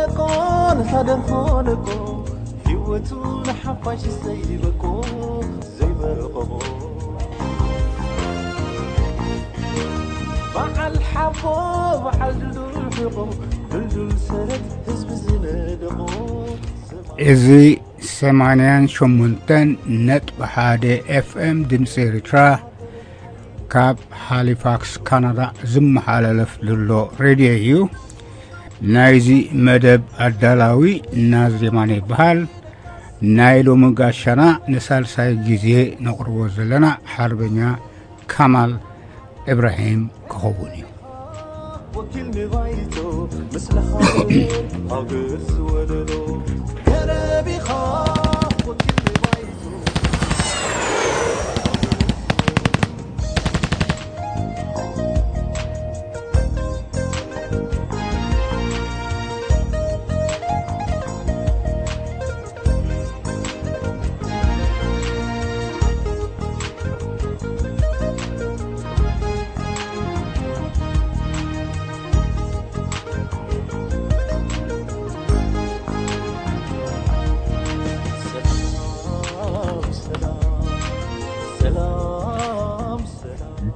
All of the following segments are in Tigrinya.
እኮ ንሳ ደርፎ ደቆ፣ ህይወቱ ንሓፋሽ ዘይበቆ፣ ዘይበቆ። በዓል ሓቦ፣ በዓል ድልዱል ሕቆ፣ ድልዱል ሰረት ህዝቢ ዝነደቆ። እዚ ሰማንያን ሸሞንተን ነጥቢ ሓደ ኤፍኤም ድምፂ ኤርትራ ካብ ሃሊፋክስ ካናዳ ዝመሓላለፍ ዘሎ ሬድዮ እዩ። ናይዚ መደብ ኣዳላዊ ናዝር የማነ ይበሃል። ናይ ሎሚ ጋሻና ንሳልሳይ ግዜ ነቕርቦ ዘለና ሓርበኛ ከማል እብራሂም ክኸውን እዩ። ወኪል ንባይቶ ምስ ለኻዮ ሃገር ዝወለዶ ገረብ ኢኻ። ወኪል ንባይቶ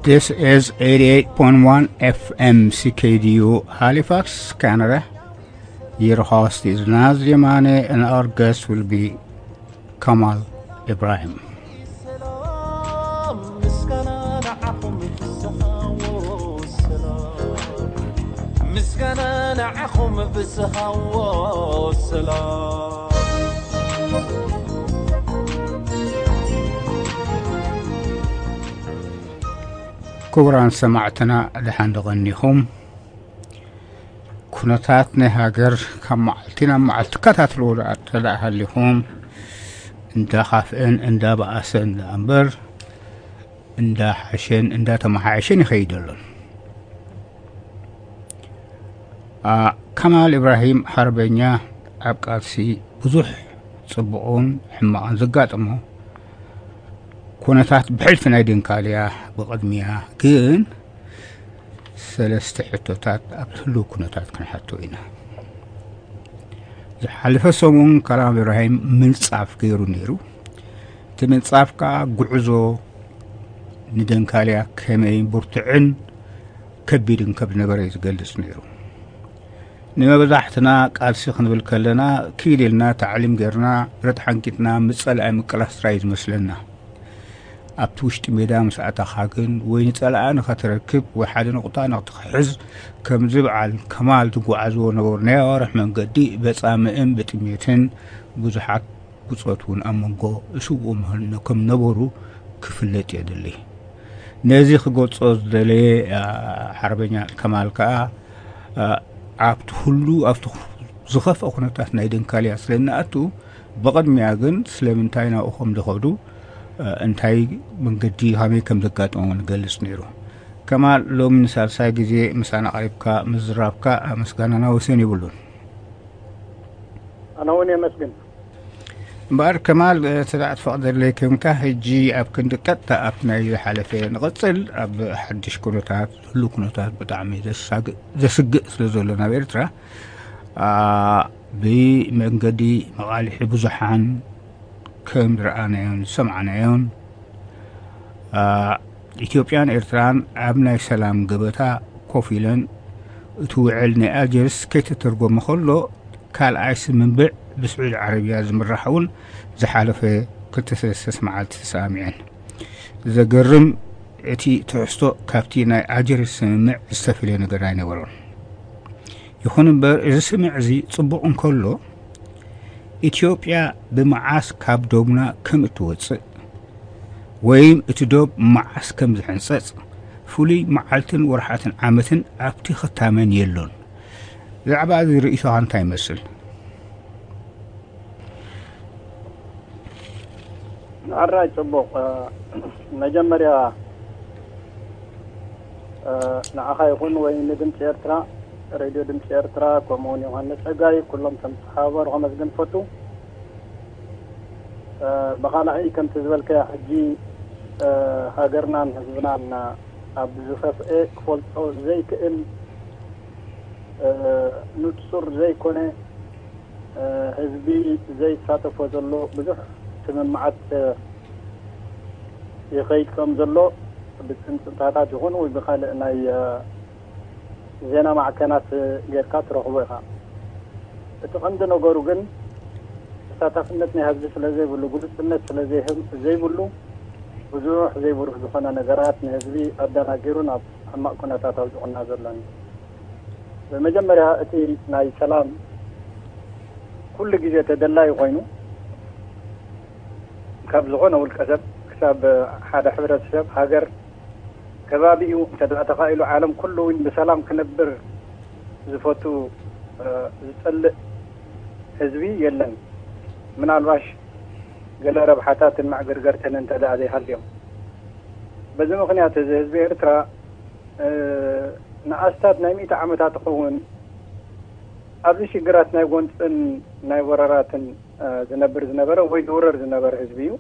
This is eighty-eight point one F M C K D U Halifax, Canada. Your host is Nazri Mane, and our guest will be Kamal Ibrahim. ክቡራን ሰማዕትና፣ ደሓን ዶ ቀኒኹም? ኩነታት ናይ ሃገር ካብ መዓልቲ ናብ መዓልቲ ትከታተልዎ ደኣ፣ እንተ ደኣ ሃሊኹም፣ እንዳኻፍአን እንዳበኣሰን ደኣ እምበር፣ እንዳሓሸን እንዳተመሓየሸን ይኸይድ ኣሎን። ኣ፣ ከማል ኢብራሂም ሓርበኛ ኣብ ቃልሲ ብዙሕ ጽቡቕን ሕማቕን ዘጋጠሞ፣ ኩነታት ብሕልፊ ናይ ደንካልያ ብቕድሚያ ግን ሰለስተ ሕቶታት ኣብ ህሉው ኩነታት ክንሓቶ ኢና። ዝሓለፈ ሰሙን ከማል ኢብራሂም ምንጻፍ ገይሩ ነይሩ። እቲ ምንጻፍ ከኣ ጉዕዞ ንደንካልያ ከመይ ብርቱዕን ከቢድን ከም ዝነበረ እዩ ዝገልጽ ነይሩ። ንመብዛሕትና ቃልሲ ክንብል ከለና፣ ኪድ ኢልና፣ ታዕሊም ጌርና፣ ብረት ሓንቂጥና፣ ምስ ጸላኢ ምቅላስ ጥራይ እዩ ዝመስለና። ኣብቲ ውሽጢ ሜዳ ምስ ኣተኻ ግን፣ ወይ ንጸላኢ ንኸትረክብ፣ ወይ ሓደ ነቑጣ ንኽትሕዝ፣ ከምዚ በዓል ከማል ዝጓዓዝዎ ነበሩ ናይ ኣዋርሕ መንገዲ፣ በጻምእን ብጥሜትን ብዙሓት ብጾት እውን ኣብ መንጎ ስውኡ ምህን-፣ ከም ነበሩ ክፍለጥ የድሊ። ነዚ ክገልጾ ዝደለየ፣ ኣ፣ ሓርበኛ ከማል ከኣ፣ ኣ፣ ኣብቲ ኩሉ፣ ኣብቲ ዝኸፍአ ኩነታት ናይ ደንካልያ ስለ እንኣቱ፣ ብቕድሚያ ግን ስለምንታይ ናብኡ ከም ዝኸዱ፣ ኣ፣ እንታይ መንገዲ ከመይ ከም ዘጋጠሞም ንገልጽ ነይሩ። ከማል፣ ሎሚ ንሳልሳይ ግዜ ምሳና ቀሪብካ ምዝራብካ ምስጋናና ወሰን የብሉን። ኣነ እውን የመስግን። እምበኣር ከማል፣ እ፣ ስለ እትፈቕደለይ ኮንካ፣ ሕጂ ኣብ ክንዲ ቀጥታ ኣብቲ ናይ ዝሓለፈ ንቐጽል፣ ኣብ ሓድሽ ኩነታት፣ ህሉው ኩነታት ብጣዕሚ ዘሳግ-፣ ዘስግእ ስለ ዘሎ ናብ ኤርትራ፣ ኣ፣ ብመንገዲ መቓልሒ ብዙሓን ከም ዝረኣናዮን ዝሰማዕናዮን፣ ኣ፣ ኢትዮጵያን ኤርትራን ኣብ ናይ ሰላም ገበታ ኮፍ ኢለን እቲ ውዕል ናይ ኣልጀርስ ከይተተርጎመ ከሎ፣ ካልኣይ ስምምዕ ብስዑዲ ዓረብያ ዝምራሕ እውን ዝሓለፈ ክልተ ሰለስተ መዓልቲ ተሰማሚዐን። ዘገርም፣ እቲ ትሕዝቶ ካብቲ ናይ ኣልጀርስ ስምምዕ ዝተፈልየ ነገር ኣይነበሮን። ይኹን እምበር፣ እዚ ስምምዕ እዚ ጽቡቕ እንከሎ፣ ኢትዮጵያ ብመዓስ ካብ ዶብና ከም እትወጽእ፣ ወይም እቲ ዶብ መዓስ ከም ዝሕንጸጽ፣ ፍሉይ መዓልትን ወርሓትን ዓመትን ኣብቲ ክታመን የሎን። ብዛዕባ እዚ ርእይቶኻ እንታይ ይመስል? ሕራይ ጽቡቕ። እ፣ መጀመርያ፣ እ፣ ንዓኻ ይኹን ወይ ንድምፂ ኤርትራ፣ ሬድዮ ድምፂ ኤርትራ፣ ከምኡ እውን ዮሃንስ ጸጋይ፣ ኩሎም ከም ዝተሓባበሩ ከመስግን እፈቱ። እ፣ ብኻልኣይ ከምቲ ዝበልካዮ ሕጂ፣ እ፣ ሃገርናን ህዝብናን ኣብ ዝኸፍኤ ክፈልጦ ዘይክእል፣ እ፣ ንጹር ዘይኮነ ህዝቢ ዘይሳተፎ ዘሎ ብዙሕ ስምምዓት ይኸይድ ከም ዘሎ ብፅንፅንታታት ይኹን ወይ ብካልእ ናይ ዜና ማዕከናት ጌርካ ትረኽቦ ኢኻ። እቲ ቀንዲ ነገሩ ግን ተሳታፍነት ናይ ህዝቢ ስለ ዘይብሉ፣ ግሉፅነት ስለ ዘይብሉ ብዙሕ ዘይብሩህ ዝኾነ ነገራት ንህዝቢ ኣደናጊሩ ናብ ሕማቕ ኩነታት ኣውዲቑና ዘሎን። ብመጀመርያ እቲ ናይ ሰላም ኩሉ ግዜ ተደላዩ ኮይኑ ካብ ዝኾነ ውልቀ ሰብ ክሳብ ሓደ ሕብረተሰብ፣ ሃገር፣ ከባቢኡ እንተ ደኣ ተኻኢሉ ዓለም ኩሉ እውን ብሰላም ክነብር ዝፈቱ ዝጸልእ ህዝቢ የለን። ምናልባሽ ገለ ረብሓታትን መዕገርገርትን እንተ ደኣ ዘይሃልዮም። በዚ ምኽንያት እዚ ህዝቢ ኤርትራ ንኣስታት ናይ ሚእቲ ዓመታት ይኸውን ኣብዚ ሽግራት ናይ ጎንፅን ናይ ወረራትን ዝነብር ዝነበረ ወይ ዝውረር ዝነበረ ህዝቢ እዩ።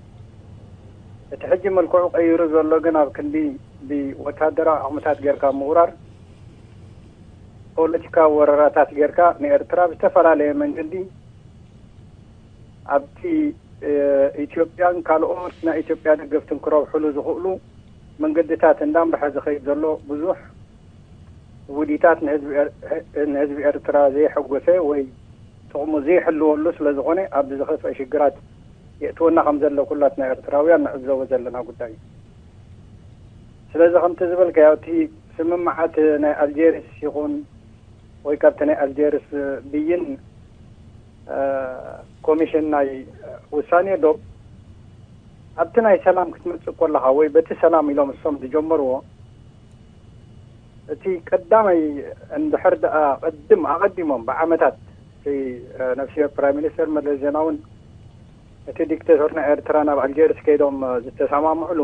እቲ ሕጂ መልክዑ ቀይሩ ዘሎ ግን ኣብ ክንዲ ብወታደራዊ ዓቕምታት ጌርካ ምውራር፣ ፖለቲካዊ ወረራታት ጌርካ ንኤርትራ ብዝተፈላለየ መንገዲ ኣብቲ ኢትዮጵያን ካልኦት ናይ ኢትዮጵያ ደገፍትን ክረብሕሉ ዝኽእሉ መንገድታት እንዳምርሐ ዝኸይድ ዘሎ ብዙሕ ውዲታት ንህዝቢ ኤርትራ ዘየሐጎሰ ወይ ጥቕሙ ዘይሕልወሉ ስለ ዝኾነ ኣብዚ ዝኸፍአ ሽግራት የእትወና ከም ዘሎ ኩላትና ኤርትራውያን ንዕዘቦ ዘለና ጉዳይ እዩ። ስለዚ ከምቲ ዝበልካዮ እቲ ስምምዓት ናይ ኣልጀርስ ይኹን ወይ ካብቲ ናይ ኣልጀርስ ብይን ኮሚሽን ናይ ውሳኔ ዶብ ኣብቲ ናይ ሰላም ክትመጽእ ከለኻ ወይ በቲ ሰላም ኢሎም እሶም ዝጀመርዎ እቲ ቀዳማይ እንድሕር ደኣ ቅድም ኣቐዲሞም ብዓመታት ነፍስሄር ፕራይም ሚኒስተር መለስ ዜናውን እቲ ዲክተቶር ናይ ኤርትራ ናብ ኣልጀርስ ከይዶም ዝተሰማምዕሉ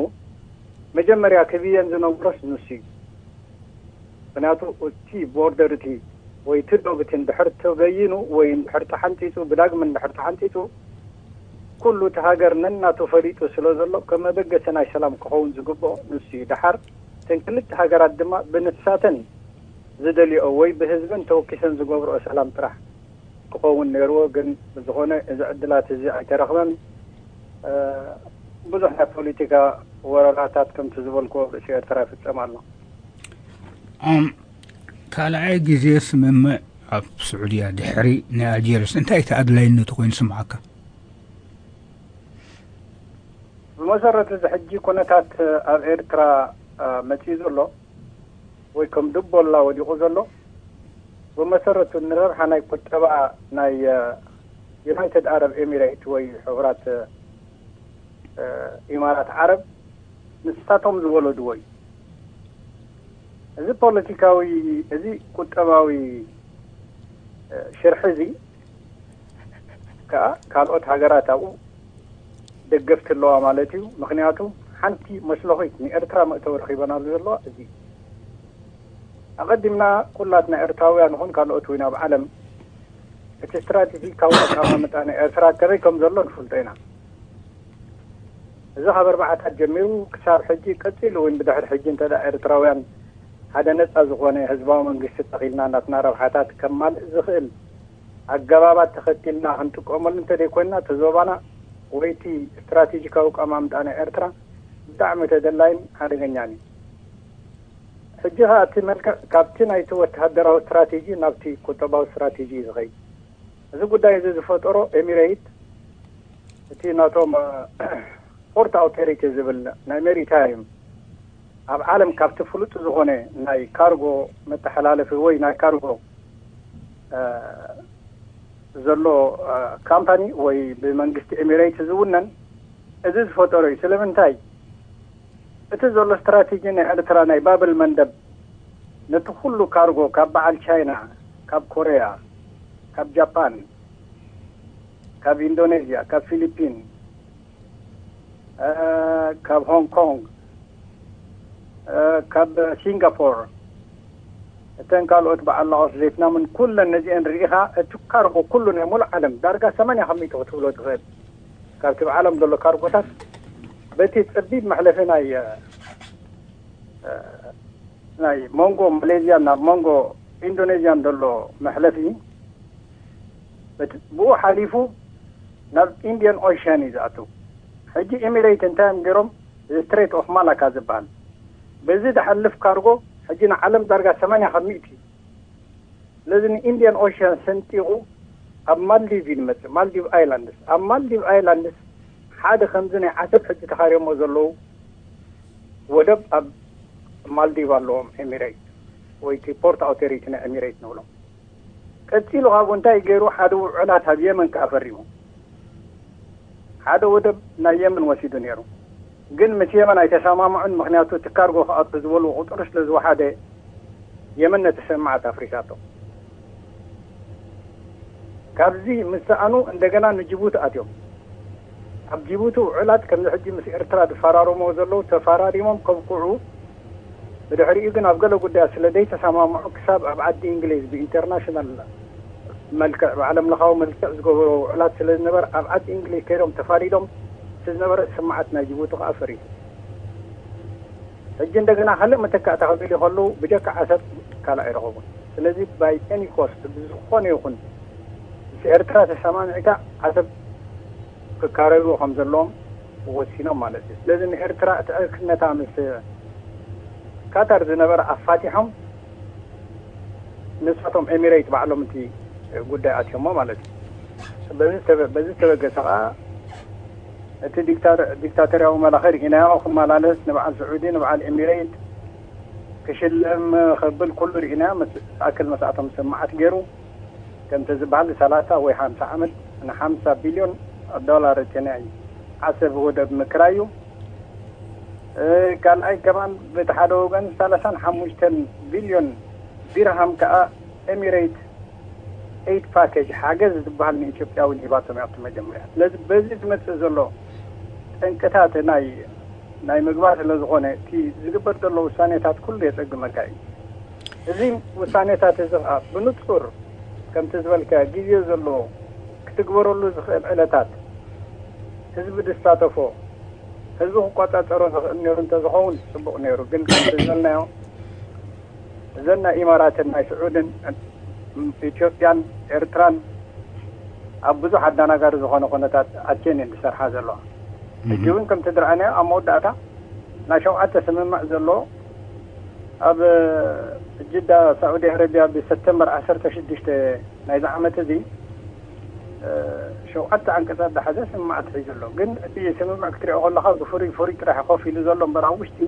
መጀመርያ ክብየን ዝነበሮስ ንሱ እዩ። ምክንያቱ እቲ ቦርደር እቲ ወይ እቲ ዶብ እቲ እንድሕር ተበይኑ ወይ እንድሕር ተሓንፂፁ ብዳግም እንድሕር ተሓንፂፁ ኩሉ እቲ ሃገር ነናቱ ፈሊጡ ስለ ዘሎ ከም መበገሲ ናይ ሰላም ክኸውን ዝግብኦ ንሱ እዩ። ደሓር እተን ክልተ ሃገራት ድማ ብንሳተን ዝደልዮ ወይ ብህዝበን ተወኪሰን ዝገብርኦ ሰላም ጥራሕ ክኸውን ነይርዎ። ግን ብዝኾነ እዚ ዕድላት እዚ ኣይተረኽበን። ብዙሕ ናይ ፖለቲካ ወረራታት ከምቲ ዝበልክዎ ርእሲ ኤርትራ ይፍጸም ኣሎ። ካልኣይ ግዜ ስምምዕ ኣብ ስዑድያ ድሕሪ ናይ ኣልጀርስ እንታይ እቲ ኣድላይነቱ ኮይኑ ስምዓካ? ብመሰረቱ እዚ ሕጂ ኩነታት ኣብ ኤርትራ መፅኡ ዘሎ ወይ ከም ድቦላ ወዲቑ ዘሎ ብመሰረቱ ንረብሓ ናይ ቁጠባ ናይ ዩናይትድ ኣረብ ኤሚሬት ወይ ሕቡራት ኢማራት ዓረብ ንሳቶም ዝወለድዎ እዩ። እዚ ፖለቲካዊ እዚ ቁጠባዊ ሽርሒ እዚ ከዓ ካልኦት ሃገራት ኣብኡ ደገፍቲ ኣለዋ ማለት እዩ። ምክንያቱ ሓንቲ መስለኺት ንኤርትራ መእተዊ ረኺበናሉ ዘለዋ እዚ ኣቐዲምና ኩላትና ኤርትራውያን ይኹን ካልኦት እውን ኣብ ዓለም እቲ ስትራቴጂካዊ ኣቀማምጣ ናይ ኤርትራ ከመይ ከም ዘሎ ንፈልጦ ኢና። እዚ ካብ ኣርባዓታት ጀሚሩ ክሳብ ሕጂ ቀፂሉ እውን ብድሕሪ ሕጂ እንተ ኤርትራውያን ሓደ ነፃ ዝኾነ ህዝባዊ መንግስቲ ተኺልና ናትና ረብሓታት ከማልእ ዝኽእል ኣገባባት ተኸቲልና ክንጥቀመሉ እንተዘይኮይንና እቲ ዞባና ወይ እቲ ስትራቴጂካዊ ኣቀማምጣ ናይ ኤርትራ ብጣዕሚ ተደላይን ሓደገኛን እዩ። ሕጂ ኸዓ እቲ መልክዕ ካብቲ ናይቲ ወተሃደራዊ ስትራቴጂ ናብቲ ቁጠባዊ ስትራቴጂ እዩ ዝኸይድ። እዚ ጉዳይ እዚ ዝፈጠሮ ኤሚሬት እቲ ናቶም ፖርት ኣውቶሪቲ ዝብል ናይ ሜሪታይም ኣብ ዓለም ካብቲ ፍሉጥ ዝኾነ ናይ ካርጎ መተሓላለፊ ወይ ናይ ካርጎ ዘሎ ካምፓኒ ወይ ብመንግስቲ ኤሚሬት ዝውነን እዚ ዝፈጠሮ እዩ። ስለምንታይ እቲ ዘሎ ስትራቴጂ ናይ ኤርትራ ናይ ባብል መንደብ ነቲ ኩሉ ካርጎ ካብ በዓል ቻይና፣ ካብ ኮርያ፣ ካብ ጃፓን፣ ካብ ኢንዶኔዥያ፣ ካብ ፊሊፒን፣ ካብ ሆንግ ኮንግ፣ ካብ ሲንጋፖር እተን ካልኦት በዓል ላኦስ ቬትናምን ኩለን ነዚአን ርኢኻ እቲ ካርጎ ኩሉ ናይ ሙሉእ ዓለም ዳርጋ ሰማንያ ካብ ሚእቲ ክትብሎ ትኽእል ካብቲ ብዓለም ዘሎ ካርጎታት በቲ ጸቢብ መሕለፊ ናይ ናይ መንጎ ማሌዝያን ናብ መንጎ ኢንዶኔዥያን ዘሎ መሕለፊ ብኡ ሓሊፉ ናብ ኢንድያን ኦሽያን እዩ ዝኣትው። ሕጂ ኤሚሬት እንታይ እዮም ገይሮም? ስትሬት ኦፍ ማላካ ዝበሃል፣ በዚ ዝሓልፍ ካርጎ ሕጂ ንዓለም ዳርጋ ሰማንያ ካብ ሚእቲ እዩ። ስለዚ ንኢንድያን ኦሽያን ሰንጢቑ ኣብ ማልዲቭ እዩ ዝመፅእ። ማልዲቭ ኣይላንድስ፣ ኣብ ማልዲቭ ኣይላንድስ ሓደ ከምዚ ናይ ዓሰብ ሕጂ ተኻርዮሞ ዘለዉ ወደብ ኣብ ማልዲቭ ኣለዎም። ኤሚሬት ወይ እቲ ፖርት ኣውቶሪቲ ናይ ኤሚሬት ንብሎም። ቀፂሉ ካብኡ እንታይ ገይሩ? ሓደ ውዕላት ኣብ የመን ከዓ ፈሪሙ። ሓደ ወደብ ናይ የመን ወሲዱ ነይሩ። ግን ምስ የመን ኣይተሰማምዑን። ምክንያቱ እቲ ካርጎ ክኣቱ ዝበሉ ቁፅሪ ስለ ዝወሓደ የመን ነቲ ስምምዓት ኣፍሪሳቶ። ካብዚ ምስ ሰኣኑ እንደገና ንጅቡቲ ኣትዮም። ኣብ ጅቡቲ ውዕላት ከምዚ ሕጂ ምስ ኤርትራ ዝፈራረምዎ ዘለዉ ተፈራሪሞም ከብቅዑ፣ ብድሕሪኡ ግን ኣብ ገለ ጉዳያት ስለ ዘይተሰማምዑ ክሳብ ኣብ ዓዲ እንግሊዝ ብኢንተርናሽናል መልክዕ ብዓለም ለኻዊ መልክዕ ዝገበርዎ ውዕላት ስለ ዝነበረ ኣብ ዓዲ እንግሊዝ ከይዶም ተፋሊዶም እቲ ዝነበረ ስምምዓት ናይ ጅቡቲ ከዓ ፈሪሱ። ሕጂ እንደገና ካልእ መተካእታ ክደልዩ ከለዉ ብጀካ ዓሰብ ካልእ ኣይረኸቡን። ስለዚ by any cost ብዝኾነ ይኹን ምስ ኤርትራ ተሰማሚዕካ ዓሰብ ክካረይዎ ከም ዘለዎም ወሲኖም ማለት እዩ። ስለዚ ንኤርትራ እቲ ዕርክነታ ምስ ካታር ዝነበረ ኣፋቲሖም ንሳቶም ኤሚሬት ባዕሎም እቲ ጉዳይ ኣትዮሞ ማለት እዩ። በዚ ዝተበ- በዚ ዝተበገሰ ከዓ እቲ ዲክታተርያዊ መላኺ ርኢናዮ ክመላለስ ንበዓል ስዑዲ ንበዓል ኤሚሬት ክሽለም ክብል ኩሉ ርኢናዮ። ኣክል መስኣቶም ስምዓት ገይሩ ከምቲ ዝበሃል ሰላሳ ወይ ሓምሳ ዓመት ንሓምሳ ቢልዮን ዶላር እቲ ናይ ዓሰብ ወደብ ምክራዩ። ካልኣይ ከማን በቲ ሓደ ወገን ሰላሳን ሓሙሽተን ቢልዮን ዲርሃም ከዓ ኤሚሬት ኤይድ ፓኬጅ ሓገዝ ዝበሃል ንኢትዮጵያ እውን ሂባቶም እያ ኣብቲ መጀመርያ። ስለዚ በዚ ዝመፅእ ዘሎ ጠንቅታት ናይ ናይ ምግባር ስለ ዝኾነ እቲ ዝግበር ዘሎ ውሳኔታት ኩሉ የፀግመካ እዩ። እዚ ውሳኔታት እዚ ከዓ ብንፁር ከምቲ ዝበልካ ግዜ ዘለዎ ክትግበረሉ ዝኽእል ዕለታት ህዝቢ ዝሳተፎ ህዝቢ ክቆፃፀሮ ዝኽእል ነይሩ እንተዝኸውን ፅቡቕ ነይሩ። ግን ከምቲ ዝበልናዮ እዘን ናይ ኢማራትን ናይ ስዑድን ኢትዮጵያን ኤርትራን ኣብ ብዙሕ ኣዳናጋሪ ዝኾነ ኩነታት ኣትየን እየን ዝሰርሓ ዘለዋ። ሕጂ እውን ከምቲ ዝረኣናዮ ኣብ መወዳእታ ናይ ሸውዓተ ስምምዕ ዘሎ ኣብ ጅዳ ሳዑዲ ኣረቢያ ብሰፕተምበር ዓሰርተ ሽዱሽተ ናይዚ ዓመት እዚ ሸውዓተ ዓንቀፃት ዝሓዘ ስምምዕ ኣትሒዙ ኣሎ። ግን እቲ ስምምዕ ክትሪኦ ከለካ ብፍሩይ ፍሩይ ጥራሕ ኮፍ ኢሉ ዘሎ እምበር ኣብ ውሽጢ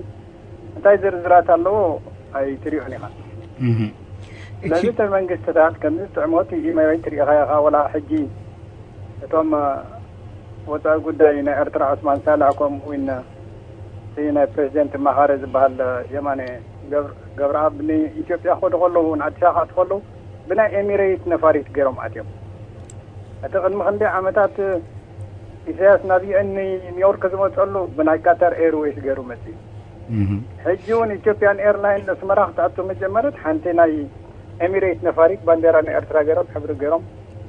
እንታይ ዝርዝራት ኣለዎ ኣይትሪኦን ኢኻ። ስለዚ እተን መንግስትታት ከምዚ ዝጥዕሞ እቲ ኢሜይል ትሪኢኻ ኢኻ ወላ ሕጂ እቶም ወፃኢ ጉዳይ ናይ ኤርትራ ዑስማን ሳልሕ ከምኡ እውን እቲ ናይ ፕሬዚደንት ኣማኻሪ ዝበሃል የማነ ገብረኣብ ንኢትዮጵያ ክኸዱ ከለዉ ንኣዲስ ኣበባ ክኣቱ ከለዉ ብናይ ኤሚሬት ነፋሪት ገይሮም ኣትዮም። እቲ ቅድሚ ክንደይ ዓመታት ኢሳያስ ናብ ዩኤን ኒውዮርክ ዝመፀሉ ብናይ ካታር ኤርዌይስ ገይሩ መፅዩ። ሕጂ እውን ኢትዮጵያን ኤርላይን ኣስመራ ክትኣቱ መጀመርት ሓንቲ ናይ ኤሚሬት ነፋሪት ባንዴራ ናይ ኤርትራ ገይሮም ሕብሪ ገይሮም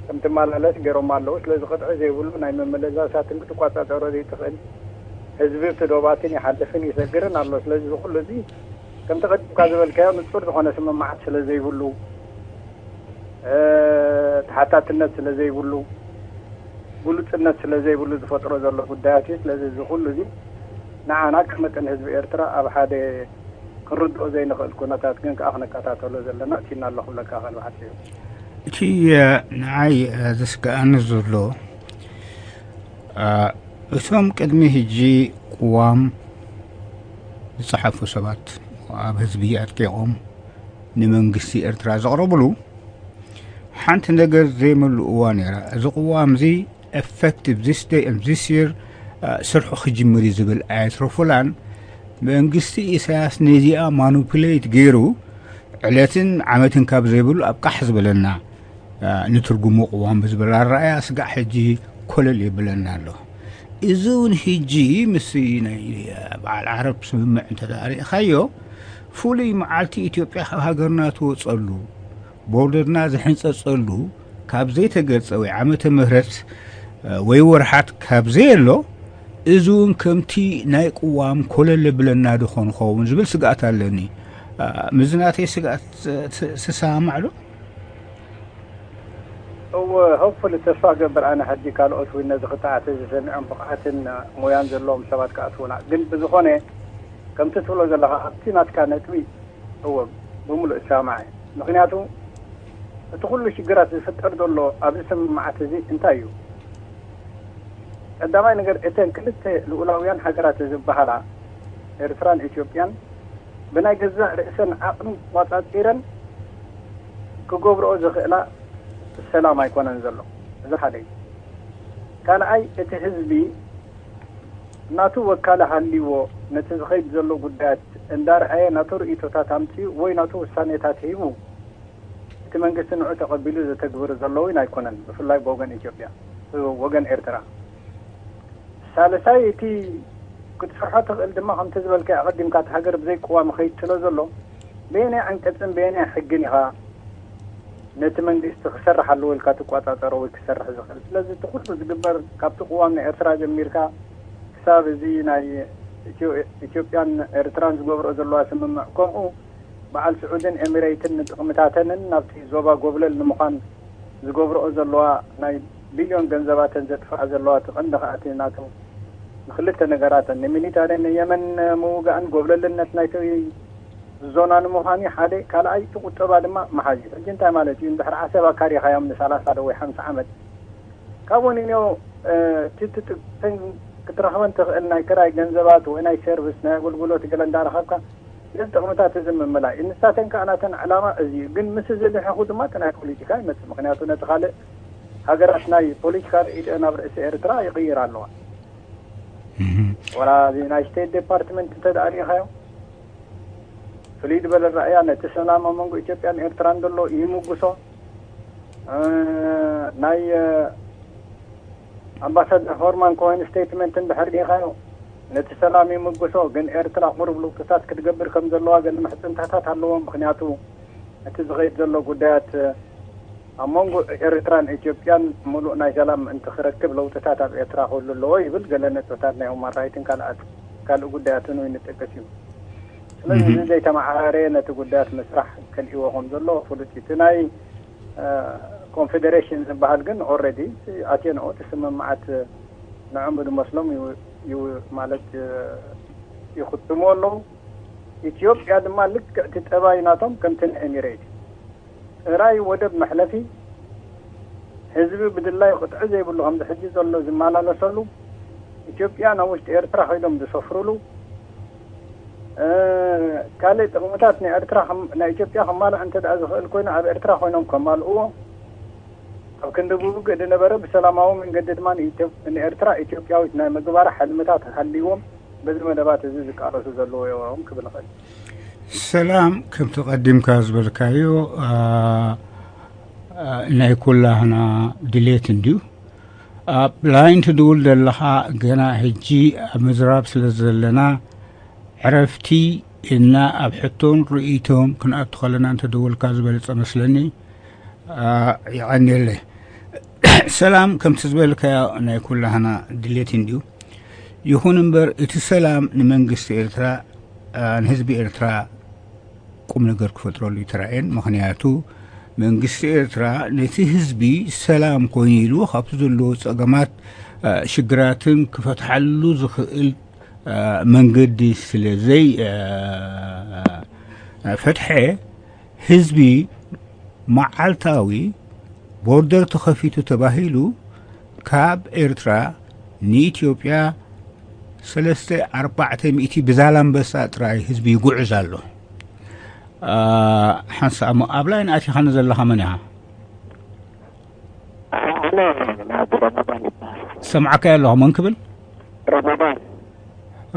ከምትመላለስ ገይሮም ኣለዉ። ስለዚ ቅጥዒ ዘይብሉ ናይ መመለሳሳትን ክትቋፃፀሮ ዘይትኽእል ህዝቢ ኣብቲ ዶባትን ይሓልፍን ይሰግርን ኣሎ። ስለዚ ዝኩሉ እዚ ከምቲ ቀዲምካ ዝበልካዮ ንፁር ዝኾነ ስምምዓት ስለ ዘይብሉ ተሓታትነት ስለ ዘይብሉ ግሉፅነት ስለ ዘይብሉ ዝፈጥሮ ዘሎ ጉዳያት እዩ። ስለዚ እዚ ኩሉ እዚ ንዓና ከም መጠን ህዝቢ ኤርትራ ኣብ ሓደ ክንርድኦ ዘይንኽእል ኩነታት ግን ከዓ ክነከታተሎ ዘለና እቲና ኣሎ ክብለካ ከልባሓት እዩ። እቲ ንዓይ ዘስግኣኒ ዘሎ እቶም ቅድሚ ሕጂ ቅዋም ዝጸሓፉ ሰባት ኣብ ህዝቢ ኣጥቂቖም ንመንግስቲ ኤርትራ ዘቕረብሉ ሓንቲ ነገር ዘይመልእዋ ነይራ። እዚ ቅዋም እዚ effective this day and this year ስርሑ ክጅምር እዩ ዝብል ኣየትረፉላን። መንግስቲ ኢሳያስ ነዚኣ ማኑፕሌት ገይሩ ዕለትን ዓመትን ካብ ዘይብሉ ኣብ ቃሕ ዝበለና ንትርጉሙ ቅዋም ብዝብል ኣረኣያ ስጋዕ ሕጂ ኮለል የብለና ኣሎ። እዚ እውን ሕጂ ምስ ናይ በዓል ዓረብ ስምምዕ እንተ ርኢኻዮ ፍሉይ መዓልቲ ኢትዮጵያ ካብ ሃገርና ትወፀሉ ቦርደርና ዝሕንፀፀሉ ካብ ዘይተገልፀ ወይ ዓመተ ምህረት ወይ ወርሓት ካብ ዘየሎ እዚ እውን ከምቲ ናይ ቅዋም ኮለል የብለና ድኾን ኸውን ዝብል ስግኣት ኣለኒ። ምዚ ናተይ ስግኣት ትሰማማዕ ዶ? እወ፣ ሆፕፉሊ፣ ተስፋ ገብር ኣነ ሕጂ ካልኦት እውን ነዚ ክትዓት እዚ ሰሚዖም ብቕዓትን ሞያን ዘለዎም ሰባት ክኣትዉና። ግን ብዝኾነ ከምቲ ትብሎ ዘለኻ ኣብቲ ናትካ ነጥቢ እወ ብምሉእ እሰማማዕ እየ። ምኽንያቱ እቲ ኩሉ ሽግራት ዝፍጠር ዘሎ ኣብዚ ስምምዓት እዚ እንታይ እዩ? ቀዳማይ ነገር እተን ክልተ ልኡላውያን ሃገራት ዝበሃላ ኤርትራን ኢትዮጵያን ብናይ ገዛእ ርእሰን ዓቕሚ ተቋጻጺረን ክገብርኦ ዝኽእላ ሰላም ኣይኮነን ዘሎ። እዚ ሓደ እዩ። ካልኣይ እቲ ህዝቢ ናቱ ወካሊ ሃልይዎ ነቲ ዝኸይድ ዘሎ ጉዳያት እንዳርኣየ ናቱ ርእይቶታት ኣምጺኡ ወይ ናቱ ውሳኔታት ሂቡ እቲ መንግስቲ ንዑ ተቐቢሉ ዘተግብር ዘሎ እውን ኣይኮነን፣ ብፍላይ ብወገን ኢትዮጵያ፣ ወገን ኤርትራ። ሳልሳይ እቲ ክትሰርሖ ትኽእል ድማ ከምቲ ዝበልካዮ ኣቐዲምካ እቲ ሃገር ብዘይ ቅዋም ይኸይድ ስለ ዘሎ በየናይ ዓንቀጽን በየናይ ሕግን ኢኻ ነቲ መንግስቲ ክሰርሕ ኣለዎ ኢልካ ትቋጻጸሮ ወይ ክሰርሕ ዝኽእል? ስለዚ እቲ ኩሉ ዝግበር ካብቲ ቅዋም ናይ ኤርትራ ጀሚርካ ክሳብ እዚ ናይ ኢትዮ- ኢትዮጵያን ኤርትራን ዝገብርኦ ዘለዋ ስምምዕ ከምኡ በዓል ስዑድን ኤሚሬትን ንጥቕምታተንን ናብቲ ዞባ ጎብለል ንምዃን ዝገብርኦ ዘለዋ ናይ ቢልዮን ገንዘባተን ዘጥፍኣ ዘለዋ እቲ ቀንዲ ከኣ እቲ ናቱ ንክልተ ነገራተን ንሚሊታሪ ንየመን ምውጋእን ጎብለልነት ናይቲ ዞና ንምዃን እዩ ሓደ። ካልኣይ እቲ ቁጠባ ድማ መሓዝ እዩ። ሕጂ እንታይ ማለት እዩ? እንድሕር ዓሰብ ኣካሪኻዮም ንሰላሳ ዶ ወይ ሓምሳ ዓመት ካብኡ ንንዮ እቲ ትጥቅተን ክትረኽበን ትኽእል ናይ ክራይ ገንዘባት ወይ ናይ ሰርቪስ ናይ ኣገልግሎት ገለ እንዳረኸብካ ነዚ ጥቕምታት እዚ ምምላእ እዩ። ንሳተን ከዓ ናተን ዕላማ እዚ እዩ። ግን ምስ እዚ ልሕኹ ድማ እቲ ናይ ፖለቲካ ይመፅእ። ምክንያቱ ነቲ ካልእ ሃገራት ናይ ፖለቲካ ርእይቶ ናብ ርእሲ ኤርትራ ይቕይር ኣለዋ። ወላ እዚ ናይ ስቴት ዴፓርትመንት እንተ ደኣ ርኢኻዮ ፍልይ ዝበለ ራእያ ነቲ ሰላም ኣብ መንጎ ኢትዮጵያን ኤርትራን ዘሎ ይምጉሶ። ናይ ኣምባሳደር ሆርማን ኮሄን ስቴትመንት እንድሕር ርኢኻዮ ነቲ ሰላም ይምጉሶ። ግን ኤርትራ ቁሩብ ለውጥታት ክትገብር ከም ዘለዋ ገለ ምሕጽንታታት ኣለዎ። ምክንያቱ እቲ ዝኸይድ ዘሎ ጉዳያት ኣብ መንጎ ኤርትራን ኢትዮጵያን ምሉእ ናይ ሰላም ምእንቲ ክረክብ ለውጥታት ኣብ ኤርትራ ክህሉ ኣለዎ ይብል። ገለ ነጥብታት ናይ ሁማን ራይትን ካልኣት ካልእ ጉዳያትን እውን ይጥቀስ እዩ። ስለዚ እዚ ዘይተመዓራረየ ነቲ ጉዳያት ምስራሕ ከልእዎ ከም ዘሎ ፍሉጥ እዩ። እቲ ናይ ኮንፌዴሬሽን ዝበሃል ግን ኦልሬዲ ኣትዮ ንኡ እቲ ስምምዓት ንዕም ዝመስሎም ማለት ይኽትሙ ኣለዉ። ኢትዮጵያ ድማ ልክዕ እቲ ጠባይ ናቶም ከምቲ ናይ ኤሚሬት ጥራይ ወደብ መሕለፊ ህዝቢ ብድላዩ ቅጥዒ ዘይብሉ ከምዚ ሕጂ ዘሎ ዝመላለሰሉ ኢትዮጵያ ናብ ውሽጢ ኤርትራ ከይዶም ዝሰፍሩሉ ካልእ ጥቕምታት ናይ ኤርትራ ናይ ኢትዮጵያ ከማልእ እንተ ደኣ ዝኽእል ኮይኑ ኣብ ኤርትራ ኮይኖም ከማልእዎ ኣብ ክንዲ ብውግእ ዝነበረ ብሰላማዊ መንገዲ ድማ ንኤርትራ ኢትዮጵያዊት ናይ ምግባራ ሕልምታት ሃልይዎም በዚ መደባት እዚ ዝቃለሱ ዘለዉ እዮም ክብል ንኽእል። ሰላም ከምቲ ቀዲምካ ዝበልካዮ ናይ ኩላህና ድሌት እንድዩ። ኣብ ላይን ትድውል ዘለኻ ገና ሕጂ ኣብ ምዝራብ ስለ ዘለና ዕረፍቲ እና ኣብ ሕቶን ርእይቶን ክንኣቱ ከለና እንተደወልካ ዝበለጸ መስለኒ። የቐንየለይ። ሰላም ከምቲ ዝበልካዮ ናይ ኩላህና ድሌት እንድዩ። ይኹን እምበር እቲ ሰላም ንመንግስቲ ኤርትራ ንህዝቢ ኤርትራ ቁም ነገር ክፈጥረሉ ይተራእየን። ምኽንያቱ መንግስቲ ኤርትራ ነቲ ህዝቢ ሰላም ኮይኑ ኢሉ ካብቲ ዘለዎ ጸገማት ሽግራትን ክፈትሓሉ ዝኽእል መንገዲ ስለ ዘይ ፈትሐ ህዝቢ መዓልታዊ ቦርደር ተኸፊቱ ተባሂሉ ካብ ኤርትራ ንኢትዮጵያ ሰለስተ ኣርባዕተ ሚእቲ ብዛላምበሳ ጥራይ ህዝቢ ይጉዕዝ ኣሎ። ሓንሳእ እሞ ኣብ ላይን ኣቲኻኒ ዘለኻ መን ኢኻ? ኣነ ናዲ ረመዳን ይበሃል። ሰምዓካዮ ኣለኹ። መን ክብል? ረመዳን።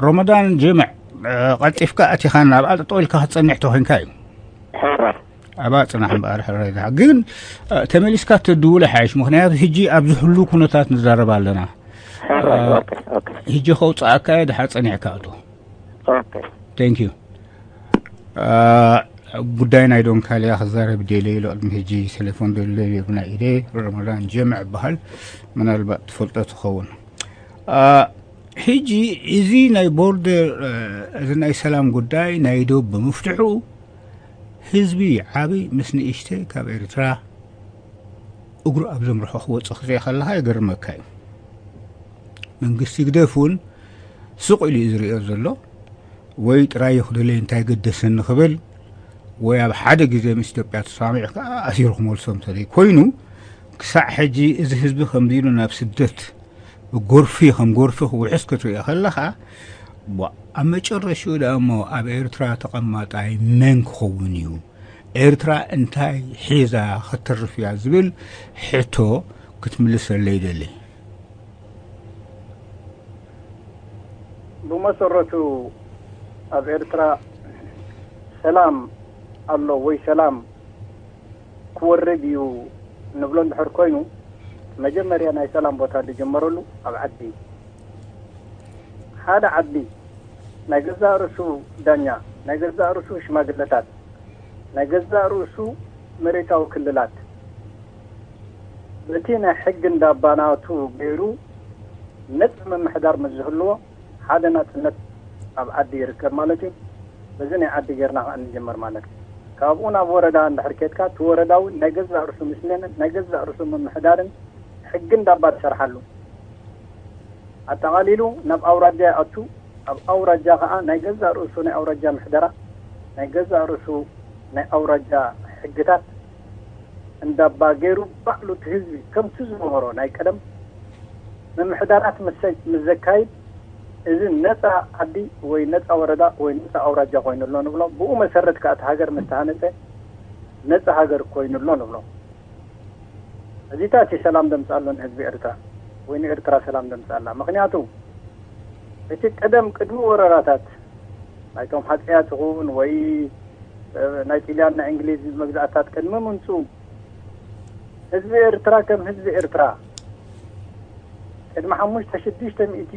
ረመዳን ጀምዕ ቀልጢፍካ ኣቲኻና ኣብኣ ጠጠው ኢልካ ክትጸንሕ ተኾይንካ እዩ። ሕረ ኣብኣ ጽናሕ እምበኣር ሕረ ኢልካ። ግን ተመሊስካ ተድውለ ሓይሽ፣ ምኽንያቱ ሕጂ ኣብዚ ህሉ ኩነታት ንዛረብ ኣለና። ሕረ ኦኬ ኦኬ ሕጂ ከውጽኣካ እየ፣ ድሓር ጸኒሕካ እቶ። ኦኬ Thank you። ጉዳይ ናይ ዶንካልያ ክዛረብ ደለ ኢሉ ቅድሚ ሕጂ ቴሌፎን ደለ ብና ኢደ ረመዳን ጀምዕ ይበሃል። ምናልባት ትፈልጦ ትኸውን። ሕጂ እዚ ናይ ቦርደር እዚ ናይ ሰላም ጉዳይ ናይ ዶብ ብምፍትሑ ህዝቢ ዓቢ ምስ ንእሽተ ካብ ኤርትራ እግሩ ኣብ ዘምርሖ ክወፅእ ክርኢ ከለኻ ይገርመካ እዩ። መንግስቲ ህግደፍ እውን ስቕ ኢሉ እዩ ዝርእዮ ዘሎ። ወይ ጥራይ እዩ ክደለይ እንታይ ገደሰኒ ክብል፣ ወይ ኣብ ሓደ ግዜ ምስ ኢትዮጵያ ተሰማሚዑ ከዓ ኣሲሩ ክመልሶ እንተዘይኮይኑ፣ ክሳዕ ሕጂ እዚ ህዝቢ ከምዚ ኢሉ ናብ ስደት ብጎርፊ ከም ጎርፊ ክውሕዝ ክትሪኦ ከለኻ፣ ቧ፣ ኣብ መጨረሽኡ ደኣ እሞ ኣብ ኤርትራ ተቐማጣይ መን ክኸውን እዩ? ኤርትራ እንታይ ሒዛ ከተርፍ እያ ዝብል ሕቶ ክትምልሰለይ ይደሊ። ብመሰረቱ ኣብ ኤርትራ ሰላም ኣሎ ወይ ሰላም ክወርድ እዩ ንብሎ እንድሕር ኮይኑ፣ መጀመርያ ናይ ሰላም ቦታ ዝጅመረሉ ኣብ ዓዲ እዩ። ሓደ ዓዲ ናይ ገዛእ ርእሱ ዳኛ፣ ናይ ገዛእ ርእሱ ሽማግለታት፣ ናይ ገዛእ ርእሱ መሬታዊ ክልላት በቲ ናይ ሕጊ እንዳባናቱ ገይሩ ነፃ ምምሕዳር ምስ ዝህልዎ ሓደ ናፅነት ኣብ ዓዲ ይርከብ ማለት እዩ። በዚ ናይ ዓዲ ጌርና ከዓ ንጀምር ማለት እዩ። ካብኡ ናብ ወረዳ እንድሕር ኬድካ እቲ ወረዳ እውን ናይ ገዛእ ርእሱ ምስለንን ናይ ገዛእ ርእሱ ምምሕዳርን ሕጊ እንዳባ ትሰርሓሉ። ኣጠቓሊሉ ናብ ኣውራጃ ይኣቱ። ኣብ ኣውራጃ ከዓ ናይ ገዛእ ርእሱ ናይ ኣውራጃ ምሕደራ፣ ናይ ገዛእ ርእሱ ናይ ኣውራጃ ሕግታት እንዳባ ገይሩ ባዕሉ እቲ ህዝቢ ከምቲ ዝነበሮ ናይ ቀደም ምምሕዳራት ምስ ዘካይድ እዚ ነፃ ዓዲ ወይ ነፃ ወረዳ ወይ ነፃ ኣውራጃ ኮይኑ ኣሎ ንብሎ። ብኡ መሰረት ከዓ እቲ ሃገር ምስ ተሃነፀ ነፃ ሃገር ኮይኑ ኣሎ ንብሎ። እዚታት እዩ ሰላም ደምፅኣሎ ንህዝቢ ኤርትራ ወይ ንኤርትራ ሰላም ደምፅኣላ። ምክንያቱ እቲ ቀደም ቅድሚ ወረራታት ናይቶም ሃፀያት ይኹን ወይ ናይ ጢልያን ናይ እንግሊዝ መግዛእታት ቅድሚ ምምፅኡ ህዝቢ ኤርትራ ከም ህዝቢ ኤርትራ ቅድሚ ሓሙሽተ ሽዱሽተ ሚእቲ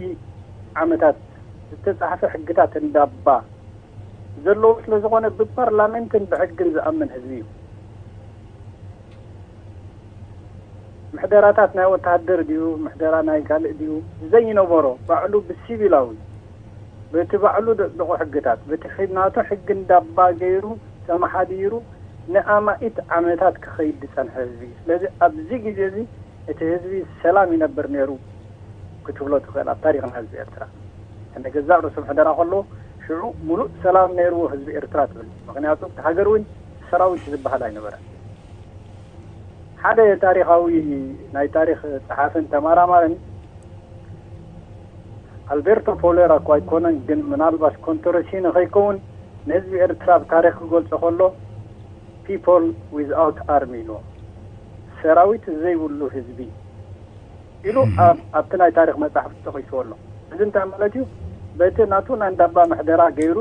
ዓመታት ዝተፃሕፈ ሕግታት እንዳባ ዘለዎ ስለ ዝኾነ ብፓርላሜንትን ብሕግን ዝኣምን ህዝቢ እዩ። ምሕደራታት ናይ ወተሃደር ድዩ ምሕደራ ናይ ካልእ ድዩ ዘይነበሮ ባዕሉ ብሲቪላዊ በቲ ባዕሉ ደቅደቆ ሕግታት በቲ ናቱ ሕጊ እንዳባ ገይሩ ተመሓዲሩ ንኣማኢት ዓመታት ክኸይድ ዝጸንሐ ህዝቢ እዩ። ስለዚ ኣብዚ ግዜ እዚ እቲ ህዝቢ ሰላም ይነብር ነይሩ ክትብሎ ትኽእል ኣብ ታሪኽና ህዝቢ ኤርትራ። እንደ ገዛእ ርእሱ ምሕደራ ከሎ ሽዑ ሙሉእ ሰላም ነይርዎ ህዝቢ ኤርትራ ትብል። ምኽንያቱ እቲ ሃገር እውን ሰራዊት ዝበሃል ኣይነበረን። ሓደ ታሪኻዊ ናይ ታሪኽ ጸሓፍን ተመራማርን ኣልቤርቶ ፖሌራ እኳ ኣይኮነን፣ ግን ምናልባት ኮንትሮሲ ንኸይከውን ንህዝቢ ኤርትራ ብታሪኽ ክገልጾ ከሎ people without army ኢልዎ። ሰራዊት ዘይብሉ ህዝቢ ኢሉ ኣብቲ ናይ ታሪኽ መጻሕፍቲ ጠቒስዎ ኣሎ። እዚ እንታይ ማለት እዩ? በቲ ናቱ ናይ እንዳባ ምሕደራ ገይሩ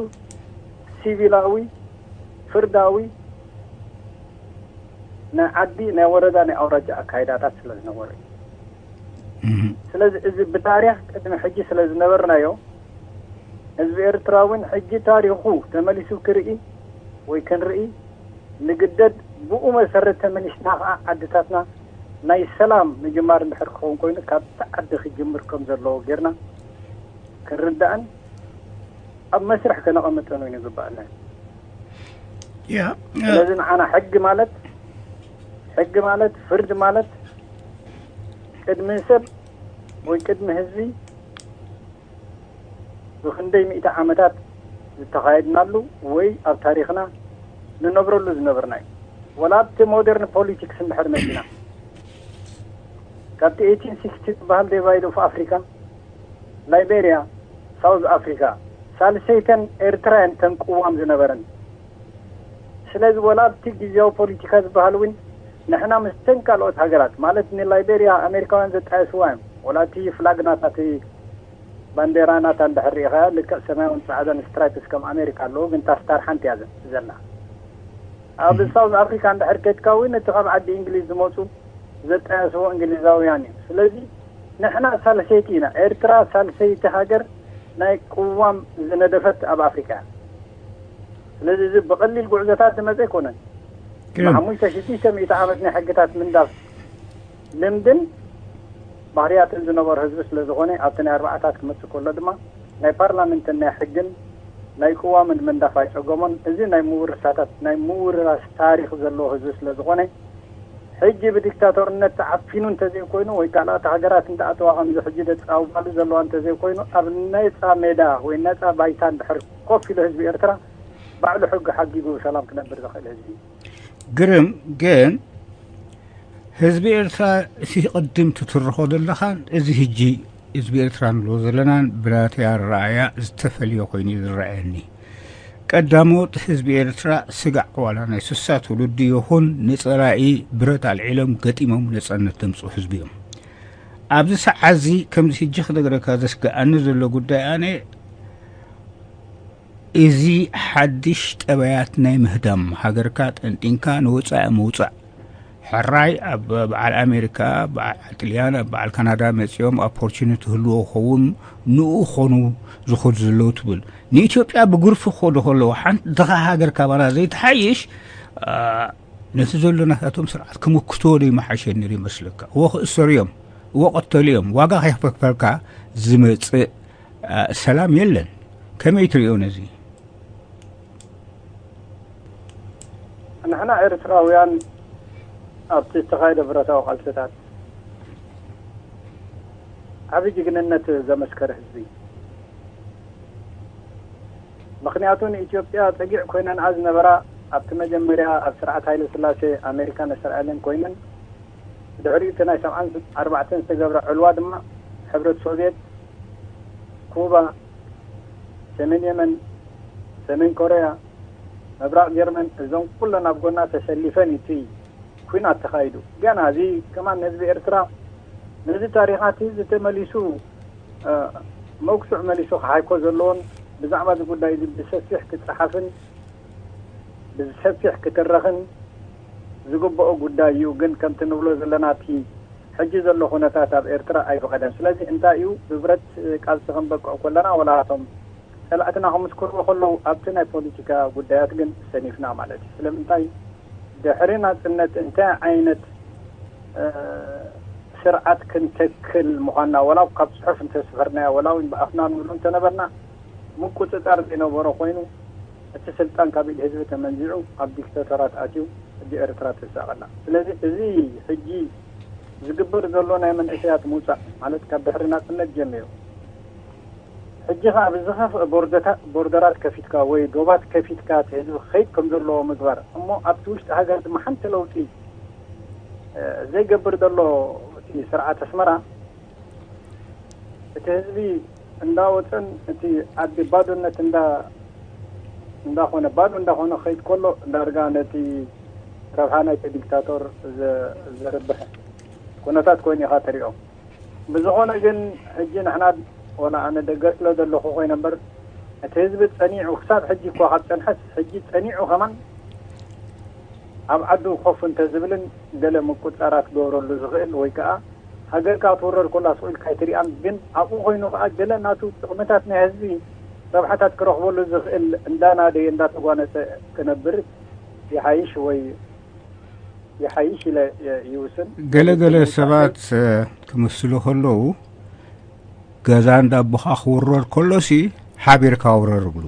ሲቪላዊ ፍርዳዊ ናይ ዓዲ ናይ ወረዳ ናይ ኣውራጃ ኣካይዳታት ስለ ዝነበረ እዩ። ስለዚ እዚ ብታሪኽ ቅድሚ ሕጂ ስለ ዝነበርናዮ ህዝቢ ኤርትራ እውን ሕጂ ታሪኹ ተመሊሱ ክርኢ ወይ ክንርኢ ንግደድ። ብኡ መሰረት ተመሊስና ከዓ ዓድታትና ናይ ሰላም ምጅማር እንድሕር ክኸውን ኮይኑ ካብቲ ዓዲ ክጅምር ከም ዘለዎ ጌርና ክንርዳእን ኣብ መስርሕ ከነቐምጠን እዩ ንግባእና። ያ ስለዚ ንዓና ሕጊ ማለት ሕጊ ማለት ፍርዲ ማለት ቅድሚ ሰብ ወይ ቅድሚ ህዝቢ ብክንደይ ሚእቲ ዓመታት ዝተኻየድናሉ ወይ ኣብ ታሪኽና ንነብረሉ ዝነበርና እዩ። ወላ ኣብቲ ሞደርን ፖሊቲክስ እንድሕር መፂና ካብቲ eighteen sixty ዝበሃል ዲቫይድ ኦፍ ኣፍሪካ ላይቤሪያ ሳውዝ ኣፍሪካ ሳልሰይተን ኤርትራ እየን ተን ቅዋም ዝነበረን። ስለዚ ወላ ኣብቲ ግዜያዊ ፖለቲካ ዝበሃል እውን ንሕና ምስተን ካልኦት ሃገራት ማለት ንላይቤሪያ ኣሜሪካውያን ዘጣየስዋ እዮም። ወላ እቲ ፍላግ ናታ እቲ ባንዴራ ናታ እንድሕር ርኢኻያ ልክዕ ሰማያውን ፃዕዳን ስትራይፕስ ከም ኣሜሪካ ኣለዎ፣ ግን እታ ስታር ሓንቲ እያ ዘላ። ኣብ ሳውዝ ኣፍሪካ እንድሕር ከድካ እውን እቲ ካብ ዓዲ እንግሊዝ ዝመፁ ዘጣየስዎ እንግሊዛውያን እዩ። ስለዚ ንሕና ሳልሰይቲ ኢና። ኤርትራ ሳልሰይቲ ሃገር ናይ ቅዋም ዝነደፈት ኣብ ኣፍሪካ እያ። ስለዚ እዚ ብቐሊል ጉዕዞታት ዝመፀ ኣይኮነን። ሓሙሽተ ሽዱሽተ ሚእቲ ዓመት ናይ ሕግታት ምንዳፍ ልምድን ባህርያትን ዝነበሮ ህዝቢ ስለ ዝኾነ ኣብቲ ናይ ኣርባዓታት ክመፅእ ከሎ ድማ ናይ ፓርላመንትን ናይ ሕግን ናይ ቅዋምን ምንዳፍ ኣይፀገሞን። እዚ ናይ ምውርሳታት ናይ ምውርራስ ታሪኽ ዘለዎ ህዝቢ ስለ ዝኾነ ሕጂ ብዲክታቶርነት ተዓፊኑ እንተዘይኮይኑ፣ ወይ ካልኣት ሃገራት እንዳኣተዋ ከምዚ ሕጂ ደጻውባሉ ዘለዋ እንተዘይኮይኑ፣ ኣብ ነጻ ሜዳ ወይ ነጻ ባይታ እንድሕር ኮፍ ኢሉ ህዝቢ ኤርትራ ባዕሉ ሕጊ ሓጊጉ ሰላም ክነብር ዝኽእል ህዝቢ። ግርም ግን ህዝቢ ኤርትራ እቲ ቅድም ትትርኾ ዘለኻን እዚ ህጂ ህዝቢ ኤርትራ ንብሎ ዘለናን ብናተይ ኣረኣእያ ዝተፈልየ ኮይኑ እዩ ዝረኣየኒ። ቀዳሞት ህዝቢ ኤርትራ ስጋዕ ዋላ ናይ ስሳ ትውልዲ ይኹን ንጸላኢ ብረት ኣልዒሎም ገጢሞም ነጻነት ዘምጽኡ ህዝቢ እዮም። ኣብዚ ሰዓት እዚ ከምዚ ህጂ ክነግረካ ዘስግኣኒ ዘሎ ጉዳይ ኣነ እዚ ሓድሽ ጠባያት ናይ ምህዳም ሃገርካ ጠንጢንካ ንወጻኢ ምውጻእ ሕራይ ኣብ በዓል ኣሜሪካ በዓል ጥልያን ኣብ በዓል ካናዳ መጺኦም ኦፖርቹኒቲ ህልዎ ክኸውን ንኡ ኾኑ ዝኸዱ ዘለዉ ትብል ንኢትዮጵያ ብጉርፊ ክኸዱ ከለዉ ሓንቲ ድኻ ሃገር ካባና ዘይትሓይሽ ነቲ ዘሎ ናታቶም ስርዓት ክምክትዎ ዶ ይመሓሸኒ ዶ ይመስለካ እዎ ክእሰሩ እዮም እዎ ቀተሉ እዮም ዋጋ ከይክፈልካ ዝመጽእ ሰላም የለን። ከመይ ትሪኦ ነዚ? ንሕና ኤርትራውያን ኣብቲ ዝተኻየደ ብረታዊ ቃልስታት ዓቢ ጅግንነት ዘመስከረ ህዝቢ። ምኽንያቱ ንኢትዮጵያ ጸጊዕ ኮይነንኣ ዝነበራ ኣብቲ መጀመርያ ኣብ ስርዓት ሃይለ ስላሴ ኣሜሪካን እስራኤልን ኮይነን ብድሕሪኡ እቲ ናይ ሰብዓን ኣርባዕተን ዝተገብረ ዕልዋ ድማ ሕብረት ሶቭየት፣ ኩባ፣ ሰሜን የመን፣ ሰሜን ኮርያ፣ ምብራቕ ጀርመን እዞን ኩለን ኣብ ጎና ተሰሊፈን እዩ እቲ ኲናት ተኻይዱ። ገና እዚ ከማን ንህዝቢ ኤርትራ ነዚ ታሪኻት እዚ ተመሊሱ መጉስዕ መሊሱ ክሓይኮ ዘለዎን ብዛዕባ እዚ ጉዳይ እዚ ብሰፊሕ ክጸሓፍን ብሰፊሕ ክትረኽን ዝግብኦ ጉዳይ እዩ። ግን ከምቲ ንብሎ ዘለና እቲ ሕጂ ዘሎ ኩነታት ኣብ ኤርትራ ኣይፈቐደን። ስለዚ እንታይ እዩ ብብረት ቃልሲ ክንበቅዕ ከለና ወላ እቶም ጸላእትና ክምስክርዎ ከለዉ ኣብቲ ናይ ፖለቲካ ጉዳያት ግን ሰኒፍና ማለት እዩ። ስለምንታይ ድሕሪ ናጽነት እንታይ ዓይነት ስርዓት ክንተክል ምዃንና ወላ ካብ ጽሑፍ እንተስፈርናዮ ወላ እውን ብኣፍና ንብሎ እንተነበርና ምቁጽጻር ዘይነበሮ ኮይኑ እቲ ስልጣን ካብ ኢድ ህዝቢ ተመንዚዑ ኣብ ዲክታቶራት ኣትዩ ሕጂ ኤርትራ ትሳቐላ። ስለዚ እዚ ሕጂ ዝግበር ዘሎ ናይ መንእሰያት ምውጻእ ማለት ካብ ድሕሪ ናጽነት ጀሚሩ ሕጂ ኸዓ ብዝኸፍእ ቦርደታ- ቦርደራት ከፊትካ ወይ ዶባት ከፊትካ እቲ ህዝቢ ክኸይድ ከም ዘለዎ ምግባር እሞ ኣብቲ ውሽጢ ሃገር ድማ ሓንቲ ለውጢ ዘይገብር ዘሎ እቲ ስርዓት ኣስመራ እቲ ህዝቢ እንዳወፀን እቲ ዓዲ ባዶነት እንዳ እንዳኾነ ባዶ እንዳኾነ ክኸይድ ከሎ ዳርጋ ነቲ ረብሓ ናይቲ ዲክታቶር ዘ- ዘርብሕ ኩነታት ኮይኑ ኢኻ ትሪኦ። ብዝኾነ ግን ሕጂ ንሕና ወላ ኣነ ደገ ስለ ዘለኹ ኮይነ እምበር እቲ ህዝቢ ጸኒዑ ክሳብ ሕጂ እኳ ካብ ጸንሐስ ሕጂ ጸኒዑ ከማን ኣብ ዓዱ ኮፍ እንተዝብልን ገለ ምቁጻራት ክገብረሉ ዝኽእል ወይ ከኣ ሃገርካ ክትውረር ኮላ ስቕ ኢልካ ኣይትሪኣን፣ ግን ኣብኡ ኮይኑ ከኣ ገለ ናቱ ጥቕምታት ናይ ህዝቢ ረብሓታት ክረኽበሉ ዝኽእል እንዳናደየ እንዳተጓነጸ ክነብር ይሓይሽ ወይ ይሓይሽ ኢለ ይውስን። ገለ ገለ ሰባት ክምስሉ ከለዉ ገዛ እንዳ ኣቦኻ ክውረር ከሎሲ ሓቢርካ ውረር ይብሉ።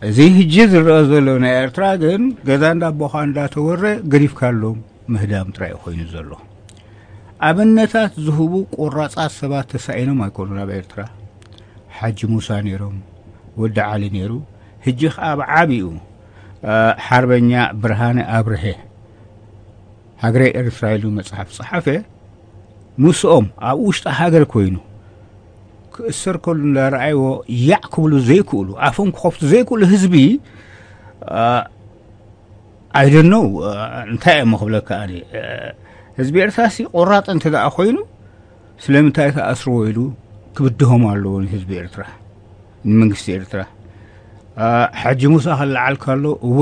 እዚ ሕጂ ዝረአ ዘሎ ናይ ኤርትራ ግን ገዛ እንዳ ኣቦኻ እንዳተወረ ገዲፍካሎም ምህዳም ጥራይ ኮይኑ ዘሎ። ኣብነታት ዝህቡ ቆራጻት ሰባት ተሳኢኖም ኣይኮኑን ኣብ ኤርትራ። ሓጂ ሙሳ ነይሮም፣ ወዲ ዓሊ ነይሩ፣ ሕጂ ኸኣ ብዓቢኡ ሓርበኛ ብርሃነ ኣብርሀ ሃገረይ ኤርትራ ኢሉ መጽሓፍ ጸሓፈ። ምስኦም ኣብ ውሽጢ ሃገር ኮይኑ ክእሰር ከሉ እንዳረኣይዎ ያዕ ክብሉ ዘይክእሉ ኣፎም ክኸፍቱ ዘይክእሉ ህዝቢ ኣይደነው እንታይ እሞ ክብለካ ኣነ ህዝቢ ኤርትራሲ ቆራጥ እንተ ደኣ ኮይኑ ስለምንታይ ተኣስርዎ ኢሉ ክብድሆም ኣለዎ ንህዝቢ ኤርትራ ንመንግስቲ ኤርትራ ሓጂ ሙሳ ክለዓል ከሎ እወ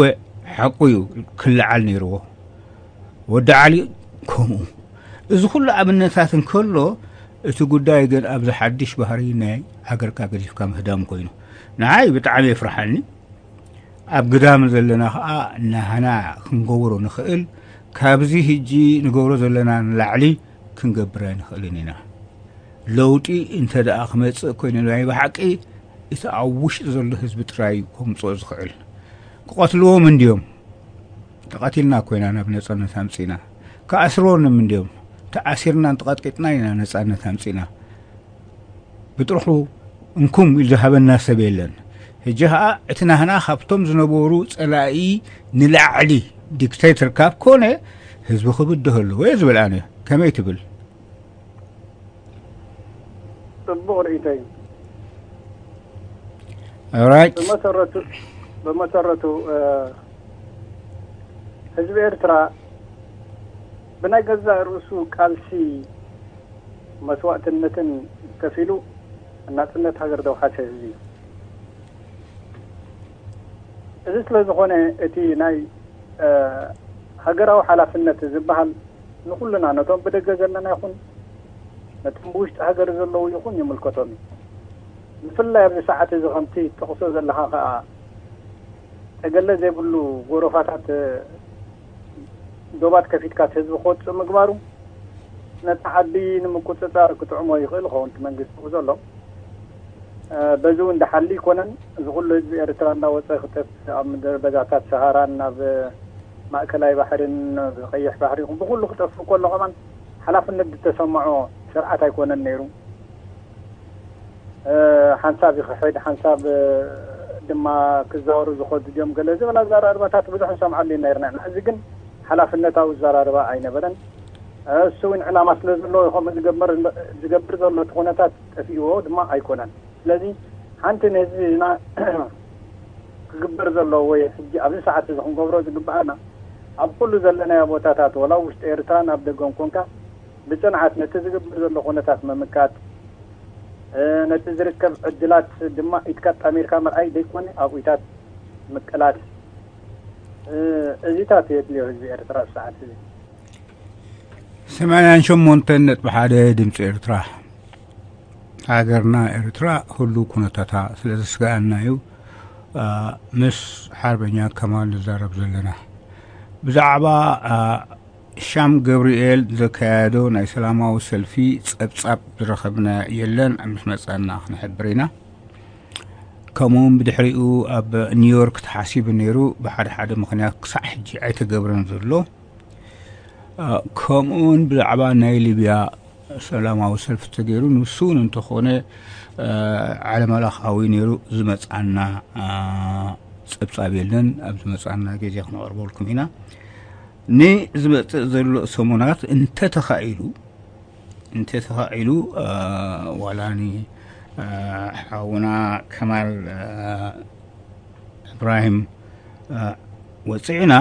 ሓቁ እዩ ክለዓል ነይርዎ ወዲ ዓሊ ከምኡ እዚ ኩሉ ኣብነታት እንከሎ እቲ ጉዳይ ግን ኣብዚ ሓድሽ ባህሪ ናይ ሃገርካ ገዲፍካ ምህዳም ኮይኑ ንዓይ ብጣዕሚ የፍርሓኒ ኣብ ግዳም ዘለና ከዓ ናህና ክንገብሮ ንኽእል ካብዚ ህጂ ንገብሮ ዘለና ንላዕሊ ክንገብር ኣይንኽእልን ኢና ለውጢ እንተ ደኣ ክመጽእ ኮይኑ ናይ ብሓቂ እቲ ኣብ ውሽጢ ዘሎ ህዝቢ ጥራይ እዩ ከምጽኦ ዝኽእል ክቐትልዎም እንድዮም ተቐቲልና ኮይና ናብ ነጻነት ኣምጺና። ክኣስርዎም እንድዮም። ተኣሲርናን ተቐጥቂጥና ኢና ነጻነት ኣምጺና። ብጥርሑ እንኩም ኢሉ ዝሃበና ሰብ የለን። ሕጂ ኸኣ እቲ ናህና ካብቶም ዝነበሩ ጸላኢ ንላዕሊ ዲክቴተር ካብ ኮነ ህዝቢ ክብድህ ኣለዎ እየ ዝብል ኣነ። ከመይ ትብል? ጽቡቕ ርእይቶ እዩ። Alright። ብመሰረቱ ብመሰረቱ ህዝቢ ኤርትራ ብናይ ገዛእ ርእሱ ቃልሲ መስዋእትነትን ከፊሉ ናጽነት ሃገር ዘውሓሰ ህዝቢ እዩ። እዚ ስለ ዝኾነ እቲ ናይ ሃገራዊ ሓላፍነት ዝበሃል ንኹልና ነቶም ብደገ ዘለና ይኹን ነቶም ብውሽጢ ሃገር ዘለዉ ይኹን ይምልከቶም እዩ። ብፍላይ ኣብዚ ሰዓት እዚ ከምቲ ትጠቕሶ ዘለኻ ከኣ ተገለ ዘይብሉ ጎረፋታት ዶባት ከፊትካ እቲ ህዝቢ ክወፅእ ምግባሩ ነቲ ዓዲ ንምቁፅፃር ክጥዕሞ ይኽእል ይኸውን እቲ መንግስቲ ብኡ ዘሎ። በዚ እውን ድሓል ይኮነን እዚ ኩሉ ህዝቢ ኤርትራ እንዳወፀ ክጠፍእ ኣብ ምድረ በዳታት ሰሃራን ናብ ማእከላይ ባሕርን ቀይሕ ባሕሪ ይኹን ብኩሉ ክጠፍእ ከሎ ከማን ሓላፍነት ዝተሰምዖ ስርዓት ኣይኮነን ነይሩ። ሓንሳብ ይኽሕድ ሓንሳብ ድማ ክዛወሩ ዝኸዱ ድዮም ገለ ዝብል ኣዘራርባታት ብዙሕ ንሰምዓሉ ነርና ኢና። እዚ ግን ሓላፍነታዊ ኣዘራርባ ኣይነበረን። እሱ እውን ዕላማ ስለ ዘለዎ ከምኡ ዝገብር ዝገብር ዘሎ እቲ ኩነታት ጠፊእዎ ድማ ኣይኮነን። ስለዚ ሓንቲ ንህዝብና ክግበር ዘለዎ ወይ ሕጂ ኣብዚ ሰዓት እዚ ክንገብሮ ዝግብኣና ኣብ ኩሉ ዘለናዮ ቦታታት ወላ ውሽጢ ኤርትራን ኣብ ደገን ኮንካ ብጽንዓት ነቲ ዝግበር ዘሎ ኩነታት ምምካት ነቲ ዝርከብ ዕድላት ድማ ኢድካ ጣሚርካ ምርኣይ ዘይኮነ ኣብኡታት ምቅላስ እዚታት የድልዮ ህዝቢ ኤርትራ ኣብ ሰዓት እዚ። ሰማንያን ሸሞንተን ነጥቢ ሓደ ድምፂ ኤርትራ። ሃገርና ኤርትራ ህሉው ኩነታታ ስለ ዘስግኣና እዩ ምስ ሓርበኛ ከማል ንዛረብ ዘለና። ብዛዕባ ሻም ገብርኤል ዘካየዶ ናይ ሰላማዊ ሰልፊ ጸብጻብ ዝረኸብና የለን። ምስ መጻና ክንሕብር ኢና። ከምኡውን ብድሕሪኡ ኣብ ኒውዮርክ ተሓሲቡ ነይሩ። ብሓደ ሓደ ምኽንያት ክሳዕ ሕጂ ኣይተገብረን ዘሎ። ከምኡውን ብዛዕባ ናይ ሊብያ ሰላማዊ ሰልፊ ተገይሩ ንሱ እውን እንተኾነ ዓለም ለኻዊ ነይሩ ዝመጻና ጸብጻብ የለን። ኣብ ዝመጻና ግዜ ክነቕርበልኩም ኢና። ንዝመጽእ ዘሎ ሰሙናት እንተተኻኢሉ እንተተኻኢሉ ዋላ ኒ ሓውና ከማል እብራሂም ወፅዕና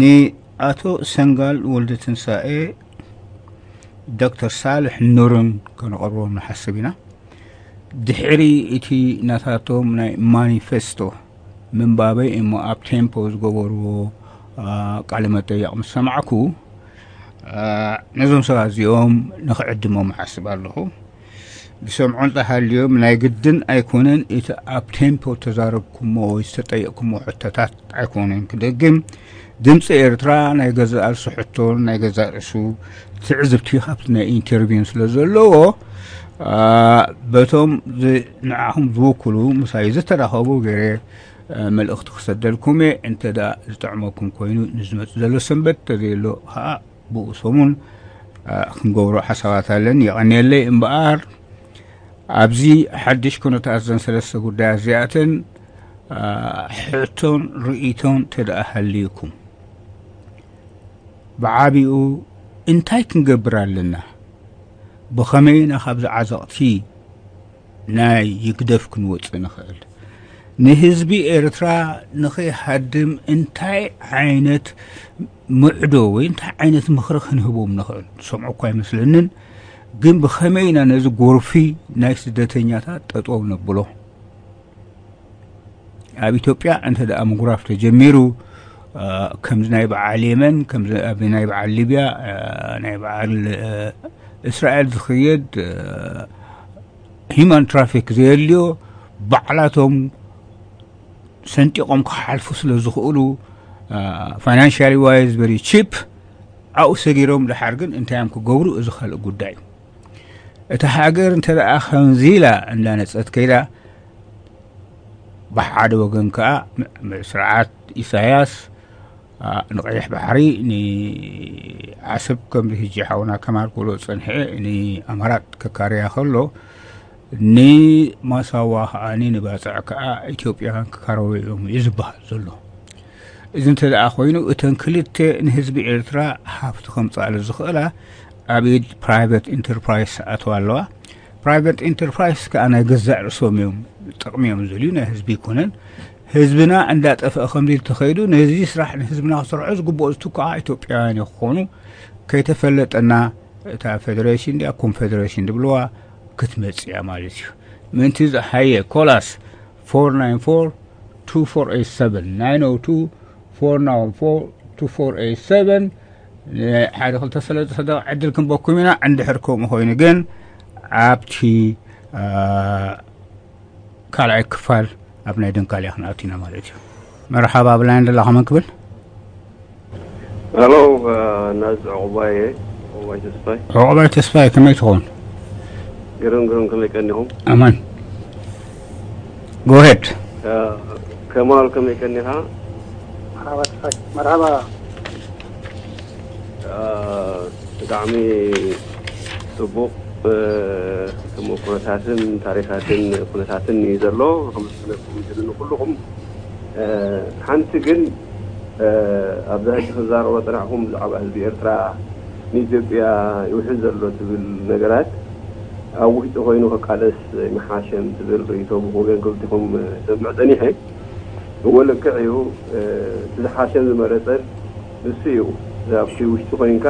ንኣቶ ሰንጋል ወልደ ትንሳኤ ዶክተር ሳልሕ ኑርን ከነቐርቦም ንሓስብ ኢና። ድሕሪ እቲ ናታቶም ናይ ማኒፌስቶ ምንባበይ እሞ ኣብ ቴምፖ ዝገበርዎ ቃለ መጠየቕ ምስ ሰማዕኩ ነዞም ሰባት እዚኦም ንኽዕድሞም እሓስብ ኣለኹ። ዝሰምዑ እንተሃልዮም ናይ ግድን ኣይኮነን እቲ ኣብ ቴምፖ ተዛረብኩሞ ወይ ዝተጠየቅኩሞ ሕቶታት ኣይኮነን ክደግም። ድምፂ ኤርትራ ናይ ገዛእ ርእሱ ሕቶን ናይ ገዛእ ርእሱ ትዕዝብቲ ካብቲ ናይ ኢንተርቪውን ስለ ዘለዎ በቶም ንዓኹም ዝውክሉ ምሳይ ዝተራኸቡ ገይረ መልእኽቲ ክሰደልኩም እየ። እንተ ደኣ ዝጥዕመኩም ኮይኑ ንዝመጽእ ዘሎ ሰንበት ተዘየሎ ከዓ ብኡ ሰሙን ክንገብሮ ሓሳባት ኣለኒ። የቐንየለይ እምበኣር ኣብዚ ሓድሽ ኩነታት እዘን ሰለስተ ጉዳያት እዚኣተን ሕቶን ርእይቶን ተደኣ ሃልዩኩም ብዓቢኡ እንታይ ክንገብር ኣለና? ብኸመይ ኢና ካብዚ ዓዘቕቲ ናይ ይግደፍ ክንወፅእ ንኽእል? ንህዝቢ ኤርትራ ንኸይሃድም እንታይ ዓይነት ምዕዶ ወይ እንታይ ዓይነት ምኽሪ ክንህቦም ንኽእል? ዝሰምዑ እኳ ኣይመስለንን። ግን ብኸመይ ኢና ነዚ ጎርፊ ናይ ስደተኛታት ጠጠው ነብሎ? ኣብ ኢትዮጵያ እንተ ደኣ ምጉራፍ ተጀሚሩ ከምዚ ናይ በዓል የመን ከምዚ ናይ በዓል ሊብያ ናይ በዓል እስራኤል ዝኽየድ ሂማን ትራፊክ ዘየልዮ ባዕላቶም ሰንጢቖም ክሓልፉ ስለ ዝኽእሉ ፋይናንሻሊ ዋይዝ በሪ ቺፕ ኣብኡ ሰጊሮም ድሓር ግን እንታይ እዮም ክገብሩ እዚ ካልእ ጉዳይ እዩ። እታ ሃገር እንተ ደኣ ከምዚ ኢላ እንዳነጸት ከይዳ ብሓደ ወገን ከኣ ስርዓት ኢሳያስ ንቐይሕ ባሕሪ፣ ንዓሰብ፣ ከምዚ ሕጂ ሓውና ከማል ክብሎ ዝጸንሐ፣ ንኣማራጥ ከካርያ ከሎ፣ ንማሳዋ ከኣ፣ ንባጽዕ ከኣ ኢትዮጵያውያን ክካረዩ እዮም እዩ ዝበሃል ዘሎ። እዚ እንተ ደኣ ኮይኑ፣ እተን ክልተ ንህዝቢ ኤርትራ ሃፍቲ ከምጽኣሉ ዝኽእላ ኣብ ኢድ ፕራይቨት ኢንተርፕራይስ ኣተዋ ኣለዋ። ፕራይቨት ኢንተርፕራይስ ከኣ ናይ ገዛእ ርእሶም እዮም፣ ጥቕሚ እዮም ዝደልዩ፣ ናይ ህዝቢ ኣይኮነን። ህዝብና እንዳጠፍአ ከምዚ ተኸይዱ፣ ነዚ ስራሕ ንህዝብና ክሰርሖ ዝግብኦ ዝትክኣ ኢትዮጵያውያን እዮም ክኾኑ። ከይተፈለጠና እታ ፌደሬሽን ድያ ኮንፌደሬሽን ድብልዋ ክትመጽእ እያ ማለት እዩ። ምእንቲ እዚ ሃየ ኮላስ ፎር ናይን ፎር ቱ ፎር ኤይት ሰቨን፣ ናይን ኦ ቱ ፎር ናይን ፎር ቱ ፎር ኤይት ሰቨን። ሓደ ክልተ ሰለስተ ደቂቕ ዕድል ክንበኩም ኢና። እንድሕር ከምኡ ኮይኑ ግን ኣብቲ፣ አ፣ ካልኣይ ክፋል ኣብ ናይ ደንካል እያ ክንኣቱ ኢና ማለት እዩ። መርሓባ፣ ኣብ ላይን ደላ ከመን ክብል? ሄሎ፣ አ፣ ናዝ ዕቑባይ እየ። ዕቑባይ ተስፋይ። ዕቑባይ ተስፋይ፣ ከመይ ትኸውን? ግርም፣ ግርም፣ ከመይ ቀኒኹም? ኣማን። Go ahead። አ፣ ከማል፣ ከመይ ቀኒኻ? መርሓባ ተስፋይ። መርሓባ። አ፣ ብጣዕሚ ጽቡቕ፣ እ፣ ተመኩሮታትን ታሪኻትን ኩነታትን እዩ ዘሎ። ከመስግነኩም ይደሊ ንኩልኹም። እ፣ ሓንቲ ግን፣ እ፣ ኣብዛ ሕጂ ክዛረቦ ጸናሕኩም ብዛዕባ ህዝቢ ኤርትራ ንኢትዮጵያ ይውሕዝ ዘሎ ትብል ነገራት፣ ኣብ ውሽጢ ኮይኑ ክቃለስ ኣይምሓሸን ትብል ርእይቶ ብወገን ክልቲኹም እሰምዕ ጸኒሐ። እወ፣ ልክዕ እዩ። እ፣ እቲ ዝሓሸን ዝመረጸን ንሱ እዩ። ኣብቲ ውሽጢ ኮይንካ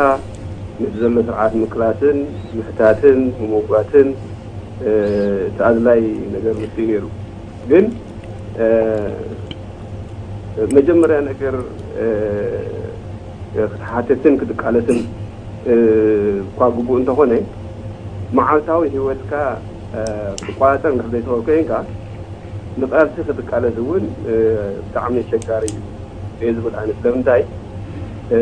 ነቲ ዘሎ ስርዓት ምቅላስን ምሕታትን ምምጓትን፣ እ፣ እቲ ኣድላይ ነገር ንሱ እዩ ነይሩ። ግን፣ እ፣ መጀመርያ ነገር፣ እ፣ ክትሓትትን ክትቃለስን፣ እ፣ እኳ ግቡእ እንተኾነ፣ መዓልታዊ ህይወትካ፣ እ፣ ክትቆጻጸር እንድሕር ዘይትኽእል ኮይንካ፣ ንቃልሲ ክትቃለስ እውን፣ እ፣ ብጣዕሚ ኣሸጋሪ እዩ እየ ዝብል ኣነ። ስለምንታይ? እ፣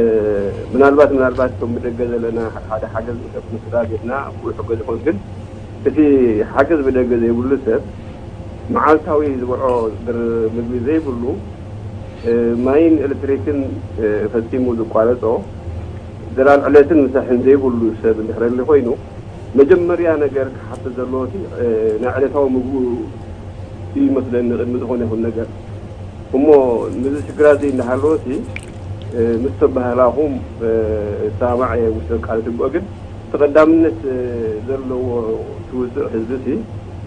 ምናልባት፣ ምናልባት እቶም ብደገ ዘለና ሓደ ሓደ ሓገዝ ንሰብ ንስድራ ቤትና ኣብኡ ይሕገዝ ይኾን፣ ግን እቲ ሓገዝ ብደገ ዘይብሉ ሰብ መዓልታዊ ዝበልዖ ድር-፣ ምግቢ ዘይብሉ፣ እ፣ ማይን ኤሌክትሪክን፣ እ፣ ፈጺሙ ዝቋረጾ፣ ድራር ዕለትን ምሳሕን ዘይብሉ ሰብ እንድሕር ኣሊ ኮይኑ፣ መጀመርያ ነገር ክሓስብ ዘለዎ እቲ፣ እ፣ ናይ ዕለታዊ ምግቡ እዩ ይመስለኒ ቅድሚ ዝኾነ ይኹን ነገር። እሞ ነዚ ሽግራት እዚ እንዳሃለወ እቲ፣ እ፣ ምስ ተባህላኹም፣ እ፣ እሰማማዕ እየ፣ ውሽጠ ቃል ትግኦ፣ ግን እቲ ቀዳምነት፣ እ፣ ዘለዎ ትውፅእ ህዝቢ እቲ፣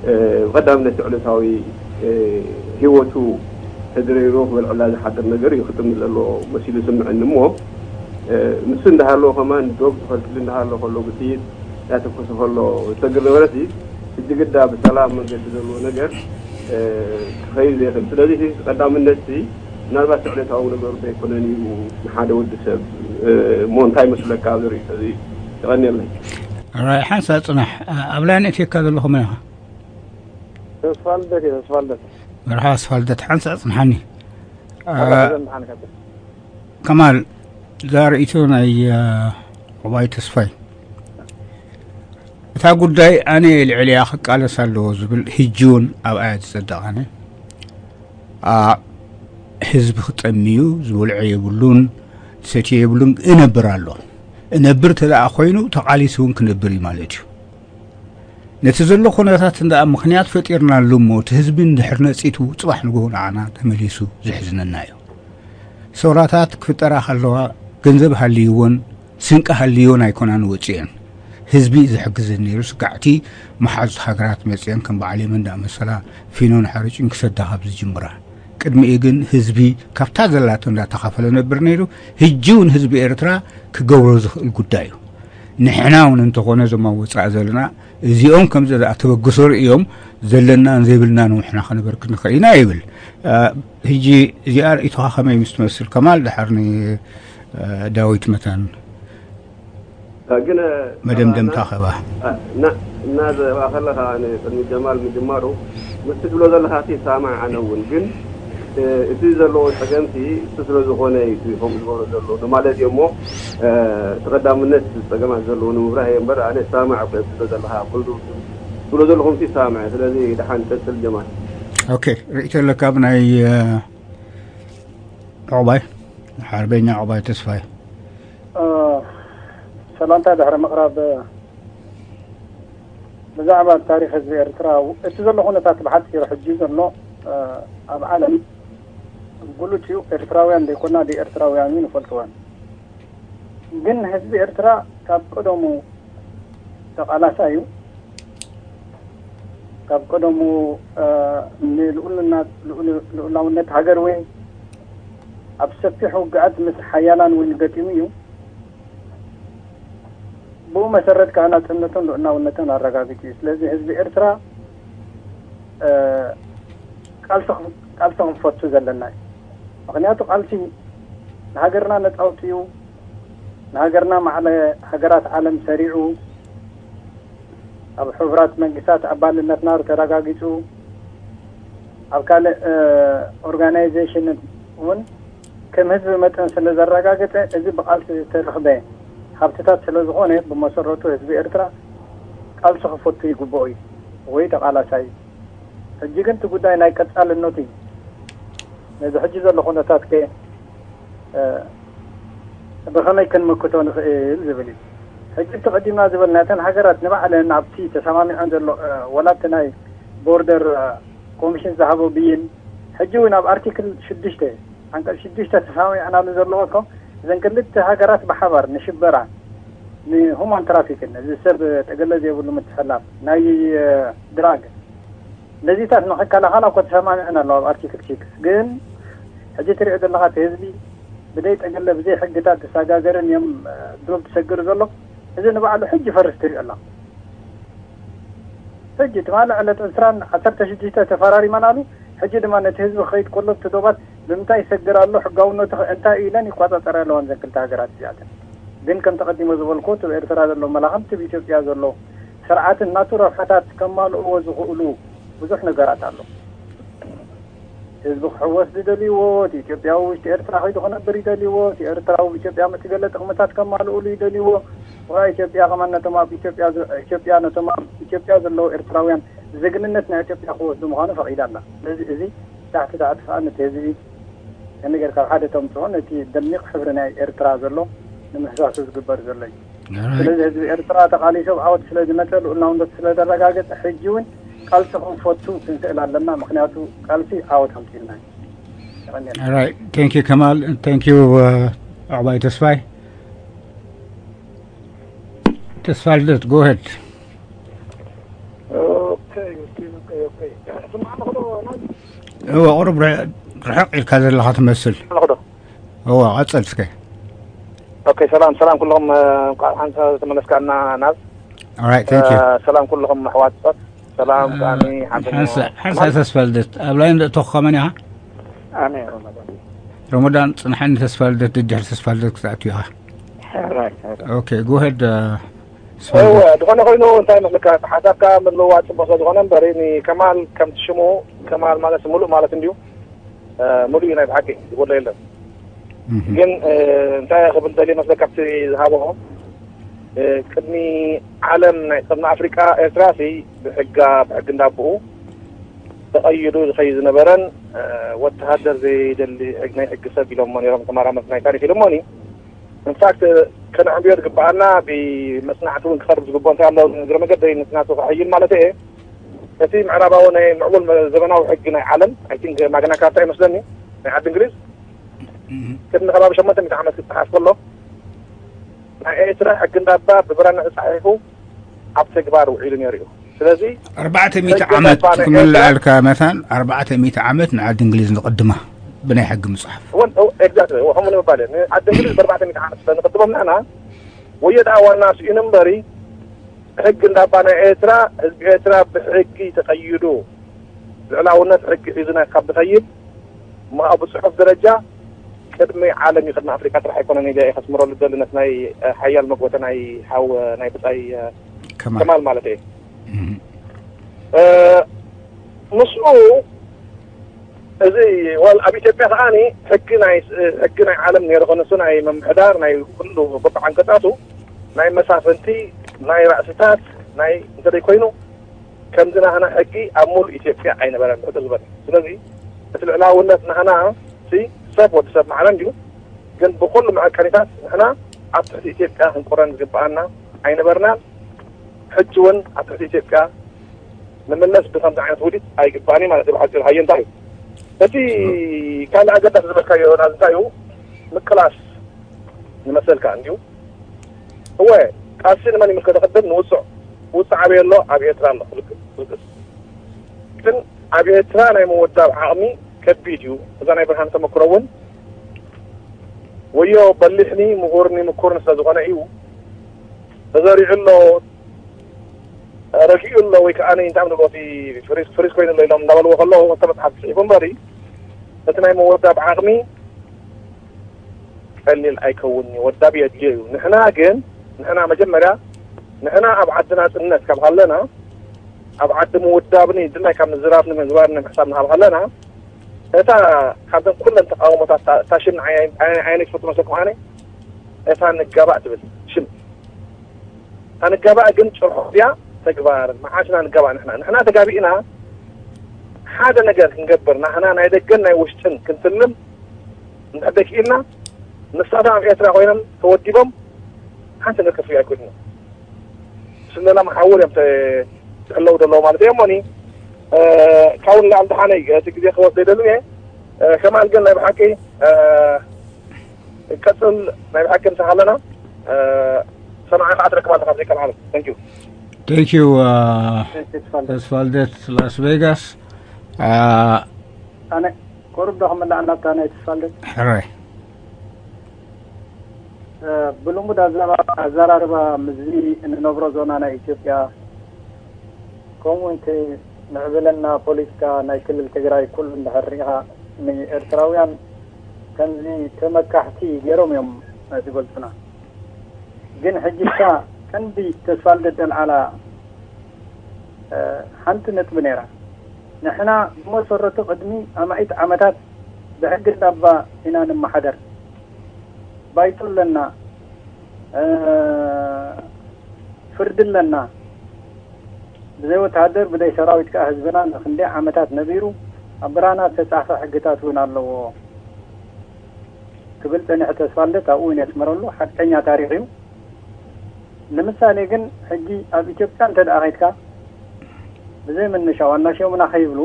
እ፣ ብቀዳምነት ዕለታዊ፣ እ፣ ህይወቱ ተድረይሩ ክበልዕላ ዝሓድር ነገር እዩ ክጥምት ዘለዎ መሲሉ ይስምዐኒ። እሞ፣ እ፣ ንሱ እንዳሃለወ ከማን ዶብ ተኸልኪሉ እንዳሃለወ ከሎ ብጥይት እናተኮሰ ከሎ ዝተግር ነበረሲ፣ ሕጂ ግዳ ብሰላም መንገዲ ዘለዎ ነገር፣ እ፣ ክኸይድ ዘይኽእል። ስለዚ እቲ ቀዳምነት እቲ ምናልባት ዕለታዊ ነገሩ ዘይኮነን እዩ ንሓደ ወዲ ሰብ፣ እ፣ እሞ እንታይ መስለካ ኣብዚ ርእይቶ እዚ? የቐንየለይ። ራይ ሓንሳ ጽናሕ፣ ኣብ ላይን እትየካ ዘለኹም ኢኻ? ተስፋ ልደት እየ፣ ተስፋ ልደት። መርሓ ተስፋ ልደት፣ ሓንሳ ጽንሓኒ። ኣ፣ ኣላ፣ ብዘን ብሓን ከብል። ከማል፣ እዛ ርእይቶ ናይ፣ እ፣ ዕባይ ተስፋይ፣ እታ ጉዳይ ኣነ ልዕሊያ ክቃለስ ኣለዎ ዝብል ህጂ እውን ኣብኣ እያ ዝጸድቕ። ኣነ፣ ኣ፣ ህዝቢ ክጠሚ እዩ፣ ዝበልዖ የብሉን፣ ዝሰትዮ የብሉን፣ እነብር ኣሎ። እነብር እንተ ደኣ ኮይኑ፣ ተቓሊሱ እውን ክነብር እዩ ማለት እዩ። ነቲ ዘሎ ኩነታት እንዳ ምኽንያት ፈጢርናሉ እሞ፣ እቲ ህዝቢ እንድሕር ነጺቱ፣ ጽባሕ ንግሆ ንዓና ተመሊሱ ዘሕዝነና እዩ። ሰውራታት ክፍጠራ ከለዋ፣ ገንዘብ ሃልይዎን ስንቂ ሃልዮን ኣይኮናን ወጺኤን። ህዝቢ እዩ ዝሕግዘን ነይሩ። ስጋዕቲ መሓዙት ሃገራት መጺኤን ከም በዓል የመን እንዳመሰላ ፊኖን ሓርጭን ክሰዳ ካብ ዝጅምራ። ቅድሚኡ ግን ህዝቢ ካብታ ዘላቶ እንዳተኻፈለ ነብር ነይሩ። ህጂ እውን ህዝቢ ኤርትራ ክገብሮ ዝኽእል ጉዳይ እዩ። ንሕና እውን እንተኾነ እዞም ኣብ ወጻኢ ዘለና እዚኦም ከም ዘ-፣ ተበግሶ ርእዮም ዘለናን ዘይብልናን እውን ንሕና ከነበርክት ንኽእል ኢና ይብል። እ፣ ህጂ እዚኣ ርእይቶኻ ከመይ ምስ ትመስል ከማል ድሓር ን፣ እ፣ ዳዊት መታን እ፣ ግን፣ እ፣ መደምደምታ ና-፣ ከባ። እ፣ ና-፣ እናዘባ ከለኻ ንቅድሚ ጀማል ምጅማሩ ምስቲ ትብሎ ዘለኻ እቲ ይሰማማዕ ኣነ እውን። ግን፣ እ፣ እቲ ዘለዎ ጸገምቲ እሱ ስለ ዝኾነ እዩ እቲ ከምኡ ዝገብሮ ዘሎ ንማለት እዩ እሞ፣ እ፣ እቲ ቀዳምነት ጸገማት ዘለዎ ንምብራህ እየ እምበር ኣነ ይሰማማዕ እኮ እየ ትብሎ ዘለኻ። ኩሉ ትብሎ ዘለኹም እቲ ይሰማማዕ እየ። ስለዚ ደሓን ቀጽል ጀማል። ኦኬ፣ ርእይቶ ኣለካ ብናይ፣ እ፣ ዕቑባይ? ሓርበኛ ዑቕባይ ተስፋይ። ሰላምታ ድሕሪ ምቕራብ፣ ብዛዕባ ታሪክ ህዝቢ ኤርትራ እቲ ዘሎ ኩነታት ብሓፂሩ ሕጂ ዘሎ ኣብ ዓለም ጉሉት እዩ። ኤርትራውያን ዘይኮና ደይ ኤርትራውያን እዩ ንፈልጥወን። ግን ህዝቢ ኤርትራ ካብ ቀደሙ ተቓላሳይ እዩ። ካብ ቀደሙ ንልኡልናት ልኡላውነት ሃገር እውን ኣብ ሰፊሕ ውግኣት ምስ ሓያላን እውን ገጢሙ እዩ። ብኡ መሰረት ከዓ ናፅነቱን ልኡላውነቱን ኣረጋጊፁ እዩ። ስለዚ ህዝቢ ኤርትራ ቃልሲ ክንፈቱ ዘለና እዩ። ምክንያቱ ቃልሲ ንሃገርና ነፃ ኣውፅኡ፣ ንሃገርና ማዕለ ሃገራት ዓለም ሰሪዑ፣ ኣብ ሕቡራት መንግስታት ኣባልነትና ተረጋጊፁ፣ ኣብ ካልእ ኦርጋናይዜሽን እውን ከም ህዝቢ መጠን ስለ ዘረጋገፀ፣ እዚ ብቃልሲ ዝተረኽበ ሃብትታት ስለ ዝኾነ፣ ብመሰረቱ ህዝቢ ኤርትራ ቃልሲ ክፈቱ ይግብኦ እዩ ወይ ተቓላሳይ እዩ። ሕጂ ግን እቲ ጉዳይ ናይ ቀፃልነቱ እዩ። ነዚ ሕጂ ዘሎ ኩነታት ከ ብኸመይ ክንምክቶ ንኽእል ዝብል እዩ። ሕጂ እቲ ቀዲምና ዝበልናተን ሃገራት ንባዕለን ኣብቲ ተሰማሚዐን ዘሎ ወላ እቲ ናይ ቦርደር ኮሚሽን ዝሃቦ ብይን ሕጂ እውን ኣብ ኣርቲክል ሽዱሽተ ዓንቀፅ ሽዱሽተ ተሰማሚዐናሉ ዘለዎ እኮ እዘን ክልተ ሃገራት ብሓባር ንሽበራ ንሁማን ትራፊክን እዚ ሰብ ጠገለ ዘይብሉ ምትሕላፍ ናይ ድራግ ነዚታት ንኽከላኸላ እኮ ተሰማሚዐን ኣለዋ ኣብ ኣርቲክል ሲክስ። ግን ሕጂ ትሪኦ ዘለኻ እቲ ህዝቢ ብደይ ጠገለ ብዘይ ሕግታት ዝሰጋገርን እዮም ዶብ ዝሰግር ዘሎ። እዚ ንባዕሉ ሕጂ ፈርስ ትሪኦ ኣላ። ሕጂ ትማሊ ዕለት ዕስራን ዓሰርተ ሽዱሽተ ተፈራሪመናሉ። ሕጂ ድማ ነቲ ህዝቢ ክኸይድ ከሎ እቲ ዶባት ብምንታይ ይሰግር ኣሎ ሕጋውነቱ እንታይ እዩ ኢለን ይቆፃፀር ኣለዎን ዘን ክልተ ሃገራት እዚኣተን። ግን ከም ተቐዲሞ ዝበልኩ እቲ ኤርትራ ዘሎ መላኸምቲ ብኢትዮጵያ ዘሎ ስርዓትን ናቱ ረብሓታት ከማልእዎ ዝኽእሉ ብዙሕ ነገራት ኣሎ። ህዝቢ ክሕወስ ዝደልይዎ፣ እቲ ኢትዮጵያዊ ውሽጢ ኤርትራ ከይዱ ክነብር ይደልይዎ፣ እቲ ኤርትራዊ ኢትዮጵያ መፂ ገለ ጥቕምታት ከማልእሉ ይደልይዎ። ወላ ኢትዮጵያ ከማን ነቶም ኣብ ኢትዮጵያ ኢትዮጵያ ነቶም ኣብ ኢትዮጵያ ዘለዉ ኤርትራውያን ዜግነት ናይ ኢትዮጵያ ክወስዱ ምዃኑ ፈቒዳ ኣላ። ስለዚ እዚ ታሕቲ ታሕቲ ከዓ ነቲ ህዝቢ ከመይ ጌርካ ኣብ ሓደ ተምፅኦ ነቲ ደሚቕ ሕብሪ ናይ ኤርትራ ዘሎ ንምህሳሱ ዝግበር ዘሎ እዩ። ስለዚ ህዝቢ ኤርትራ ተቓሊሱ ኣብ ዓወት ስለ ዝመፀ ልኡላውነቱ ስለ ዘረጋገፀ ሕጂ እውን ቃልሲ ክንፈቱ ክንክእል ኣለና። ምክንያቱ ቃልሲ ዓወት ኣምፅልና እዩ። Right. Thank you, Kamal. Thank you, uh, ኣዕባይ ተስፋይ። ተስፋ ልደት፣ go ahead. ኦኬ ኦኬ ኦኬ ኦኬ። ስማዕ ንኽዶ ናዚ እወ፣ ቁሩብ ርሕ- ርሕቕ ኢልካ ዘለኻ ትመስል። ንኽዶ እወ፣ ቀጽል እስከ። ኦኬ። ሰላም ሰላም ኩልኹም፣ እንኳዕ ሓንሳ ተመለስካና ናብ All right, thank you. ሰላም ኩልኹም ኣሕዋት ጸት ሰላም። ብጣዕሚ ሓንሳ ሓንሳ ተስፋ ልደት ኣብ ላይ ንእተኹ ከመን ኢኻ? ኣነ ረመዳን። ረመዳን ጽንሓኒ፣ ተስፋ ልደት ድድሕሪ ተስፋ ልደት ክትኣቱ ኢኻ። ኦኬ፣ go ahead. እወ ዝኾነ ኮይኑ እንታይ መስለካ፣ ሓሳብካ ምልውዋጥ ጽቡቅ ስለ ዝኾነ እምበሪ ንከማል ከምቲ ሽሙ ከማል ማለት ምሉእ ማለት እንድዩ። ምሉእ እዩ ናይ ብሓቂ ዝጎሎ የለን። ግን እንታይ ክብል ደልየ መስለካ ኣብቲ ዝሃቦ ቅድሚ ዓለም ናይ ቅድሚ ኣፍሪቃ ኤርትራ ሲ ብሕጋ ብሕጊ እንዳብኡ ተቐይዱ ዝኸይ ዝነበረን ወተሃደር ዘይደሊ ናይ ሕጊ ሰብ ኢሎሞ ነሮም ተማራመርቲ ናይ ታሪክ ኢሎሞኒ። ኢንፋክት ከነዕብዮ ዝግበኣና ብመፅናዕቲ እውን ክቐርብ ዝግብኦ እንታይ ኣሎ እግረ መገደይ ንትናቱ ክሕይል ማለት እየ። እቲ ምዕራባዊ ናይ ምዕቡል ዘበናዊ ሕጊ ናይ ዓለም ኣይ ቲንክ ማግና ካርታ ይመስለኒ ናይ ዓዲ እንግሊዝ ቅድሚ ከባቢ ሸሞንተ ሚእቲ ዓመት ክፀሓፍ ከሎ ናይ ኤርትራ ሕጊ እንዳባ ብብራና ተፃሒፉ ኣብ ተግባር ውዒሉ ነይሩ እዩ። ስለዚ ኣርባዕተ ሚእቲ ዓመት ክምልኣልካ መታን ኣርባዕተ ሚእቲ ዓመት ንዓዲ እንግሊዝ ንቕድማ ብናይ ሕጊ ምፅሓፍ ኤግዛክትሊ ከምኡ ንምባል ንዓዲ እንግሊዝ ብኣርባዕተ ሚእቲ ዓመት ስለንቕድሞም ንሕና ወዮ ደኣ ዋና ስኢኑ እምበሪ ሕጊ እንዳባ ናይ ኤርትራ ህዝቢ ኤርትራ ብሕጊ ተቐይዱ ልዕላውነት ሕጊ ሒዙ ናይ ካብ ዝኸይድ እሞ ኣብ ብፅሑፍ ደረጃ ቅድሚ ዓለም እዩ ቅድሚ ኣፍሪካ ጥራሕ ኣይኮነን ኢለ እየ ከስምረሉ ደሊ ነቲ ናይ ሓያል መጎተ ናይ ሓው ናይ ብፃይ ከማል ማለት እየ። ምስኡ እዚ ወል ኣብ ኢትዮጵያ ከዓኒ ሕጊ ናይ ሕጊ ናይ ዓለም ነይሩ ኮነሱ ናይ ምምሕዳር ናይ ኩሉ በብዓንቀፃቱ ናይ መሳፍንቲ ናይ ራእስታት ናይ እንተዘይ ኮይኑ ከምዚ ናህና ሕጊ ኣብ ሙሉእ ኢትዮጵያ ኣይነበረን ሕቶ ዝበለ። ስለዚ እቲ ልዕላውነት ናህና ሲ ሰብ ወዲ ሰብ ማዕረ እንዲሁ ግን ብኹሉ መዐቀኒታት ንሕና ኣብ ትሕቲ ኢትዮጵያ ክንቁረን ዝግብኣና ኣይነበርናን። ሕጂ እውን ኣብ ትሕቲ ኢትዮጵያ ንምለስ ብከምዚ ዓይነት ውዲት ኣይግባእን እዩ ማለት እዩ። ብሓፂሩ ሃየ እንታይ እዩ እቲ ካልእ ኣገዳሲ ዝበልካዮ ናዚ እንታይ እዩ ምቅላስ ንመሰልካ እንዲዩ። እወ ቃልሲ ንመን ይምልከቶ ክብል ንውፅዕ ውፅዕ ኣበይ ኣሎ ኣብ ኤርትራ ኣሎ ክልቅስ ግን ኣብ ኤርትራ ናይ ምውዳብ ዓቕሚ ከቢድ እዩ። እዛ ናይ ብርሃን ተመክሮ እውን ወዮ በሊሕኒ ምሁርኒ ምኩርን ስለ ዝኾነ እዩ ተዘሪዑ ኣሎ ረጊኡ ኣሎ ወይ ከዓ እንታይ ንብሎ ፍሪዝ ፍሪዝ ኮይኑ ኣሎ ኢሎም እንዳበልዎ ከለዉ እተ መፅሓፍ ፅሒፉ እምበሪ እቲ ናይ ምውዳብ ዓቕሚ ቀሊል ኣይከውን እዩ። ወዳብ የድልዮ እዩ። ንሕና ግን ንሕና መጀመርያ ንሕና ኣብ ዓዲ ናፅነት ካብ ሃለና ኣብ ዓዲ ምውዳብኒ ድላይ ካብ ምዝራብኒ ምግባርኒ ምሕሳብ ንሃብ ሃለና እታ ካብዘን ኩለን ተቃውሞታት እታ ሽም ዓይነይ ትፈቱ መስለኩም ኣነ እታ ንጋባእ ትብል ሽም እታ ንጋባእ ግን ጭርሖ እዚኣ ተግባር መዓስና ንጋባእ ንሕና ንሕና ተጋቢእና ሓደ ነገር ክንገብር ናህና ናይ ደገን ናይ ውሽጥን ክንትልም እንድሕር ደኪኢልና ንሳቶም ኣብ ኤርትራ ኮይኖም ተወዲቦም ሓንቲ ነገር ከፍዩ ኣይኮይኑ ስለላ መሓውር እዮም ዝሕለው ዘለዉ ማለት እዮም ሞኒ ካብኡ ንላዕሊ ድሓነይ እቲ ግዜ ክወስደ ይደሉ እየ ከማል ግን ናይ ብሓቂ ቀፅል ናይ ብሓቂ ምሳኻ ኣለና ሰማዒ ከዓ ትረክብ ኣለካ ብዘይቀልዓለም thank you thank you ተስፋልደት ላስ ቬጋስ ኣነ ቁሩብ ዶ ክምላእ ናብታ ናይ ተስፋልደት ሕራይ ብልሙድ ኣዘራርባ ምስዚ እንነብሮ ዞና ናይ ኢትዮጵያ ከምኡ እቲ ምዕብለና ፖለቲካ ናይ ክልል ትግራይ ኩሉ እንድሕር ሪኢኻ ንኤርትራውያን ከምዚ ተመካሕቲ ገይሮም እዮም ዝገልፁና። ግን ሕጂ እታ ቀንዲ ተስፋልደት ዘልዓላ ሓንቲ ነጥቢ ነይራ። ንሕና ብመሰረቱ ቅድሚ ኣማኢት ዓመታት ብሕጊ እንዳባ ኢና ንመሓደር። ባይቶ ኣለና፣ ፍርዲ ኣለና። ብዘይ ወተሃደር ብዘይ ሰራዊት ከዓ ህዝብና ንክንደይ ዓመታት ነቢሩ ኣብ ብራና ዝተፃሕፈ ሕግታት እውን ኣለዎ ክብል ፀኒሑ ተስፋልደት ኣብኡ እውን የስምረሉ ሓቀኛ ታሪክ እዩ። ንምሳሌ ግን ሕጂ ኣብ ኢትዮጵያ እንተ ደኣ ከይድካ ብዘይ መነሻ ዋና ሽዮምና ከይብሉ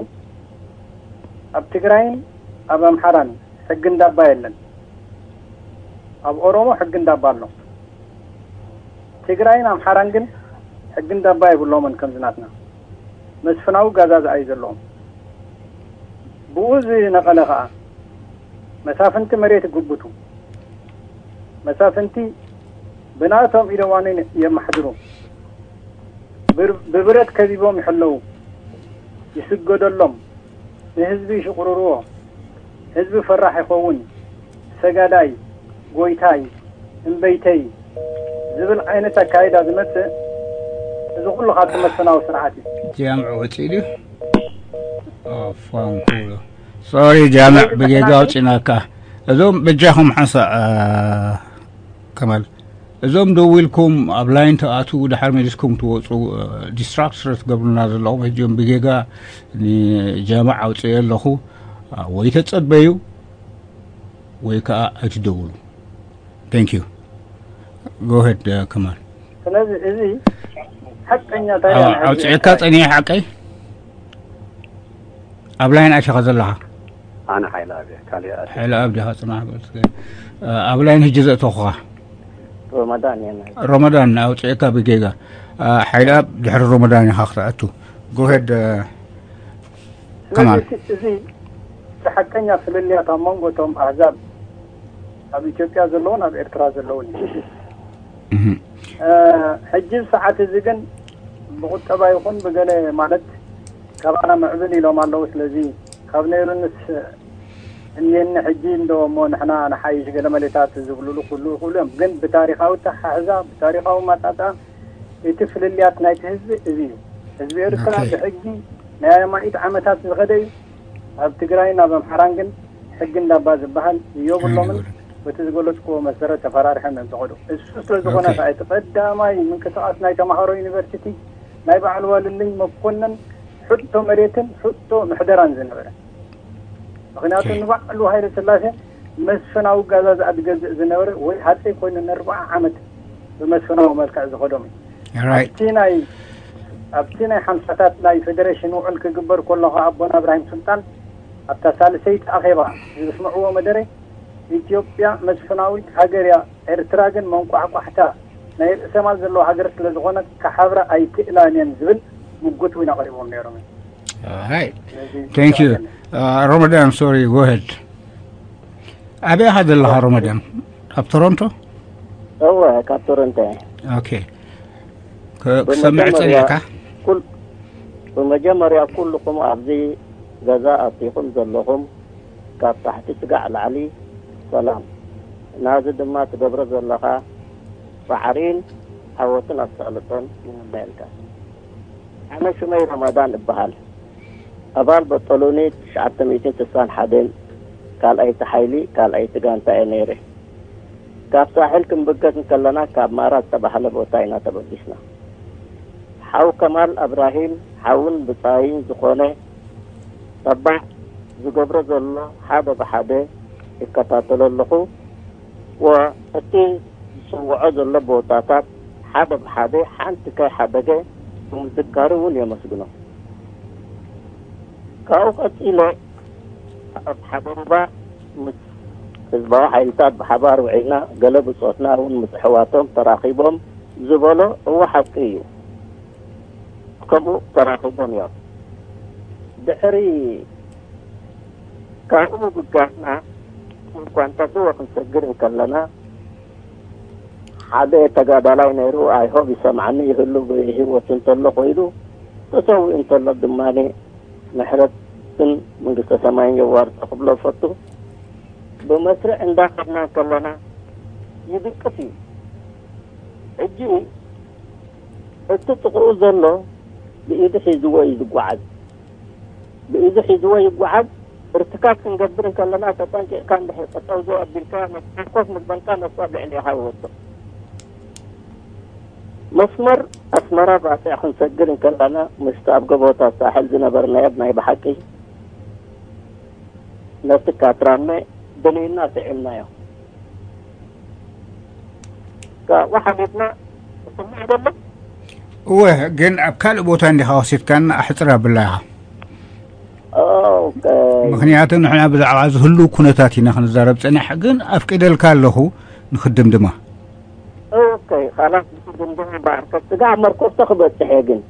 ኣብ ትግራይን ኣብ ኣምሓራን ሕጊ እንዳባ የለን። ኣብ ኦሮሞ ሕጊ እንዳባ ኣሎ። ትግራይን ኣምሓራን ግን ሕጊ እንዳባ የብሎምን ከምዚ ናትና መስፍናዊ ጋዛዝ እዩ ዘለዎም። ብኡ ዝነቐለ ከዓ መሳፍንቲ መሬት ይጉብቱ። መሳፍንቲ ብናቶም ኢደዋንን የማሕድሩ። ብብረት ከቢቦም ይሕለዉ። ይስገደሎም። ንህዝቢ ይሽቑርርዎ። ህዝቢ ፈራሕ ይኸውን። ሰጋዳይ፣ ጎይታይ፣ እምበይተይ ዝብል ዓይነት ኣካይዳ ዝመፅእ እዚ ኩሉ ካብቲ መስፍናዊ ስርዓት እዩ። ጃምዕ ወፂኡ ድዩ? ፋንኩሎ ሶሪ ጃምዕ ብጌጋ ኣውፂናካ። እዞም በጃኹም ሓንሳእ ከማል እዞም ደው ኢልኩም ኣብ ላይን ተኣትዉ ድሓር መሊስኩም ትወፁ ዲስትራክት ስለ ትገብሩና ዘለኹም ሕጂኦም ብጌጋ ንጃምዕ ኣውፅኤ ኣለኹ። ወይ ተፀበዩ ወይ ከዓ ኣይትደውሉ። Thank you. Go ahead, uh, Kamal. ስለዚ እዚ ሓቀኛ ታሪኽ ኣውፅኤካ ፀኒሐ ሓቀይ ኣብ ላይን ኣቲኻ ዘለኻ ኣነ ሓይለ ኣብ ካልእ ኣቲ ሓይለ ኣብ ዲኻ ፅናሕ በል እስከ። ኣብ ላይን ሕጂ ዘእተኹኻ ረመዳን እየ ናይ ረመዳን ኣውፅኤካ ብጌጋ ሓይለ ኣብ ድሕሪ ረመዳን ኢኻ ክትኣቱ። Go ahead. ስለዚ እዚ እቲ ሓቀኛ ፍልልያት ኣብ መንጎ እቶም ኣህዛብ ኣብ ኢትዮጵያ ዘለውን ኣብ ኤርትራ ዘለውን እዩ። ሕጂ ሰዓት እዚ ግን ብቁጠባ ይኹን ብገለ ማለት ካባና ምዕብል ኢሎም ኣለዉ። ስለዚ ካብ ነይሩንስ እኒአኒ ሕጂ እንዶ እሞ ንሕና ንሓይሽ ገለ መሌታት ዝብሉሉ ክህሉ ይኽእሉ እዮም። ግን ብታሪኻዊ ተሓሕዛ ብታሪኻዊ ማጣጣ እቲ ፍልልያት ናይቲ ህዝቢ እዚ እዩ። ህዝቢ ኤርትራ ብሕጊ ናይ ኣማኢት ዓመታት ዝኸደ እዩ። ኣብ ትግራይን ኣብ ኣምሓራን ግን ሕጊ እንዳባ ዝበሃል የብሎምን። በቲ ዝገለፅኩዎ መሰረት ተፈራሪሖም እዮም ዝኸዱ። እሱ ስለ ዝኾነ ከዓ እቲ ቀዳማይ ምንቅስቃስ ናይ ተምሃሮ ዩኒቨርሲቲ ናይ በዓል ዋልልኝ መኮነን ሕቶ መሬትን ሕቶ ምሕደራን ዝነበረ ምክንያቱ ንባዕሉ ሃይለ ስላሴ መስፍናዊ ገዛዝኣ ዝገዝእ ዝነበረ ወይ ሃፀይ ኮይኑ ንኣርብዓ ዓመት ብመስፍናዊ መልክዕ ዝኸዶም እዩ። Right. ኣብቲ ናይ ኣብቲ ናይ ሓምሳታት ናይ ፌዴሬሽን ውዕል ክግበር ከሎ ከዓ ኣቦና እብራሂም ሱልጣን ኣብታ ሳልሰይቲ ኣኼባ ዘስምዕዎ መደረ ኢትዮጵያ መስፍናዊት ሃገር እያ፣ ኤርትራ ግን መንቋሕቋሕታ ናይ ርእሰማል ዘለዋ ሃገር ስለ ዝኾነት ክሓብራ ኣይክእላን እየን ዝብል ምጉት እውን ኣቕሪቦም ነይሮም እዮም። All right. ስለዚ Thank you. ይስማዓኒ። Uh, Ramadan, sorry, go ahead. ኣበይ ኢኻ ዘለኻ ሮመዳን? ኣብ ቶሮንቶ? እወ፣ ካብ ቶሮንቶ እየ። ኦኬ። ክ- ክሰምዕ ጸኒሕካ? ኩል- ብመጀመርያ ኩልኹም ኣብዚ ገዛ ኣቲኹም ዘለኹም ካብ ታሕቲ ስጋዕ ላዕሊ ሰላም፣ ናዚ ድማ ትገብሮ ዘለኻ ጻዕሪን ዓወትን ኣስተዕልጦን ይምነየልካ። ኣነ ሽመይ ረመዳን እበሃል። ኣባል በጠሉኒ ትሽዓተ ሚእትን ስሳን ሓደን ካልኣይቲ ሓይሊ ካልኣይቲ ጋንታ እየ ነይረ። ካብ ሳሕል ክንብገስ እንከለና ካብ ማራ ዝተባህለ ቦታ ኢና ተበጊስና። ሓው ከማል ኣብራሂም ሓውን ብጻይን ዝኾነ ተባዕ ዝገብሮ ዘሎ ሓደ ብሓደ ይከታተሎ ኣለኹ። ወእቲ ዝጽውዖ ዘሎ ቦታታት ሓደ ብሓደ ሓንቲ ከይሓደገ ብምዝካሩ እውን የመስግኖ። ካብኡ ቀጺለ ኣብ ሓደ ሩባ ምስ ህዝባዊ ሓይልታት ብሓባር ውዒልና፣ ገለ ብጾትና እውን ምስ ኣሕዋቶም ተራኺቦም ዝበሎ እወ ሓቂ እዩ። ከምኡ ተራኺቦም እዮም። ድሕሪ ካብኡ ምብጋስና እኳ እንተድዎ ክንሰግር እንከለና ሓደ ተጋዳላይ ነይሩ፣ ኣይሆብ ይሰምዓኒ ይህሉ ብህይወት እንተሎ ኮይኑ ተሰዊኡ እንተሎ ድማ ምሕረትን መንግስተ ሰማይን የዋርሶ ክብሎ ፈቱ። ብመስርዕ እንዳኸድና እንከለና ይድቅስ እዩ። ሕጂ እቲ ጥቕኡ ዘሎ ብኢዱ ሒዝዎ እዩ ዝጓዓዝ። ብኢዱ ሒዝዎ ይጓዓዝ። እርትካብ ክንገብር እንከለና ተጠንቂቕካ እንድሕር ጠጠው ዘይ ኣቢልካ መጽሓፍ ኮፍ ምስ በልካ ነፍሱ ኣብ ልዕሌኻ ይወድቕ። መስመር ኣስመራ ባጽዕ ክንሰግር እንከለና ምስቲ ኣብ ጎቦታት ሳሕል ዝነበርናዮ ናይ ብሓቂ ነቲ ካትራመ ደሊና ስዒብናዮ። ካብኡ ሓሊፍና ስምዕ ዘሎ እወ፣ ግን ኣብ ካልእ ቦታ እንዲኻ ወሲድካና ኣሕፅር ኣብላ ኢኻ። ኦኬ። ምክንያቱ ንሕና ብዛዕባ ዝህሉ ኩነታት ኢና ክንዛረብ ፀኒሕ፣ ግን ኣፍቂደልካ ኣለኹ ንክድምድማ። ኦኬ፣ ካላት ዝድምድም በዓል ከስጋ ኣብ መርኮብቶ ክበፅሕ እየ ግን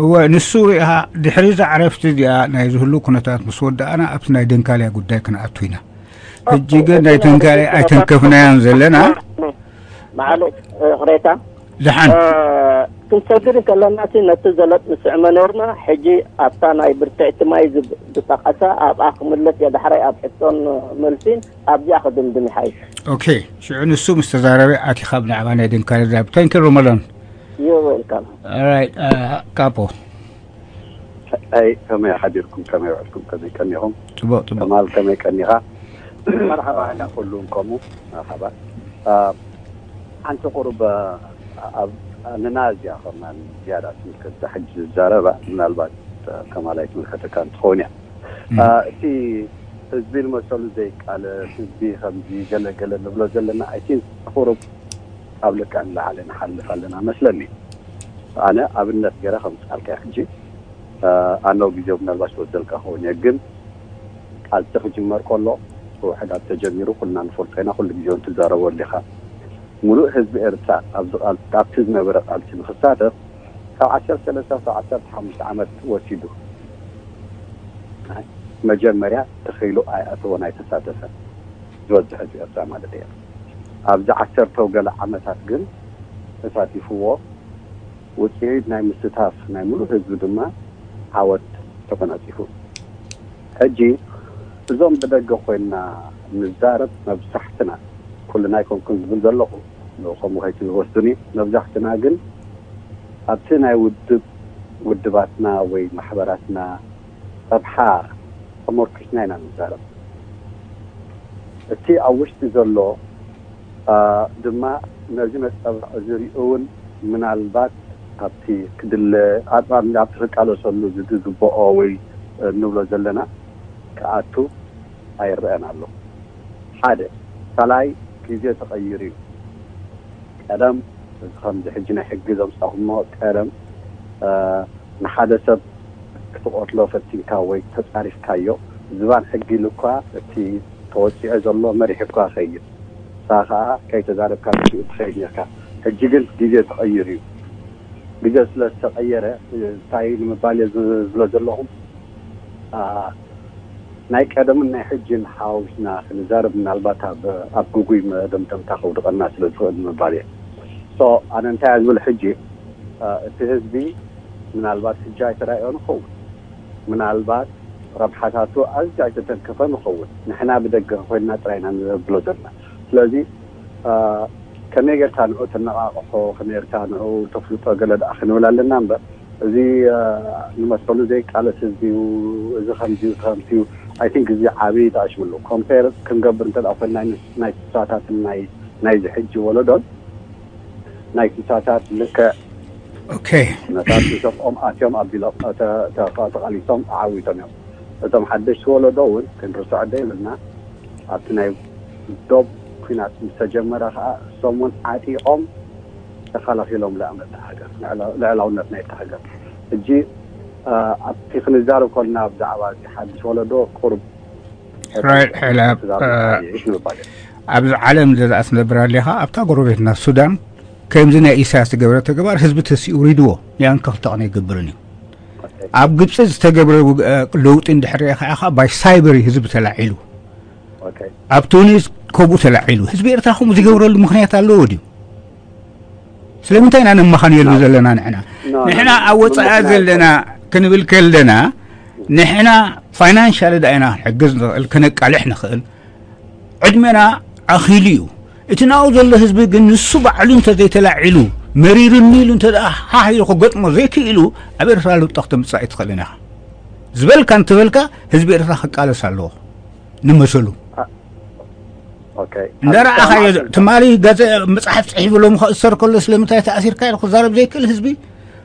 እወ፣ ንሱ ሪኢኻ ድሕሪ እዛ ዕረፍቲ እዚኣ ናይ ዝህሉ ኩነታት ምስ ወዳእና ኣብቲ ናይ ደንካልያ ጉዳይ ክንኣቱ ኢና። ሕጂ ግን ናይ ደንካልያ ኣይተንከፍናያን ዘለና። ማለት ይቕሬታ ደሓን ክንሰግድ ከለና ሲ ነቲ ዘለጥ ንስዕመ ነርና። ሕጂ ኣብታ ናይ ብርትዕቲ ማይ ዝብ- ዝጠቐሳ ኣብኣ ክምለስ እየ። ዳሕራይ ኣብ ሕቶን መልሲን ኣብዚኣ ክድምድም ይሓይሽ። ኦኬ። ሽዑ ንሱ ምስ ተዛረበ ኣቲኻ ብዛዕባ ናይ ደንካልያ ዛብ ታንኪ ሮመዳን። ይወልካም ኦራይት። ካፖ ኣይ ከመይ ሓዲርኩም፣ ከመይ ውዕልኩም፣ ከመይ ቀኒኹም? ጽቡቅ ጽቡቅ። ከማል ከመይ ቀኒኻ? መርሓባ ኣላ ኩሉን ከምኡ መርሓባ። ሓንቲ ቁሩብ ኣብ ንና እዚኣ ከማን ዝያዳ ትምልከት እዛ ሕጂ ዝዛረባ ምናልባት ከማል ኣይትምልከተካ እንትኸውን እያ። እቲ ህዝቢ ንመሰሉ ዘይቃለስ ህዝቢ ከምዚ ገለገለ ንብሎ ዘለና ኣይቲን ቁሩብ ካብ ልክዕ ንላዕሊ ንሓልፍ ኣለና መስለኒ። ኣነ ኣብነት ገይረ ከምፅኣልካ ሕጂ ኣነው ግዜው ምናልባት ዝወስደልካ ክኸውን እየ ግን ቃልሲ ክጅመር ከሎ ብውሕዳት ተጀሚሩ ኩልና ንፈልጦ ኢና። ኩሉ ግዜው እንትዛረበሉ ኢኻ። ሙሉእ ህዝቢ ኤርትራ ኣብዚ ቃልሲ ኣብቲ ዝነበረ ቃልሲ ንክሳተፍ ካብ ዓሰርተ ሰለስተ ክሳብ ዓሰርተ ሓሙሽተ ዓመት ወሲዱ። መጀመርያ ተኸይሉ ኣይኣተወን ኣይተሳተፈን ዝበዝሕ ህዝቢ ኤርትራ ማለት እየ። ኣብዚ ዓሰርተው ገለ ዓመታት ግን ተሳቲፍዎ ውፅኢት ናይ ምስታፍ ናይ ሙሉእ ህዝቢ ድማ ዓወት ተጎናፂፉ። ሕጂ እዞም ብደገ ኮይንና ንዛረብ መብዛሕትና ኩልና ኣይኮንኩን ዝብል ዘለኹ ከምኡ ከይትወስዱኒ መብዛሕትና ግን ኣብቲ ናይ ውድብ ውድባትና ወይ ማሕበራትና ረብሓ ተመርኪስና ኢና ንዛረብ። እቲ ኣብ ውሽጢ ዘሎ ድማ ነዚ መፀባበቂ ዝሪኡ እውን ምናልባት ኣብቲ ክድለ ኣብቲ ክቃለሰሉ ዝግብኦ ወይ እንብሎ ዘለና ክኣቱ ኣይረኣን ኣሎ። ሓደ ካልኣይ ግዜ ተቐይሩ እዩ። ቀደም እዚ ከምዚ ሕጂ ናይ ሕጊ ዘምጻኹሞ ቀደም ንሓደ ሰብ ክትቐትሎ ፈቲንካ ወይ ተጻሪፍካዮ ዝባን ሕጊ ኢሉ እኳ እቲ ተወጺዖ ዘሎ መሪሑ እኳ ይኸይድ። ንስኻ ከኣ ከይተዛረብካ ብኡ ትኸይድ ነርካ። ሕጂ ግን ግዜ ተቐይሩ እዩ። ግዜ ስለ ዝተቐየረ እንታይ ንምባል እየ ዝብሎ ዘለኹ፣ ናይ ቀደምን ናይ ሕጅን ሓዊስና ክንዛረብ ምናልባት ኣብ ኣብ ግጉይ መደምደምታ ከውድቐና ስለ ዝኽእል ንምባል እየ። ኣነ እንታይ እየ ዝብል ሕጂ፣ እቲ ህዝቢ ምናልባት ሕጂ ኣይተራእዮን ይኸውን፣ ምናልባት ረብሓታቱ ኣዝዩ ኣይተተንከፈን ይኸውን። ንሕና ብደገ ኮይንና ጥራይ ኢና ንብሎ ዘለና። ስለዚ ከመይ ጌርካ ንዑ ተነቓቕሖ፣ ከመይ ጌርካ ንዑ ተፍልጦ ገለ ደኣ ክንብል ኣለና እምበር፣ እዚ ንመሰሉ ዘይቃለስ ህዝቢ እዩ፣ እዚ ከምዚ እዩ፣ እዚ ከምዚ እዩ። ኣይ ቲንክ እዚ ዓብዪ ጠቕሽምሉ ኮምፔር ክንገብር እንተ ደኣ ኮይንና ናይ ስሳታትን ናይ ናይዚ ሕጂ ወለዶን ናይ ስሳታት ልክዕ ኦኬ ነታት ሸፍኦም ኣትዮም ኣቢሎም ተቓሊሶም ዓዊቶም እዮም። እቶም ሓደሽቲ ወለዶ እውን ክንርስዖ ደይብልና ኣብቲ ናይ ዶብ ኩናት ምስ ተጀመረ ከዓ እሶም እውን ዓጢቖም ተኸላኺሎም ልዕሊ እታ ሃገር ልዕላውነት ናይ እታ ሃገር። ሕጂ ኣብቲ ክንዛረብ ከልና ብዛዕባ እዚ ሓድሽ ወለዶ ቁሩብ ኣብዚ ዓለም ዘዝኣ ትነብር ኣለኻ ኣብታ ጎረቤትና ሱዳን ከምዚ ናይ ኢሳያስ ዝገበረ ተግባር ህዝቢ ተሲኡ ሪድዎ ያን ክልተ ቅነ ይገብርን እዩ። ኣብ ግብፂ ዝተገብረ ለውጢ እንድሕር ሪኢኻ ኢኻ ባይ ሳይበር እዩ ህዝቢ ተላዒሉ። ኣብ ቱኒስ ከምኡ ተላዒሉ። ህዝቢ ኤርትራ ከምኡ ዝገብረሉ ምኽንያት ኣለዎ ድዩ? ስለምንታይ ኢና ነመኻንየሉ ዘለና ንሕና ንሕና ኣብ ወፃኢ ዘለና ክንብል ከለና ንሕና ፋይናንሻል ዳ ኢና ክንሕግዝ ንኽእል ከነቃልሕ ንኽእል። ዕድመና ኣኺሉ እዩ። እቲ ናብኡ ዘሎ ህዝቢ ግን ንሱ ባዕሉ እንተዘይተላዒሉ መሪርኒ ኢሉ እንተ ደኣ ሓሂሉ ክገጥሞ ዘይክኢሉ ኣብ ኤርትራ ለውጢ ክተምፅእ ኣይትኽእልን ኢኻ። ዝበልካ እንተበልካ ህዝቢ ኤርትራ ክቃለስ ኣለዎ ንመሰሉ። ኦኬ እንዳረኣኻዮ ትማሊ ገዘ መፅሓፍ ፅሒፉ ሎም ከእሰር ከሎ ስለምንታይ ተኣሲርካ ኢሉ ክዛረብ ዘይክእል ህዝቢ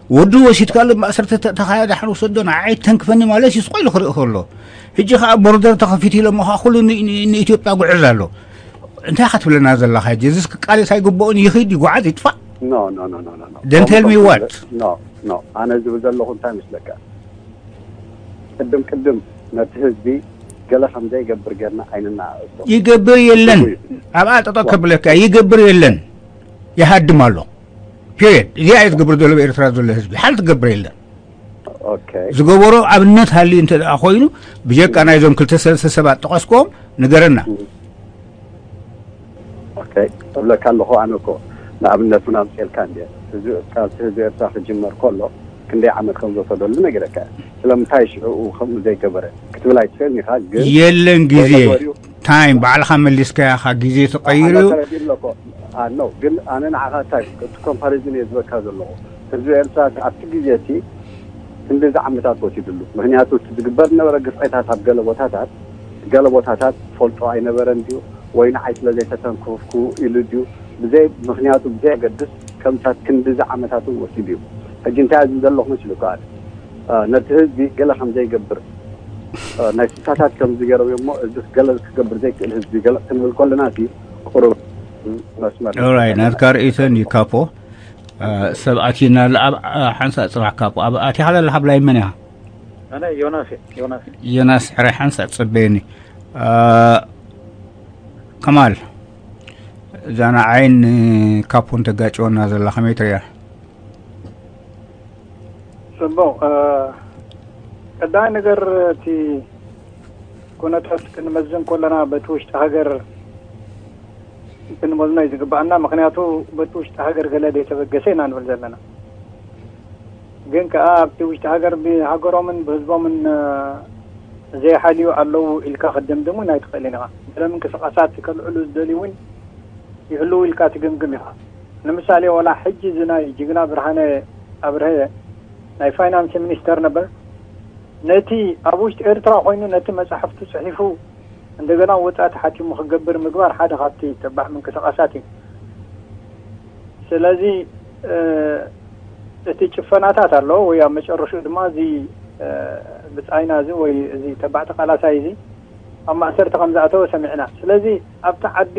ወዱ ወሲድካሉ ማእሰርቲ ተኻያ ዳሕን ውሰዶ ንዓይ ተንክፈኒ ማለት እዩ ስቆ ኢሉ ክርኢ ከሎ ሕጂ ከዓ ቦርደር ተኸፊት ኢሎሞ ከዓ ኩሉ ንኢትዮጵያ ጉዕዝ ኣሎ። እንታይ ኢኻ ትብለና ዘለኻ ሕጂ? እዚስ ክቃለስ ኣይግብኦን ይኽድ ይጓዓዝ ይጥፋእ። ኖ ኖ ኖ ኖ ኖ Then tell me what? ኖ ኖ ኣነ ዝብል ዘለኹ እንታይ መስለካ ቅድም ቅድም ነቲ ህዝቢ ገለ ከም ዘይገብር ጌርና ኣይንናኣእሶ። ይገብር የለን። ኣብኣ ጠጠው ከብለካ ይገብር የለን። ይሃድም ኣሎ። ፔሪየድ። እዚኣ እየ ዝገብር ዘሎ ብኤርትራ ዘሎ ህዝቢ ሓል ትገብር የለን። ኦኬ ዝገበሮ ኣብነት ሃልዩ እንተ ደኣ ኮይኑ ብጀካ ናይዞም ክልተ ሰለስተ ሰባት ጠቐስክዎም ንገረና። ኦኬ እብለካ ኣለኹ። ኣነ እኮ ንኣብነት እውን ኣምፅኤልካ እንደ እዚ ቃልሲ ህዝቢ ኤርትራ ክጅመር ከሎ ክንደይ ዓመት ከም ዝወሰደሉ ነጊረካ እየ። ስለምንታይ ሽዑ ከምኡ ዘይገበረ ክትብል ኣይትኽእልን ኢኻ። ግን የለን ግዜ ገለ ወዲኡ ታይም ባዕልኻ መሊስካ ኢኻ ግዜ ተቐይሩ እዩ። ተረዲእ ኣለኮ ኣኖ ግን ኣነ ንዓኻ እንታይ እቲ ኮምፓሪዝን እየ ዝበካ ዘለኹ። ህዝቢ ኤርትራ ኣብቲ ግዜ እቲ ክንደዚ ዓመታት ወሲድሉ። ምክንያቱ እቲ ዝግበር ዝነበረ ግፍዕታት ኣብ ገለ ቦታታት ገለ ቦታታት ፈልጦ ኣይነበረን ድዩ ወይ ንዓይ ስለ ዘይተተንከፍኩ ኢሉ ድዩ ብዘይ ምክንያቱ ብዘየገድስ ከምታት ክንድዚ ዓመታት እውን ወሲዱ እዩ። ሕጂ እንታይ ኣብዚ ዘለኹ መሲሉ ከኣል ነቲ ህዝቢ ገለ ከም ዘይገብር ናይ ስሳታት ከም ዝገረብ እሞ እዚ ገለ ክገብር ዘይክእል ህዝቢ ገለ ክንብል ከለና እቲ ቁሩብ መስመር ኦራይ ናትካ ርእይቶ እንዲ ካፖ ሰብ ኣትዩና ኣሎ ኣብ ሓንሳእ ፅባሕ ካፖ ኣብ ኣቲኻ ዘለኻ ብላይ መን ኢኻ? ኣነ ዮናስ እየ፣ ዮናስ እየ። ዮናስ ሕራይ ሓንሳእ ትፅበየኒ። ከማል እዛ ንዓይን ካፖን ተጋጭወና ዘላ ከመይ ትሪያ? ጽቡቕ። ቀዳማይ ነገር እቲ ኩነታት ክንመዝን ከለና በቲ ውሽጢ ሃገር ክንመዝኖ እዩ ዝግባኣና። ምክንያቱ በቲ ውሽጢ ሃገር ገለ ዘይተበገሰ ኢና ንብል ዘለና። ግን ከኣ ኣብቲ ውሽጢ ሃገር ብሃገሮምን ብህዝቦምን ዘይሓልዩ ኣለዉ ኢልካ ክትድምድም እውን ኣይትኽእልን ኢኻ። ገለ ምንቅስቓሳት ከልዕሉ ዝደልዩ እውን ይህልዉ ኢልካ ትግምግም ኢኻ። ንምሳሌ ዋላ ሕጂ እዚ ናይ ጅግና ብርሃነ ኣብርሀ ናይ ፋይናንስ ሚኒስተር ነበር ነቲ ኣብ ውሽጢ ኤርትራ ኮይኑ ነቲ መጻሕፍቱ ጽሒፉ እንደገና ወጻኢ ተሓቲሙ ክገብር ምግባር ሓደ ካብቲ ተባዕ ምንቅስቓሳት እዩ። ስለዚ እቲ ጭፈናታት ኣሎ ወይ ኣብ መጨረሽኡ ድማ እዚ ብጻይና እዚ ወይ እዚ ተባዕ ተቃላሳይ እዚ ኣብ ማእሰርቲ ከም ዝኣተወ ሰሚዕና። ስለዚ ኣብቲ ዓዲ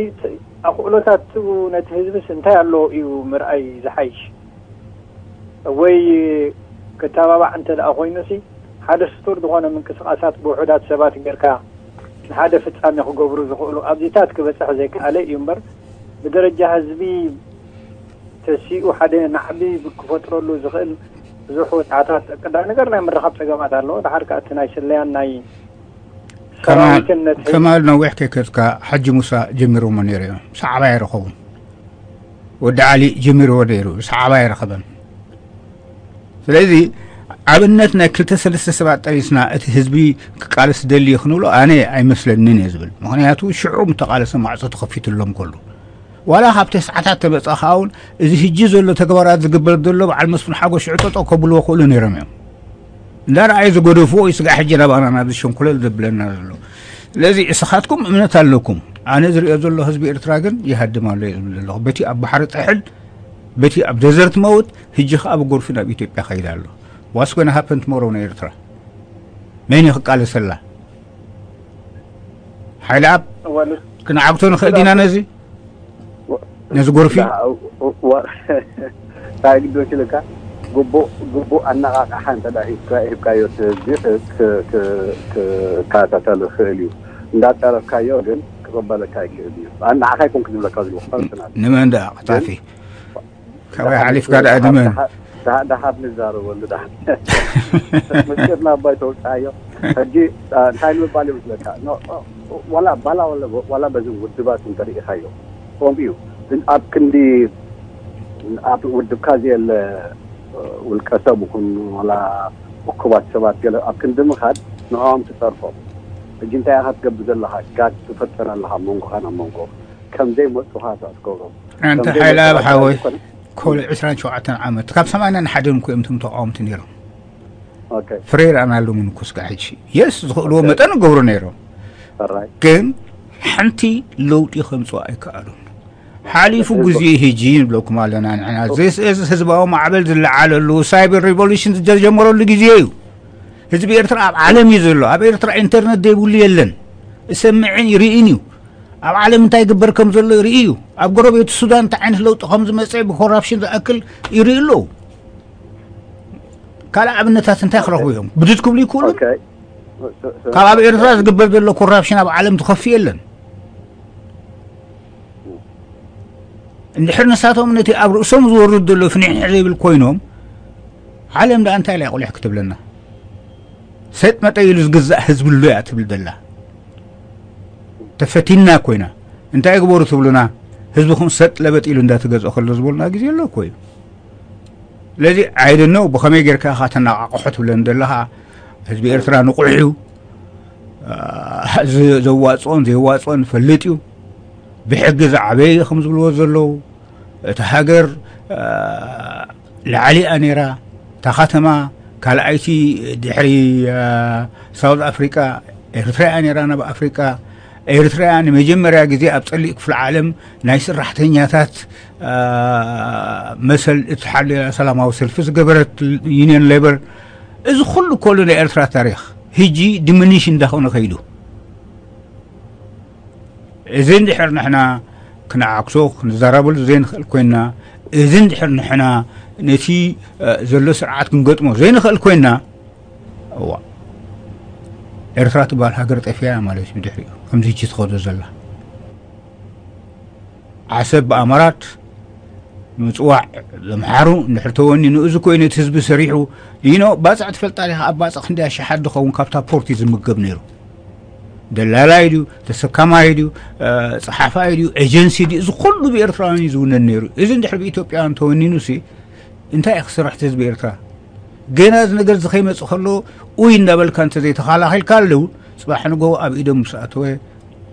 ኣኽእሎታቱ ነቲ ህዝብስ እንታይ ኣለዎ እዩ ምርኣይ ዝሓይሽ። ወይ ክተባባዕ እንተ ደኣ ኮይኑሲ፣ ሓደ ስቱር ዝኾነ ምንቅስቓሳት ብውሑዳት ሰባት ጌርካ ንሓደ ፍጻሜ ክገብሩ ዝኽእሉ ኣብዚታት ክበጽሕ ዘይከኣለ እዩ እምበር፣ ብደረጃ ህዝቢ ተሲኡ ሓደ ናዕቢ ክፈጥረሉ ዝኽእል ብዙሕ ወጽዓታት፣ ቀዳሚ ነገር ናይ ምርኻብ ጸገማት ኣለዎ። ድሓር ከኣ እቲ ናይ ስለያን ናይ ከማል ሰራዊትን ነቲ ከማል ነዊሕ ከይከድካ ሓጂ ሙሳ ጀሚሮሞ ነይሩ እዮም። ሰዓባ ኣይረኸቡን። ወዲ ዓሊ ጀሚርዎ ነይሩ፣ ሰዓባ ኣይረኸበን። ስለዚ ኣብነት ናይ ክልተ ሰለስተ ሰባት ጠሪስና እቲ ህዝቢ ክቃለስ ደሊ ክንብሎ ኣነ ኣይመስለንን እየ ዝብል። ምኽንያቱ ሽዑ ምተቓለሰ ማዕጾ ተኸፊትሎም ከሉ ዋላ ካብ ተስዓታት ተመጻ ከኣ እውን እዚ ህጂ ዘሎ ተግባራት ዝግበር ዘሎ በዓል መስፍን ሓጎስ ሽዑ ጠጠው ከብልዎ ክእሉ ነይሮም እዮም። እንዳረኣዩ ዝገደፍዎ እዩ ስጋዕ ሕጂ ናባና ናብዚ ሸንኩለል ዘብለና ዘሎ። ስለዚ እስኻትኩም እምነት ኣለኩም። ኣነ ዝሪኦ ዘሎ ህዝቢ ኤርትራ ግን ይሃድም ኣሎ እየ ዝብል ዘለኹ። በቲ ኣብ ባሕሪ ጥሕል፣ በቲ ኣብ ደዘርት መውት፣ ህጂ ከኣ ብጎርፊ ናብ ኢትዮጵያ ከይድ ኣሎ። ዋስ ጎና ሃፐን ትሞሮ ንኤርትራ መን እዩ ክቃለሰላ? ሓይሊ ኣብ እዋን ክንዓግቶ ንኽእል ዲና ነዚ ነዚ ጎርፊ እንታይ ግዲ ወሲልካ ግቡእ ግቡእ ኣነቓቕሓ እንተ ደኣ ሂብካ ሂብካዮ እቲ ህዝቢ ክ- ክ- ክ- ክከታተል ይኽእል እዩ። እንዳጸረፍካዮ ግን ክቕበለካ ይክእል እዩ። ኣነ ንዓኻ ኣይኮንኩ ዝብለካ ዘለኹ ፐርሰናል። ንመን ደኣ ቀጣፊ? ካባይ ሓሊፍካ ደኣ ንመን? ደሓር ንዛረበሉ ደሓር። ምስጢርና ኣባይ ተውፅኣዮ። ሕጂ እንታይ ንምባል ይመስለካ? ዋላ ባላ ዋላ በዚ ውድባት እንተሪኢኻዮ ከምኡ እዩ። ኣብ ክንዲ ኣብ ውድብካ ዘየለ ውልቀ ሰብ ይኹን ዋላ እኩባት ሰባት ገለ ኣብ ክንዲ ምኻድ ንዕኦም ትፀርፎም። ሕጂ እንታይ ኢኻ ትገብር ዘለኻ? ጋግ ትፈጥር ኣለኻ መንጎኻን ኣብ መንጎ ከም ዘይመፁኻ ትገብሮም። ኣንተ ሓይላ ኣብ ሓወይ ኮለ ዕስራን ሸውዓተን ዓመት ካብ ሰማንያን ሓደን እኮ እዮም እቶም ተቃወምቲ ነይሮም። ፍሬር ኣናሉምን እኮ ስጋ ሕጂ የስ ዝኽእልዎ መጠን እገብሩ ነይሮም። ግን ሓንቲ ለውጢ ከምፅኡ ኣይከኣሉን። ሓሊፉ ግዜ ሕጂ ንብለኩም ኣለና ንሕና። ዚስ ህዝባዊ ማዕበል ዝለዓለሉ ሳይበር ሪቮሉሽን ዝተጀመረሉ ግዜ እዩ። ህዝቢ ኤርትራ ኣብ ዓለም እዩ ዘሎ። ኣብ ኤርትራ ኢንተርነት ዘይብሉ የለን። እሰምዕን ይርእን እዩ። ኣብ ዓለም እንታይ ይግበር ከም ዘሎ ይርኢ እዩ። ኣብ ጎረቤቱ ሱዳን እንታይ ዓይነት ለውጢ ከም ዝመፀ ብኮራፕሽን ዝኣክል ይርኢ ኣለዉ። ካልእ ኣብነታት እንታይ ክረኽቡ እዮም? ብድድ ክብሉ ይክእሉ። ካብ ኣብ ኤርትራ ዝግበር ዘሎ ኮራፕሽን ኣብ ዓለም ዝኸፊ የለን። እንድሕር ንሳቶም ነቲ ኣብ ርእሶም ዝወርድ ዘሎ ፍንሕንሕ ዘይብል ኮይኖም ዓለም ደኣ እንታይ ኢላ ቁልሕ ክትብለና? ሰጥ መጠ ኢሉ ዝግዛእ ህዝቢ ኣሎ እያ ትብል ዘላ። ተፈቲና ኮይና እንታይ ግበሩ ትብሉና? ህዝብኹም ሰጥ ለበጥ ኢሉ እንዳተገዝኦ ከሎ ዝበሉና ግዜ ኣሎ እኮ እዩ። ስለዚ I don't know ብኸመይ ጌርካ ኢኻ ተነቓቕሖ ትብለኒ ዘለኻ? ህዝቢ ኤርትራ ንቑሕ እዩ። ዘዋፅኦን ዘይዋፅኦን ይፈልጥ እዩ። ብሕጊ ዝዓበየ ከም ዝብልዎ ዘለዉ እቲ ሃገር ላዕሊ እያ ነይራ። እታ ከተማ ካልኣይቲ ድሕሪ ሳውዝ ኣፍሪቃ ኤርትራ እያ ነይራ። ናብ ኣፍሪቃ ኤርትራ እያ ንመጀመርያ ግዜ ኣብ ፀሊእ ክፍለ ዓለም ናይ ስራሕተኛታት መሰል እትሓልያ ሰላማዊ ሰልፊ ዝገበረት ዩኒየን ሌበር። እዚ ኩሉ ከሉ ናይ ኤርትራ ታሪኽ ህጂ ዲሚኒሽ እንዳኾነ ከይዱ። እዚ እንድሕር ንሕና ክንዓክሶ ክንዘራበሉ ዘይንኽእል ኮይንና፣ እዚ እንድሕር ንሕና ነቲ ዘሎ ስርዓት ክንገጥሞ ዘይንኽእል ኮይንና፣ እዋ ኤርትራ ትበሃል ሃገር ጠፊኣ ማለት እዩ። ብድሕሪኡ ከምዚ ህጂ ትኸዶ ዘላ ዓሰብ ብኣማራት ምፅዋዕ ዘምሓሩ እንድሕር ተወኒኑ እዚ ኮይኑ እቲ ህዝቢ ሰሪሑ ይኖ ባፅዕ ትፈልጣ ዲኻ? ኣብ ባፅዕ ክንደይ ኣሽሓት ዝኸውን ካብታ ፖርቲ ዝምገብ ነይሩ። ደላላይ ድዩ ተሰካማይ ድዩ ፀሓፋይ ድዩ ኤጀንሲ ድዩ እዚ ኩሉ ብኤርትራውያን እዩ ዝውነን ነይሩ። እዚ እንድሕር ብኢትዮጵያውያን ተወኒኑ ሲ እንታይ እዩ ክስራሕ እቲ ህዝቢ ኤርትራ? ገና እዚ ነገር እዚ ከይመፅእ ከሎ ኡይ እንዳበልካ እንተዘይተኸላኺልካ ኣለዉ ፅባሕ ንጎ ኣብ ኢዶም ምስ ኣተወ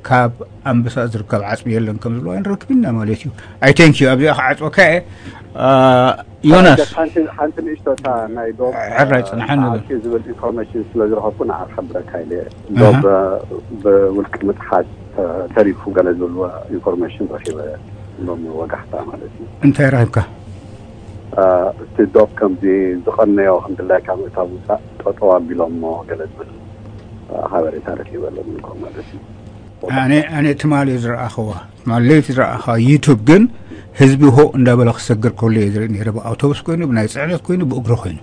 ካብ ኣንበሳ ዝርከብ ዓፅሚ የለን ከም ዝብሎ ኣይንረክብና ማለት እዩ። ኣይ ቴንክ ዩ ኣብዚኣ ክዓፅወካ እየ። ዮናስ ሓንቲ ንእሽቶ እታ ናይ ዶብ ሕራይ ፅንሓ ንብል ዝብል ኢንፎርሜሽን ስለ ዝረኸብኩ ንዓ ክሕብረካ ኢለ ዶብ ብውልቂ ምጥሓስ ተሪፉ ገለ ዝብልዎ ኢንፎርሜሽን ረኪበ ሎም ወጋሕታ ማለት እዩ። እንታይ ረኺብካ? እቲ ዶብ ከምዚ ዝቐነዮ ከም ድላይካ ምእታው ውፃእ ጠጠው ኣቢሎሞ ገለ ዝብል ሓበሬታ ረኪበ ኣለኹ ማለት እዩ። ኣነ ኣነ ትማሊ ዝረኣኽዋ ትማሊ ለይቲ ዝረኣኻ ዩቱብ ግን ህዝቢ ሆ እንዳበለ ክሰግር ከሎ እየ ዝርኢ ነይረ። ብኣውቶቡስ ኮይኑ ብናይ ፅዕነት ኮይኑ ብእግሪ ኮይኑ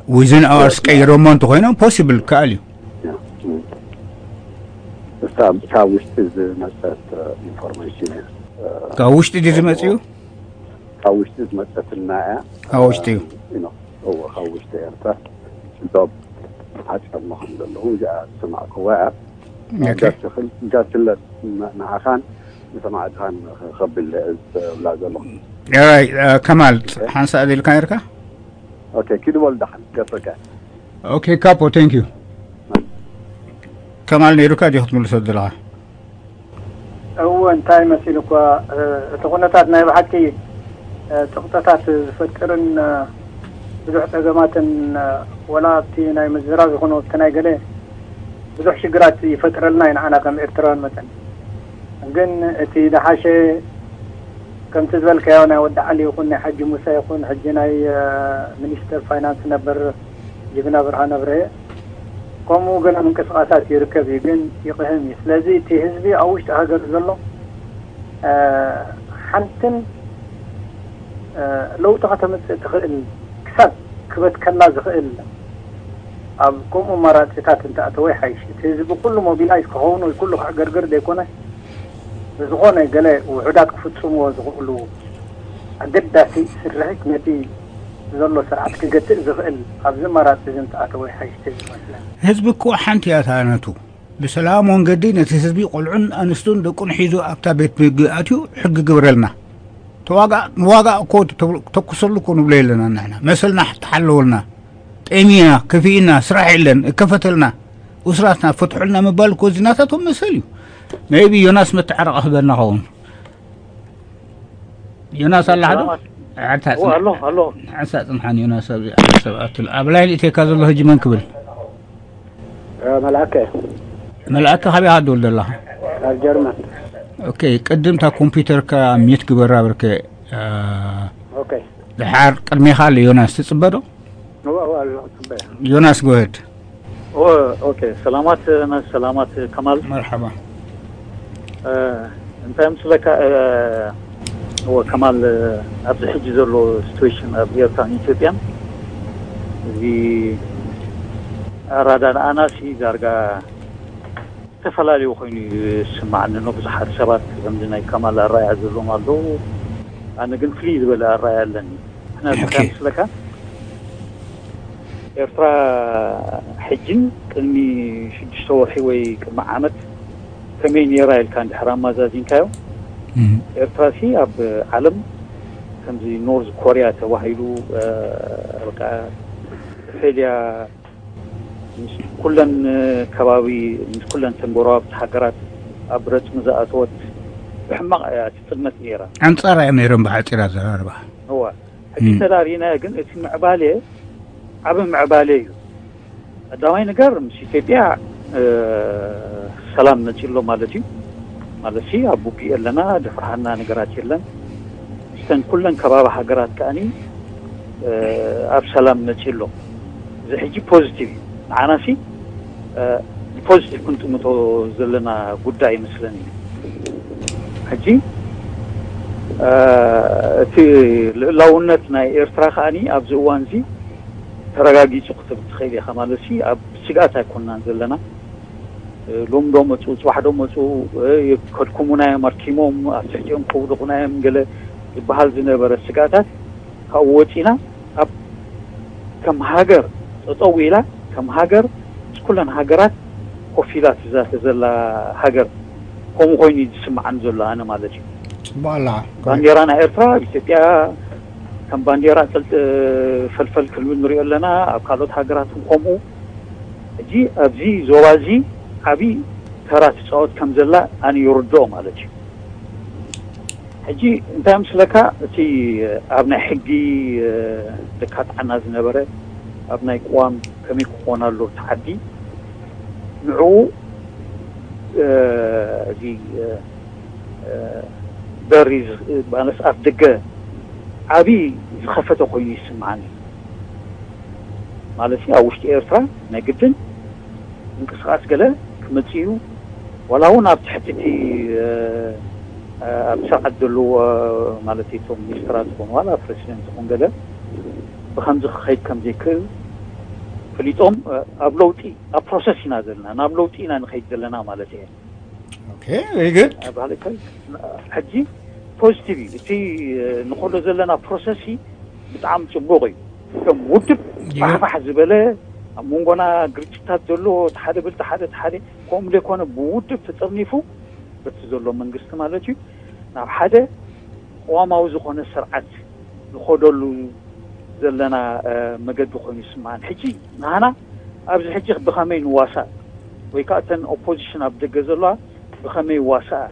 within hours ቀይሮሞ እንተኮይኖም possible ከኣል እዩ። እስታ ካብ ውሽጢ ዝመፀት ኢንፎርሜሽን እያ። ካብ ውሽጢ ድዩ ዝመፅኡ? ካብ ውሽጢ ዝመፀትና እያ። ካብ ውሽጢ እዩ። እዎ፣ ካብ ውሽጢ ኤርትራ ዶብ ሓፂሮሞ ከም ዘለዉ እዚኣ ዝሰማዕክዋ እያ። ኦኬ። ጋትኽል ጋትለት ንዓኻን ንሰማዕትኻን ከብል ዝብላ ዘለኹ። ራይ ከማል ሓንሳ ኢልካ ነርካ? ኦኬ፣ ኪዱ በሉ ደሓን ገፈካ። ኦኬ ካፖ thank you። ከማል ነይሩካ ዲኹ ክትምልሶ ዘለኻ? እወ፣ እንታይ መሲሉ እኳ እቲ ኩነታት ናይ ብሓቂ እ፣ ፅቕጠታት ዝፈጥርን እ፣ ብዙሕ ፀገማትን እ፣ ወላ ኣብቲ ናይ ምዝራብ ይኹን ኣብቲ ናይ ገለ ብዙሕ ሽግራት ይፈጥረልና እዩ ንዓና ከም ኤርትራውያን መጠን። ግን እቲ ዝሓሸ ከምቲ ዝበልካዮ ናይ ወዲ ዓሊ ይኹን ናይ ሓጂ ሙሳ ይኹን ሕጂ ናይ እ፣ ሚኒስተር ፋይናንስ ነበር ጅግና ብርሃነ ብርሀ ከምኡ ገለ ምንቅስቃሳት ይርከብ እዩ፣ ግን ይቕህም እዩ። ስለዚ እቲ ህዝቢ ኣብ ውሽጢ ሃገር ዘሎ እ፣ ሓንትን እ፣ ለውጢ ከተምፅእ ትኽእል ክሳብ ክበትከላ ዝኽእል ኣብ ከምኡ ኣማራፂታት እንተኣተወ ይሓይሽ። እቲ ህዝቢ ኩሉ ሞቢላይዝ ክኸውን ወይ ኩሉ ክዕገርግር ዘይኮነ ብዝኾነ ገለ ውሑዳት ክፍፅምዎ ዝኽእሉ ኣገዳሲ ስርሒት ነቲ ዘሎ ስርዓት ክገትእ ዝኽእል ኣብዚ ኣማራፂ እዚ እንተኣተወ ይሓይሽ ዝመስለኒ። ህዝቢ እኮ ሓንቲ እያ እታ ነቱ ብሰላም መንገዲ ነቲ ህዝቢ ቆልዑን ኣንስቱን ደቁን ሒዙ ኣብታ ቤት ምግቢ ኣትዩ ሕጊ ግበረልና። ተዋጋእ ንዋጋእ እኮ ተኩሰሉ እኮ ንብሎ የለና ንሕና መሰልና ተሓለወልና። ጠሚና ከፊእና ስራሕ የለን እከፈተልና። እስራትና ፈትሑልና ምባል እኮ እዚ ናታቶም መሰል እዩ። maybe ዮናስ መተዓረቂ ክበልና ኸውን። ዮናስ ኣላ ሓዶ? ሰላማት። ዓታ እዎ፣ ኣሎ ኣሎ። ዓሳ ጽንሓን ዮናስ ኣብዚ ዓዲ ሰብ ኣትሉ ኣብ ላይን ኢቴካ ዘሎ ህጂ መን ክብል? መልኣከ መልኣከ ካበይ ሃዶ ዘለኻ? ኣብ ጀርመን። ኦኬ ቅድም እታ ኮምፒውተርካ ሚት ግበራ ብርከ። ኦኬ ድሓር ቅድሜኻ ኣሎ ዮናስ ትጽበ ዶ? እዎ እዎ ኣሎ ጽበ። ዮናስ ጎሄድ። ኦ፣ ኦኬ። ሰላማት፣ ሰላማት ከማል። መርሓባ። እ፣ እንታይ ምስለካ፣ እ፣ እወ፣ ከማል፣ እ፣ ኣብዚ ሕጂ ዘሎ ሲትዌሽን ኣብ ኤርትራን ኢትዮጵያን፣ እዚ ኣራዳድኣናሲ ዳርጋ ዝተፈላለዩ ኮይኑ እዩ ዝስማዓኒ። ንብዙሓት ሰባት ከምዚ ናይ ከማል ኣረኣእያ ዘለዎም ኣለዉ። ኣነ ግን ፍልይ ዝበለ ኣረኣእያ ኣለኒ። ምክንያቱ እንታይ ምስለካ፣ ኤርትራ ሕጅን ቅድሚ ሽዱሽተ ወርሒ ወይ ቅድሚ ዓመት ከመይ ነይራ ኢልካ እንድሕር ኣማዛዚንካዮ፣ ኤርትራ ሲ ኣብ ዓለም ከምዚ ኖርዝ ኮርያ ተባሂሉ፣ እ፣ በቃ ኦስትሬልያ ምስ ኩለን ከባቢ፣ ምስ ኩለን ተን ጎረባብቲ ሃገራት ኣብ ረጽሚ ዝኣተወት ብሕማቕ እያ ትጥመት ነይራ። ኣንጻር እያ ነይሮም ብሓጺር ኣዘራርባ። እዋ ሕጂ ተዳሪና ግን እቲ ምዕባሌ ዓቢ ምዕባሌ እዩ። ቀዳማይ ነገር ምስ ኢትዮጵያ፣ እ፣ ሰላም መጺ ኣሎ ማለት እዩ። ማለት ሲ ኣብ ውግእ የለና፣ ድፍርሃና ነገራት የለን። ምስተን ኩለን ከባቢ ሃገራት ከኣኒ፣ እ፣ ኣብ ሰላም መጺ ኣሎ። እዚ ሕጂ ፖዚቲቭ እዩ። ንዓና ሲ፣ እ፣ ፖዚቲቭ ክንጥምቶ ዘለና ጉዳይ ይመስለኒ። ሕጂ፣ እ፣ እቲ ልእላውነት ናይ ኤርትራ ከኣኒ ኣብዚ እዋን እዚ ተረጋጊጹ ክትብል ትኽእል ኢኻ። ማለት ሲ ኣብ ስግኣት ኣይኮንናን ዘለና። እ፣ ሎም ዶ መጹ፣ ጽባሕ ዶ መጹ፣ እ፣ ከድኩሙና እዮም፣ ኣርኪሞም ኣብ ትሕቲኦም ከውድቑና እዮም ገለ ዝበሃል ዝነበረ ስግኣታት ካብኡ ወጺና ኣብ ከም ሃገር ጠጠው ኢላ ከም ሃገር ምስ ኩለን ሃገራት ኮፍ ኢላ ትዛተ ዘላ ሃገር ከምኡ ኮይኑ እዩ ዝስምዓኒ ዘሎ ኣነ ማለት እዩ። ጽቡቕ ኣላ። ባንዴራ ናይ ኤርትራ ኣብ ኢትዮጵያ ከም ባንዴራ ጥልጥ ፈልፈል ክልብል ንሪኦ ኣለና። ኣብ ካልኦት ሃገራት እውን ከምኡ። ሕጂ ኣብዚ ዞባ እዚ ዓብዪ ተራ ትፃወት ከም ዘላ ኣነ ይርድኦ ማለት እዩ። ሕጂ እንታይ ምስለካ እቲ ኣብ ናይ ሕጊ ዘካትዓና ዝነበረ ኣብ ናይ ቅዋም ከመይ ክኾን ኣሎ እቲ ዓዲ ንዕኡ እዚ በሪ ማለት ኣፍ ደገ ዓብዪ ዝኸፈተ ኮይኑ ይስምዓኒ። ማለት ኣብ ውሽጢ ኤርትራ ናይ ግድን ምንቅስቃስ ገለ ክመጽእ እዩ። ዋላ እውን ኣብ ትሕቲ እቲ ኣብ ስርዓት ዘለዎ ማለት እቶም ሚኒስትራት ዝኾኑ ዋላ ፕሬዚደንት ይኹን ገለ ብከምዚ ክኸይድ ከም ዘይክእል ፈሊጦም ኣብ ለውጢ ኣብ ፕሮሰስ ኢና ዘለና፣ ናብ ለውጢ ኢና ንኸይድ ዘለና ማለት እየ። Okay, very good. ባህሊ ሕጂ ፖዚቲቭ እዩ እቲ ንኸሎ ዘለና ፕሮሰስ ብጣዕሚ ፅቡቅ እዩ። ከም ውድብ ፋሕፋሕ ዝበለ ኣብ መንጎና ግርጭታት ዘሎ ሓደ ብል ሓደ ሓደ ከምኡ ዘይኮነ ብውድብ ተጠርኒፉ በቲ ዘሎ መንግስቲ ማለት እዩ ናብ ሓደ ቅዋማዊ ዝኾነ ስርዓት ንኸደሉ ዘለና መገዲ ኮይኑ ይስምዓን። ሕጂ ንሃና ኣብዚ ሕጂ ብኸመይ ንዋሳእ ወይ ከዓ እተን ኦፖዚሽን ኣብ ደገ ዘለዋ ብኸመይ ዋሳእ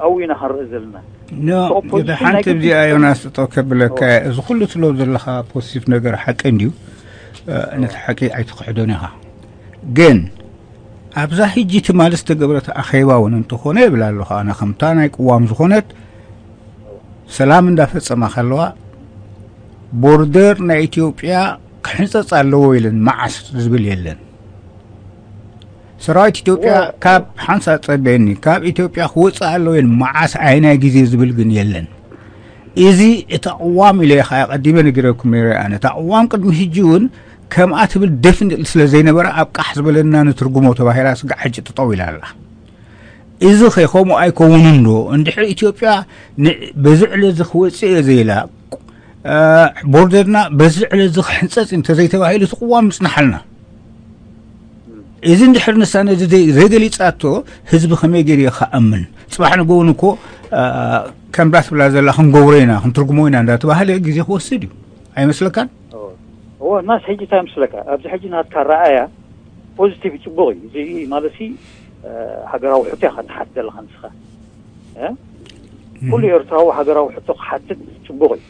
ኣብኡ ኢና ክንርኢ ዘለና። ኖ፣ እቲ ሓንቲ እዚኣ ዮናስ ጠጠው ከብለካ፣ እዚ ኩሉ ትሎ ዘለኻ ፖዚቲቭ ነገር ሓቂ እንድዩ፣ ነቲ ሓቂ ኣይትክሕዶን ኢኻ። ግን ኣብዛ ሕጂ ትማሊ ዝተገብረት ኣኼባ እውን እንተኾነ ይብል ኣለኹ ኣነ ከምታ ናይ ቅዋም ዝኾነት ሰላም እንዳፈጸማ ከለዋ ቦርደር ናይ ኢትዮጵያ ክሕንጸጽ ኣለዎ ኢለን መዓስ ዝብል የለን። ሰራዊት ኢትዮጵያ ካብ ሓንሳ ጸበኒ ካብ ኢትዮጵያ ክወፅእ ኣለዎ ኢለን መዓስ ኣይናይ ግዜ ዝብል ግን የለን። እዚ እቲ ቅዋም ኢለ ከዓ ቀዲመ ነጊረኩም ነይረ ኣነ። እታ ቅዋም ቅድሚ ሕጂ እውን ከምኣ ትብል ደፍን ስለ ዘይነበረ ኣብ ቃሕ ዝበለና ንትርጉሞ ተባሂላ ስጋዕ ሕጂ ጠጠው ኢላ ኣላ። እዚ ኸ ከምኡ ኣይከውንን ዶ? እንድሕር ኢትዮጵያ በዚ ዕለት እዚ ክወፅእ እየ ዘይላ ቦርደርና በዚ ዕለት እዚ ክሕንፀፅ እንተዘይተባሂሉ እቲ ቅዋም ምፅናሓልና። እዚ እንድሕር ንሳ ነዚ ዘይገሊፃቶ ህዝቢ ከመይ ገይሩ ክኣምን? ፅባሕ ንጎውን እኮ ከምዛ ትብላ ዘላ ክንገብሮ ኢና ክንትርጉሞ ኢና እንዳተባሃለ ግዜ ክወስድ እዩ። ኣይመስለካን? እዎ ናስ ሕጂ እንታይ ምስለካ ኣብዚ ሕጂ ናትካ ረኣያ ፖዚቲቭ ፅቡቅ እዩ። እዚ ማለት ሃገራዊ ሕቶ ኢኻ ትሓት ዘለኻ ንስኻ። ኩሉ ኤርትራዊ ሃገራዊ ሕቶ ክሓትት ፅቡቅ እዩ።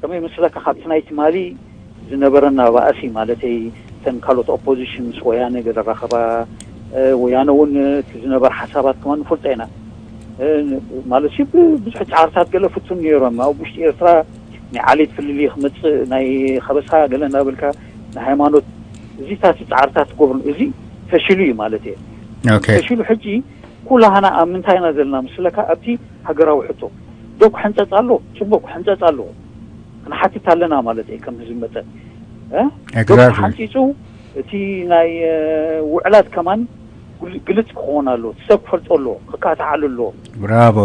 ከመይ መስለካ ካብቲ ናይ ትማሊ ዝነበረና ባእሲ ማለተይ እተን ካልኦት ኦፖዚሽን ምስ ወያነ ገለ ራኸባ ወያነ እውን እቲ ዝነበረ ሓሳባት ከማን ንፈልጦ ኢና። ማለት ብዙሕ ፃዕርታት ገለ ፍቱን ነይሮም ኣብ ውሽጢ ኤርትራ ናይ ዓሌት ፍልልይ ክመፅእ ናይ ከበሳ ገለ እናበልካ ናይ ሃይማኖት እዚታት ፃዕርታት ትገብሩ እዚ ፈሽሉ እዩ ማለት እየ። ፈሽሉ ሕጂ ኩላህና ኣብ ምንታይ ኢና ዘለና ምስለካ ኣብቲ ሃገራዊ ሕቶ ዶ ክሕንፀፅ ኣሎ? ፅቡቅ ክሕንፀፅ ኣለዎ። ክንሓትት ኣለና ማለት እየ ከም ህዝቢ መጠን። ዶ ሓንፂፁ እቲ ናይ ውዕላት ከማን ግልፅ ክኸውን ኣሎ። እቲ ሰብ ክፈልጦ ኣሎ፣ ክካታዓሉ ኣሎ። ብራቮ።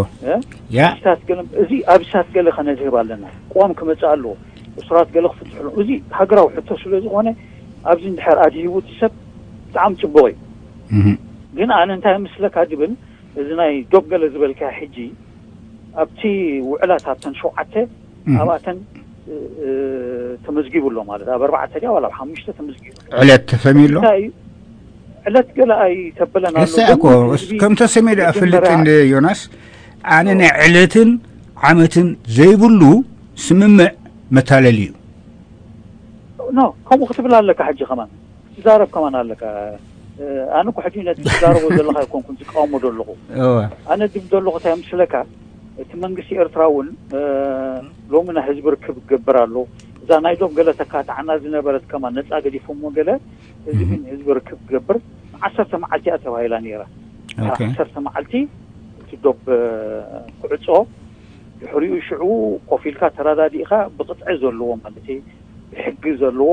ያ ስታት ገለ እዚ ኣብ ስታት ገለ ከነዝህብ ኣለና። ቅዋም ክመፅእ ኣለዎ። እሱራት ገለ ክፍትሑ ኣለዎ። እዚ ሃገራዊ ሕቶ ስለ ዝኾነ ኣብዚ እንድሕር ኣድሂቡ እቲ ሰብ ብጣዕሚ ፅቡቅ እዩ። ግን ኣነ እንታይ ምስለካ ድብል እዚ ናይ ዶብ ገለ ዝበልካ ሕጂ ኣብቲ ውዕላት ኣብተን ሸውዓተ ኣብኣተን ተመዝጊቡ ኣሎ ማለት ኣብ ኣርባዕተ ድያ ዋላ ኣብ ሓሙሽተ ተመዝጊቡ ኣሎ። ዕለት ተሰሚሉ ኣሎ። እንታይ እዩ? ዕለት ገለ ኣይተበለን ኣሎ። እሳ እኮ ከም ተሰሚሉ ኣፈልጥ እንደ ዮናስ ኣነ ናይ ዕለትን ዓመትን ዘይብሉ ስምምዕ መታለሊ እዩ። ኖ ከምኡ ክትብል ኣለካ ሕጂ ከማን ትዛረብ ከማን ኣለካ። ኣነ እኮ ሕጂ ነቲ ትዛረቦ ዘለካ ኣይኮንኩን ዝቃወሞ ዘለኹ። ኣነ ድብ ዘለኹ እንታይ ምስለካ እቲ መንግስቲ ኤርትራ እውን ሎሚ ናይ ህዝቢ ርክብ ክገብር ኣሎ። እዛ ናይ ዶብ ገለ ተካታዕና ዝነበረት ከማን ነፃ ገዲፎሞ ገለ እዚ ግን ህዝቢ ርክብ ክገብር ዓሰርተ መዓልቲ እያ ተባሂላ ነይራ። ዓሰርተ መዓልቲ እቲ ዶብ ክዕፆ ድሕሪኡ ሽዑ ኮፍ ኢልካ ተረዳዲእካ ብቅጥዒ ዘለዎ ማለት ብሕጊ ዘለዎ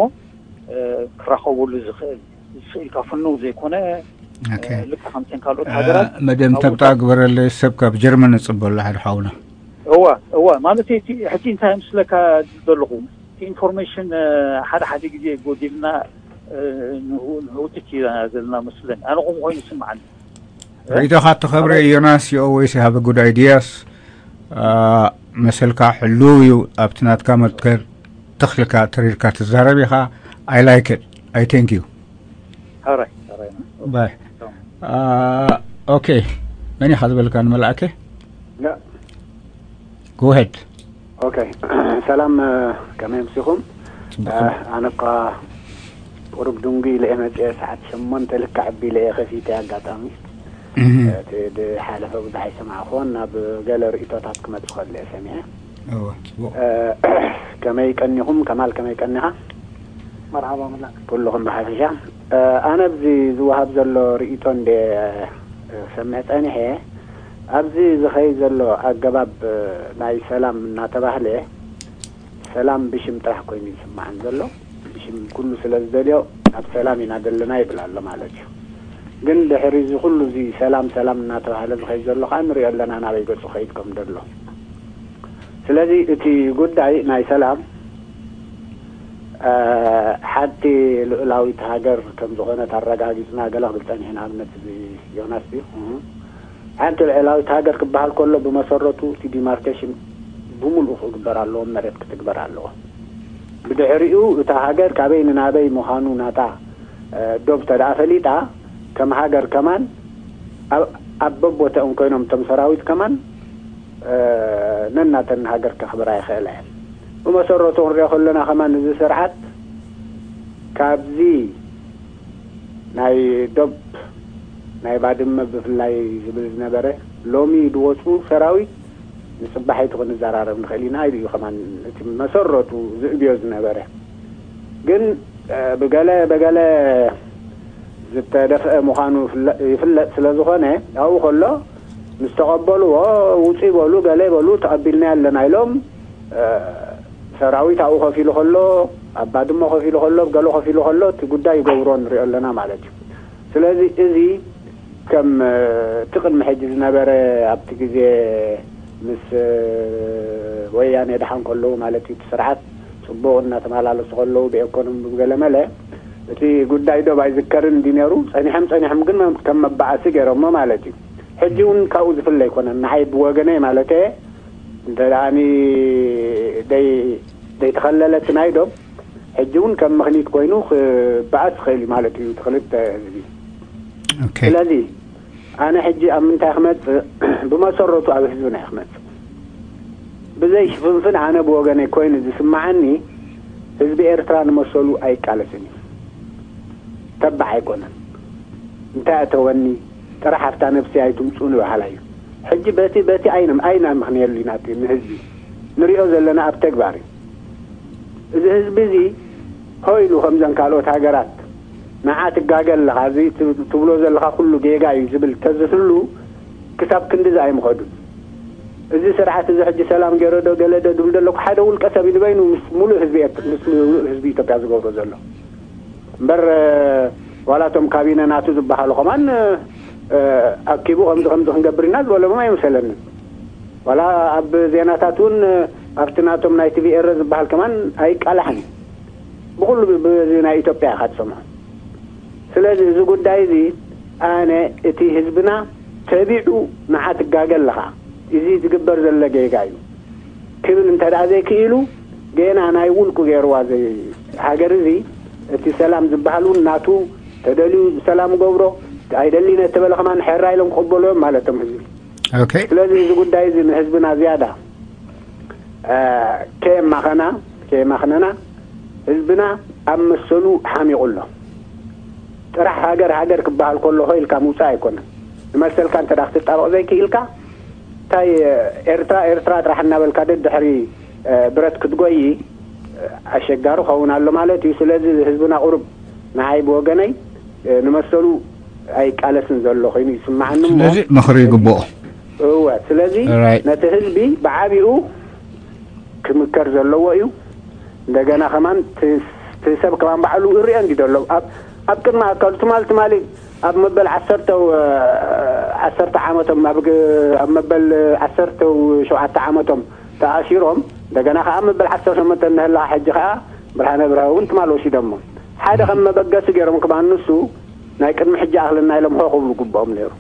ክራኸበሉ ዝኽእል ዝስኢልካ ፍንው ዘይኮነ ልክ ከምተን ካልኦት ሃገራት መደም ተብጣ ግበረለይ ሰብ ካብ ጀርመን ንፅበሎ ሓደ ሓውና። እዋ እዋ ማለት እቲ ሕጂ እንታይ ምስለካ ዘለኹ እቲ ኢንፎርሜሽን ሓደ ሓደ ግዜ ጎዲልና ንህውትት ኢና ዘለና መስለኒ ኣነ ከምኡ ኮይኑ ይስምዓኒ። ርእይቶኻ ተኸብረ ዮናስ፣ you always have a good ideas. መሰልካ ሕሉው እዩ ኣብቲ ናትካ መትከል ተኽልካ ተሪርካ ትዛረብ ኢኻ። I like it. I thank you. ሕራይ ሕራይ ባይ። ኦኬ፣ መን ኢኻ ዝበልካ ንመልኣከ? Go ahead. ኦኬ፣ ሰላም፣ ከመይ ኣምሲኹም? ኣነ እኳ ቁሩብ ድንጉ ኢለ እየ መፅአ፣ ሰዓት ሸሞንተ ልክዕ ኣቢለ እየ ከፊተ ኣጋጣሚ። እቲ ዝሓለፈ ብዙሕ ኣይሰማዕኹዎን፣ ናብ ገለ ርእይቶታት ክመፅእ ከሎ እየ ሰሚዐ። ከመይ ቀኒኹም ከማል፣ ከመይ ቀኒኻ? መርሓባ መላእ። ኩልኹም ብሓፈሻ። ኣነ ኣብዚ ዝወሃብ ዘሎ ርእይቶ እንደ ሰምዕ ጸኒሐ፣ ኣብዚ ዝኸይድ ዘሎ ኣገባብ ናይ ሰላም እናተባህለ፣ ሰላም ብሽም ጥራሕ ኮይኑ ይስማዕን ዘሎ። ብሽም ኩሉ ስለ ዝደልዮ ኣብ ሰላም ኢና ዘለና ይብል ኣሎ ማለት እዩ። ግን ድሕሪ እዚ ኩሉ እዚ ሰላም ሰላም እናተባህለ ዝኸይድ ዘሎ ከዓ ንሪኦ ኣለና ናበይ ገፁ ከይድ ከም ደሎ። ስለዚ እቲ ጉዳይ ናይ ሰላም ሓንቲ ልኡላዊት ሃገር ከም ዝኾነት ኣረጋጊፅና ገለ ክብል ፀኒሐ። ንኣብነት እዚ ዮናስ ድዩ ሓንቲ ልዕላዊት ሃገር ክበሃል ከሎ ብመሰረቱ እቲ ዲማርኬሽን ብምሉኡ ክግበር ኣለዎ፣ መሬት ክትግበር ኣለዎ። ብድሕሪኡ እታ ሃገር ካበይ ንናበይ ምዃኑ ናታ ዶብ ተደኣ ፈሊጣ፣ ከም ሃገር ከማን ኣብ በቦተኦም ኮይኖም እቶም ሰራዊት ከማን ነናተን ሃገር ከኽብራ ይኽእላ እየን። ብመሰረቱ ክንሪኦ ከለና ከማን እዚ ስርዓት ካብዚ ናይ ዶብ ናይ ባድመ ብፍላይ ዝብል ዝነበረ ሎሚ ዝወፁ ሰራዊት ንፅባሒቱ ክንዘራረብ ንኽእል ኢና ኢሉ እዩ። ከማን እቲ መሰረቱ ዝእብዮ ዝነበረ ግን ብገለ በገለ ዝተደፍአ ምዃኑ ይፍለጥ ስለ ዝኾነ ኣብኡ ከሎ ምስ ተቐበልዎ ውፁ ይበሉ ገለ ይበሉ ተቐቢልና ኣለና ኢሎም ሰራዊት ኣብኡ ከፊሉ ከሎ ኣብ ባድሞ ከፊሉ ከሎ ገሎ ከፊሉ ከሎ እቲ ጉዳይ ይገብሮ ንሪኦ ኣለና ማለት እዩ። ስለዚ እዚ ከም እቲ ቅድሚ ሕጂ ዝነበረ ኣብቲ ግዜ ምስ ወያኔ ደሓን ከለዉ ማለት እዩ እቲ ስርዓት ፅቡቕ እናተመላለሱ ከለዉ ብኤኮኖሚ ብገለመለ እቲ ጉዳይ ዶብ ኣይዝከርን እንዲ ነይሩ ፀኒሖም ፀኒሖም ግን ከም መባኣሲ ገይሮሞ ማለት እዩ። ሕጂ እውን ካብኡ ዝፍለ ኣይኮነን ንዓይ ብወገነይ ማለት እየ። እንተ ደኣኒ ደይ ዘይተኸለለ እቲ ናይ ዶብ ሕጂ እውን ከም ምኽኒት ኮይኑ ክበኣስ ይኽእል እዩ ማለት እዩ እቲ ክልተ ህዝቢ። ስለዚ ኣነ ሕጂ ኣብ ምንታይ ክመፅእ ብመሰረቱ ኣብ ህዝብና እየ ክመፅእ። ብዘይ ሽፍንፍን ኣነ ብወገነይ ኮይኑ ዝስማዓኒ ህዝቢ ኤርትራ ንመሰሉ ኣይቃለስን እዩ። ተባዕ ኣይኮነን። እንታይ ኣተወኒ ጥራሕ ኣብታ ነብሲ ኣይትምፁ ንባህላ እዩ። ሕጂ በቲ በቲ ኣይንም ኣይና ምኽንየሉ ኢና እቲ ንህዝቢ ንሪኦ ዘለና ኣብ ተግባር እዩ። እዚ ህዝቢ እዚ ሆ ኢሉ ከምዘን ካልኦት ሃገራት ንዓ ትጋገ ኣለኻ እዚ ትብሎ ዘለኻ ኩሉ ጌጋ እዩ ዝብል ተዝህሉ ክሳብ ክንድዚ ኣይምኸዱን። እዚ ስርዓት እዚ ሕጂ ሰላም ገይረ ዶ ገለ ዶ ድብል ደለኩ ሓደ ውልቀ ሰብ እዩ ንበይኑ ምስ ሙሉእ ህዝቢ ኤርትራ ምስ ሙሉእ ህዝቢ ኢትዮጵያ ዝገብሮ ዘሎ እምበር ዋላ እቶም ካቢነ ናቱ ዝበሃሉ ከማን ኣኪቡ ከምዚ ከምዚ ክንገብር ኢና ዝበሎም ኣይመሰለንን። ዋላ ኣብ ዜናታት እውን ኣብቲ ናቶም ናይ ቲቪ ኤረ ዝበሃል ከማን ኣይቃላሕን እዩ። ብኩሉ ብዚ ናይ ኢትዮጵያ ኢኻ ትሰምዖ። ስለዚ እዚ ጉዳይ እዚ ኣነ እቲ ህዝብና ተቢዑ ንዓ ትጋገ ኣለኻ፣ እዚ ዝግበር ዘሎ ጌጋ እዩ ክብል እንተ ደኣ ዘይክኢሉ ገና ናይ ውልቁ ገይርዋ እዚ ሃገር እዚ እቲ ሰላም ዝበሃል እውን ናቱ ተደልዩ ሰላም ገብሮ ኣይደሊነ ተበለ ከማን ሕራ ኢሎም ክቕበሉ እዮም ማለቶም ህዝቢ። Okay. ስለዚ እዚ ጉዳይ እዚ ንህዝብና ዝያዳ ከየማኸና ከየማኽነና ህዝብና ኣብ መሰሉ ሓሚቑ ኣሎ። ጥራሕ ሃገር ሃገር ክበሃል ከሎ ሆ ኢልካ ምውፃእ ኣይኮነን። ንመሰልካ እንተ ክትጣበቕ ዘይክኢልካ እንታይ ኤርትራ ኤርትራ ጥራሕ እናበልካ ደድሕሪ ብረት ክትጎይ ኣሸጋሪ ኸውን ኣሎ ማለት እዩ። ስለዚ ህዝብና ቁሩብ ንዓይ ብወገነይ ንመሰሉ ኣይቃለስን ዘሎ ኮይኑ ይስማዓኒ እሞ ስለዚ ምኽሪ ይግብኦ። እወ ስለዚ Right. ነቲ ህዝቢ ብዓቢኡ ክምከር ዘለዎ እዩ። እንደገና ከማን እቲ ሰብ ከማን ባዕሉ እሪኦ እንዲ ዘሎ ኣብ ኣብ ቅድሚ ኣካሉ ትማል ትማሊ ኣብ መበል ዓሰርተው ዓሰርተ ዓመቶም ኣብ ግ- ኣብ መበል ዓሰርተው ሸውዓተ ዓመቶም ተኣሲሮም እንደገና ከዓ መበል ዓሰርተ ሸሞንተ እናሃለኻ ሕጂ ከዓ ብርሃነ ብርሀ እውን ትማል ወሲዶሞ ሓደ ከም መበገሲ ገይሮም ከማን ንሱ ናይ ቅድሚ ሕጂ ኣኽልና ኢሎም ሆ ክብሉ ግብኦም ነይሩ።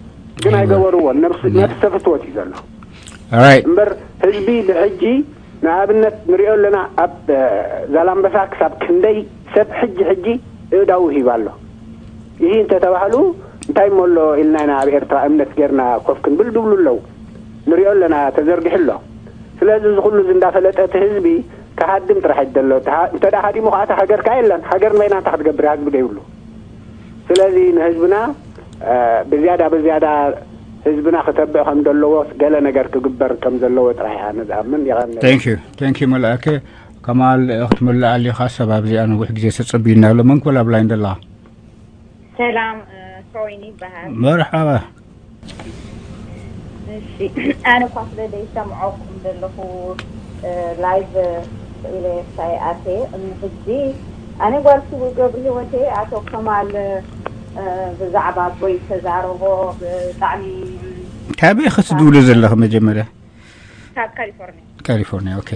ግን ኣይገበርዎን። ነብሲ ነብሲ ተፍትወት እዩ ዘሎ። Alright. እምበር ህዝቢ ብሕጂ ንኣብነት ንሪኦ ኣለና ኣብ ዛላምበሳ ክሳብ ክንደይ ሰብ ሕጂ ሕጂ እእዳዉ ሂብ ኣሎ። ይህ እንተተባህሉ እንታይ እሞ ኣሎ ኢልና ኢና ኣብ ኤርትራ እምነት ጌርና ኮፍ ክንብል ድብሉ ኣለዉ። ንሪኦ ኣለና ተዘርጊሑ ኣሎ። ስለዚ እዚ ኩሉ እዚ እንዳፈለጠ እቲ ህዝቢ ክሃድም ጥራሕ እዩ ዘሎ። እንተ ደኣ ሃዲሙ ከዓ እታ ሃገር ከዓ የለን። ሃገር ንበይና እንታይ ክትገብር እያ ህዝቢ ደይብሉ። ስለዚ ንህዝብና ብዝያዳ ብዝያዳ ህዝብና ክተብዕ ከም ዘለዎ ገለ ነገር ክግበር ከም ዘለዎ ጥራሕ እያ ንዝኣምን። የቐንየለይ። Thank you. Thank you መልኣከ። ከማል ክትምልእ ኣሊኻ ሰብ ኣብዚኣ ነዊሕ ግዜ ተጸቢና ኣሎ። መን ኮል ኣብ ላይን ዘለኻ? ሰላም፣ ሮይኒ ይበሃል። መርሓባ። እሺ፣ ኣነ እኳ ስለ ዘይሰምዖኩም ዘለኹ፣ ላይቭ ኢለ ሳይ ኣተ ሕጂ፣ ኣነ ጓል ስቡእ ገብሪ ህይወቴ። ኣቶ ከማል ብዛዕባ ኣቦይ ተዛረቦ ብጣዕሚ። ካበይ ክትድውሉ ዘለኹ መጀመርያ? ካብ ካሊፎርኒያ። ካሊፎርኒያ። ኦኬ።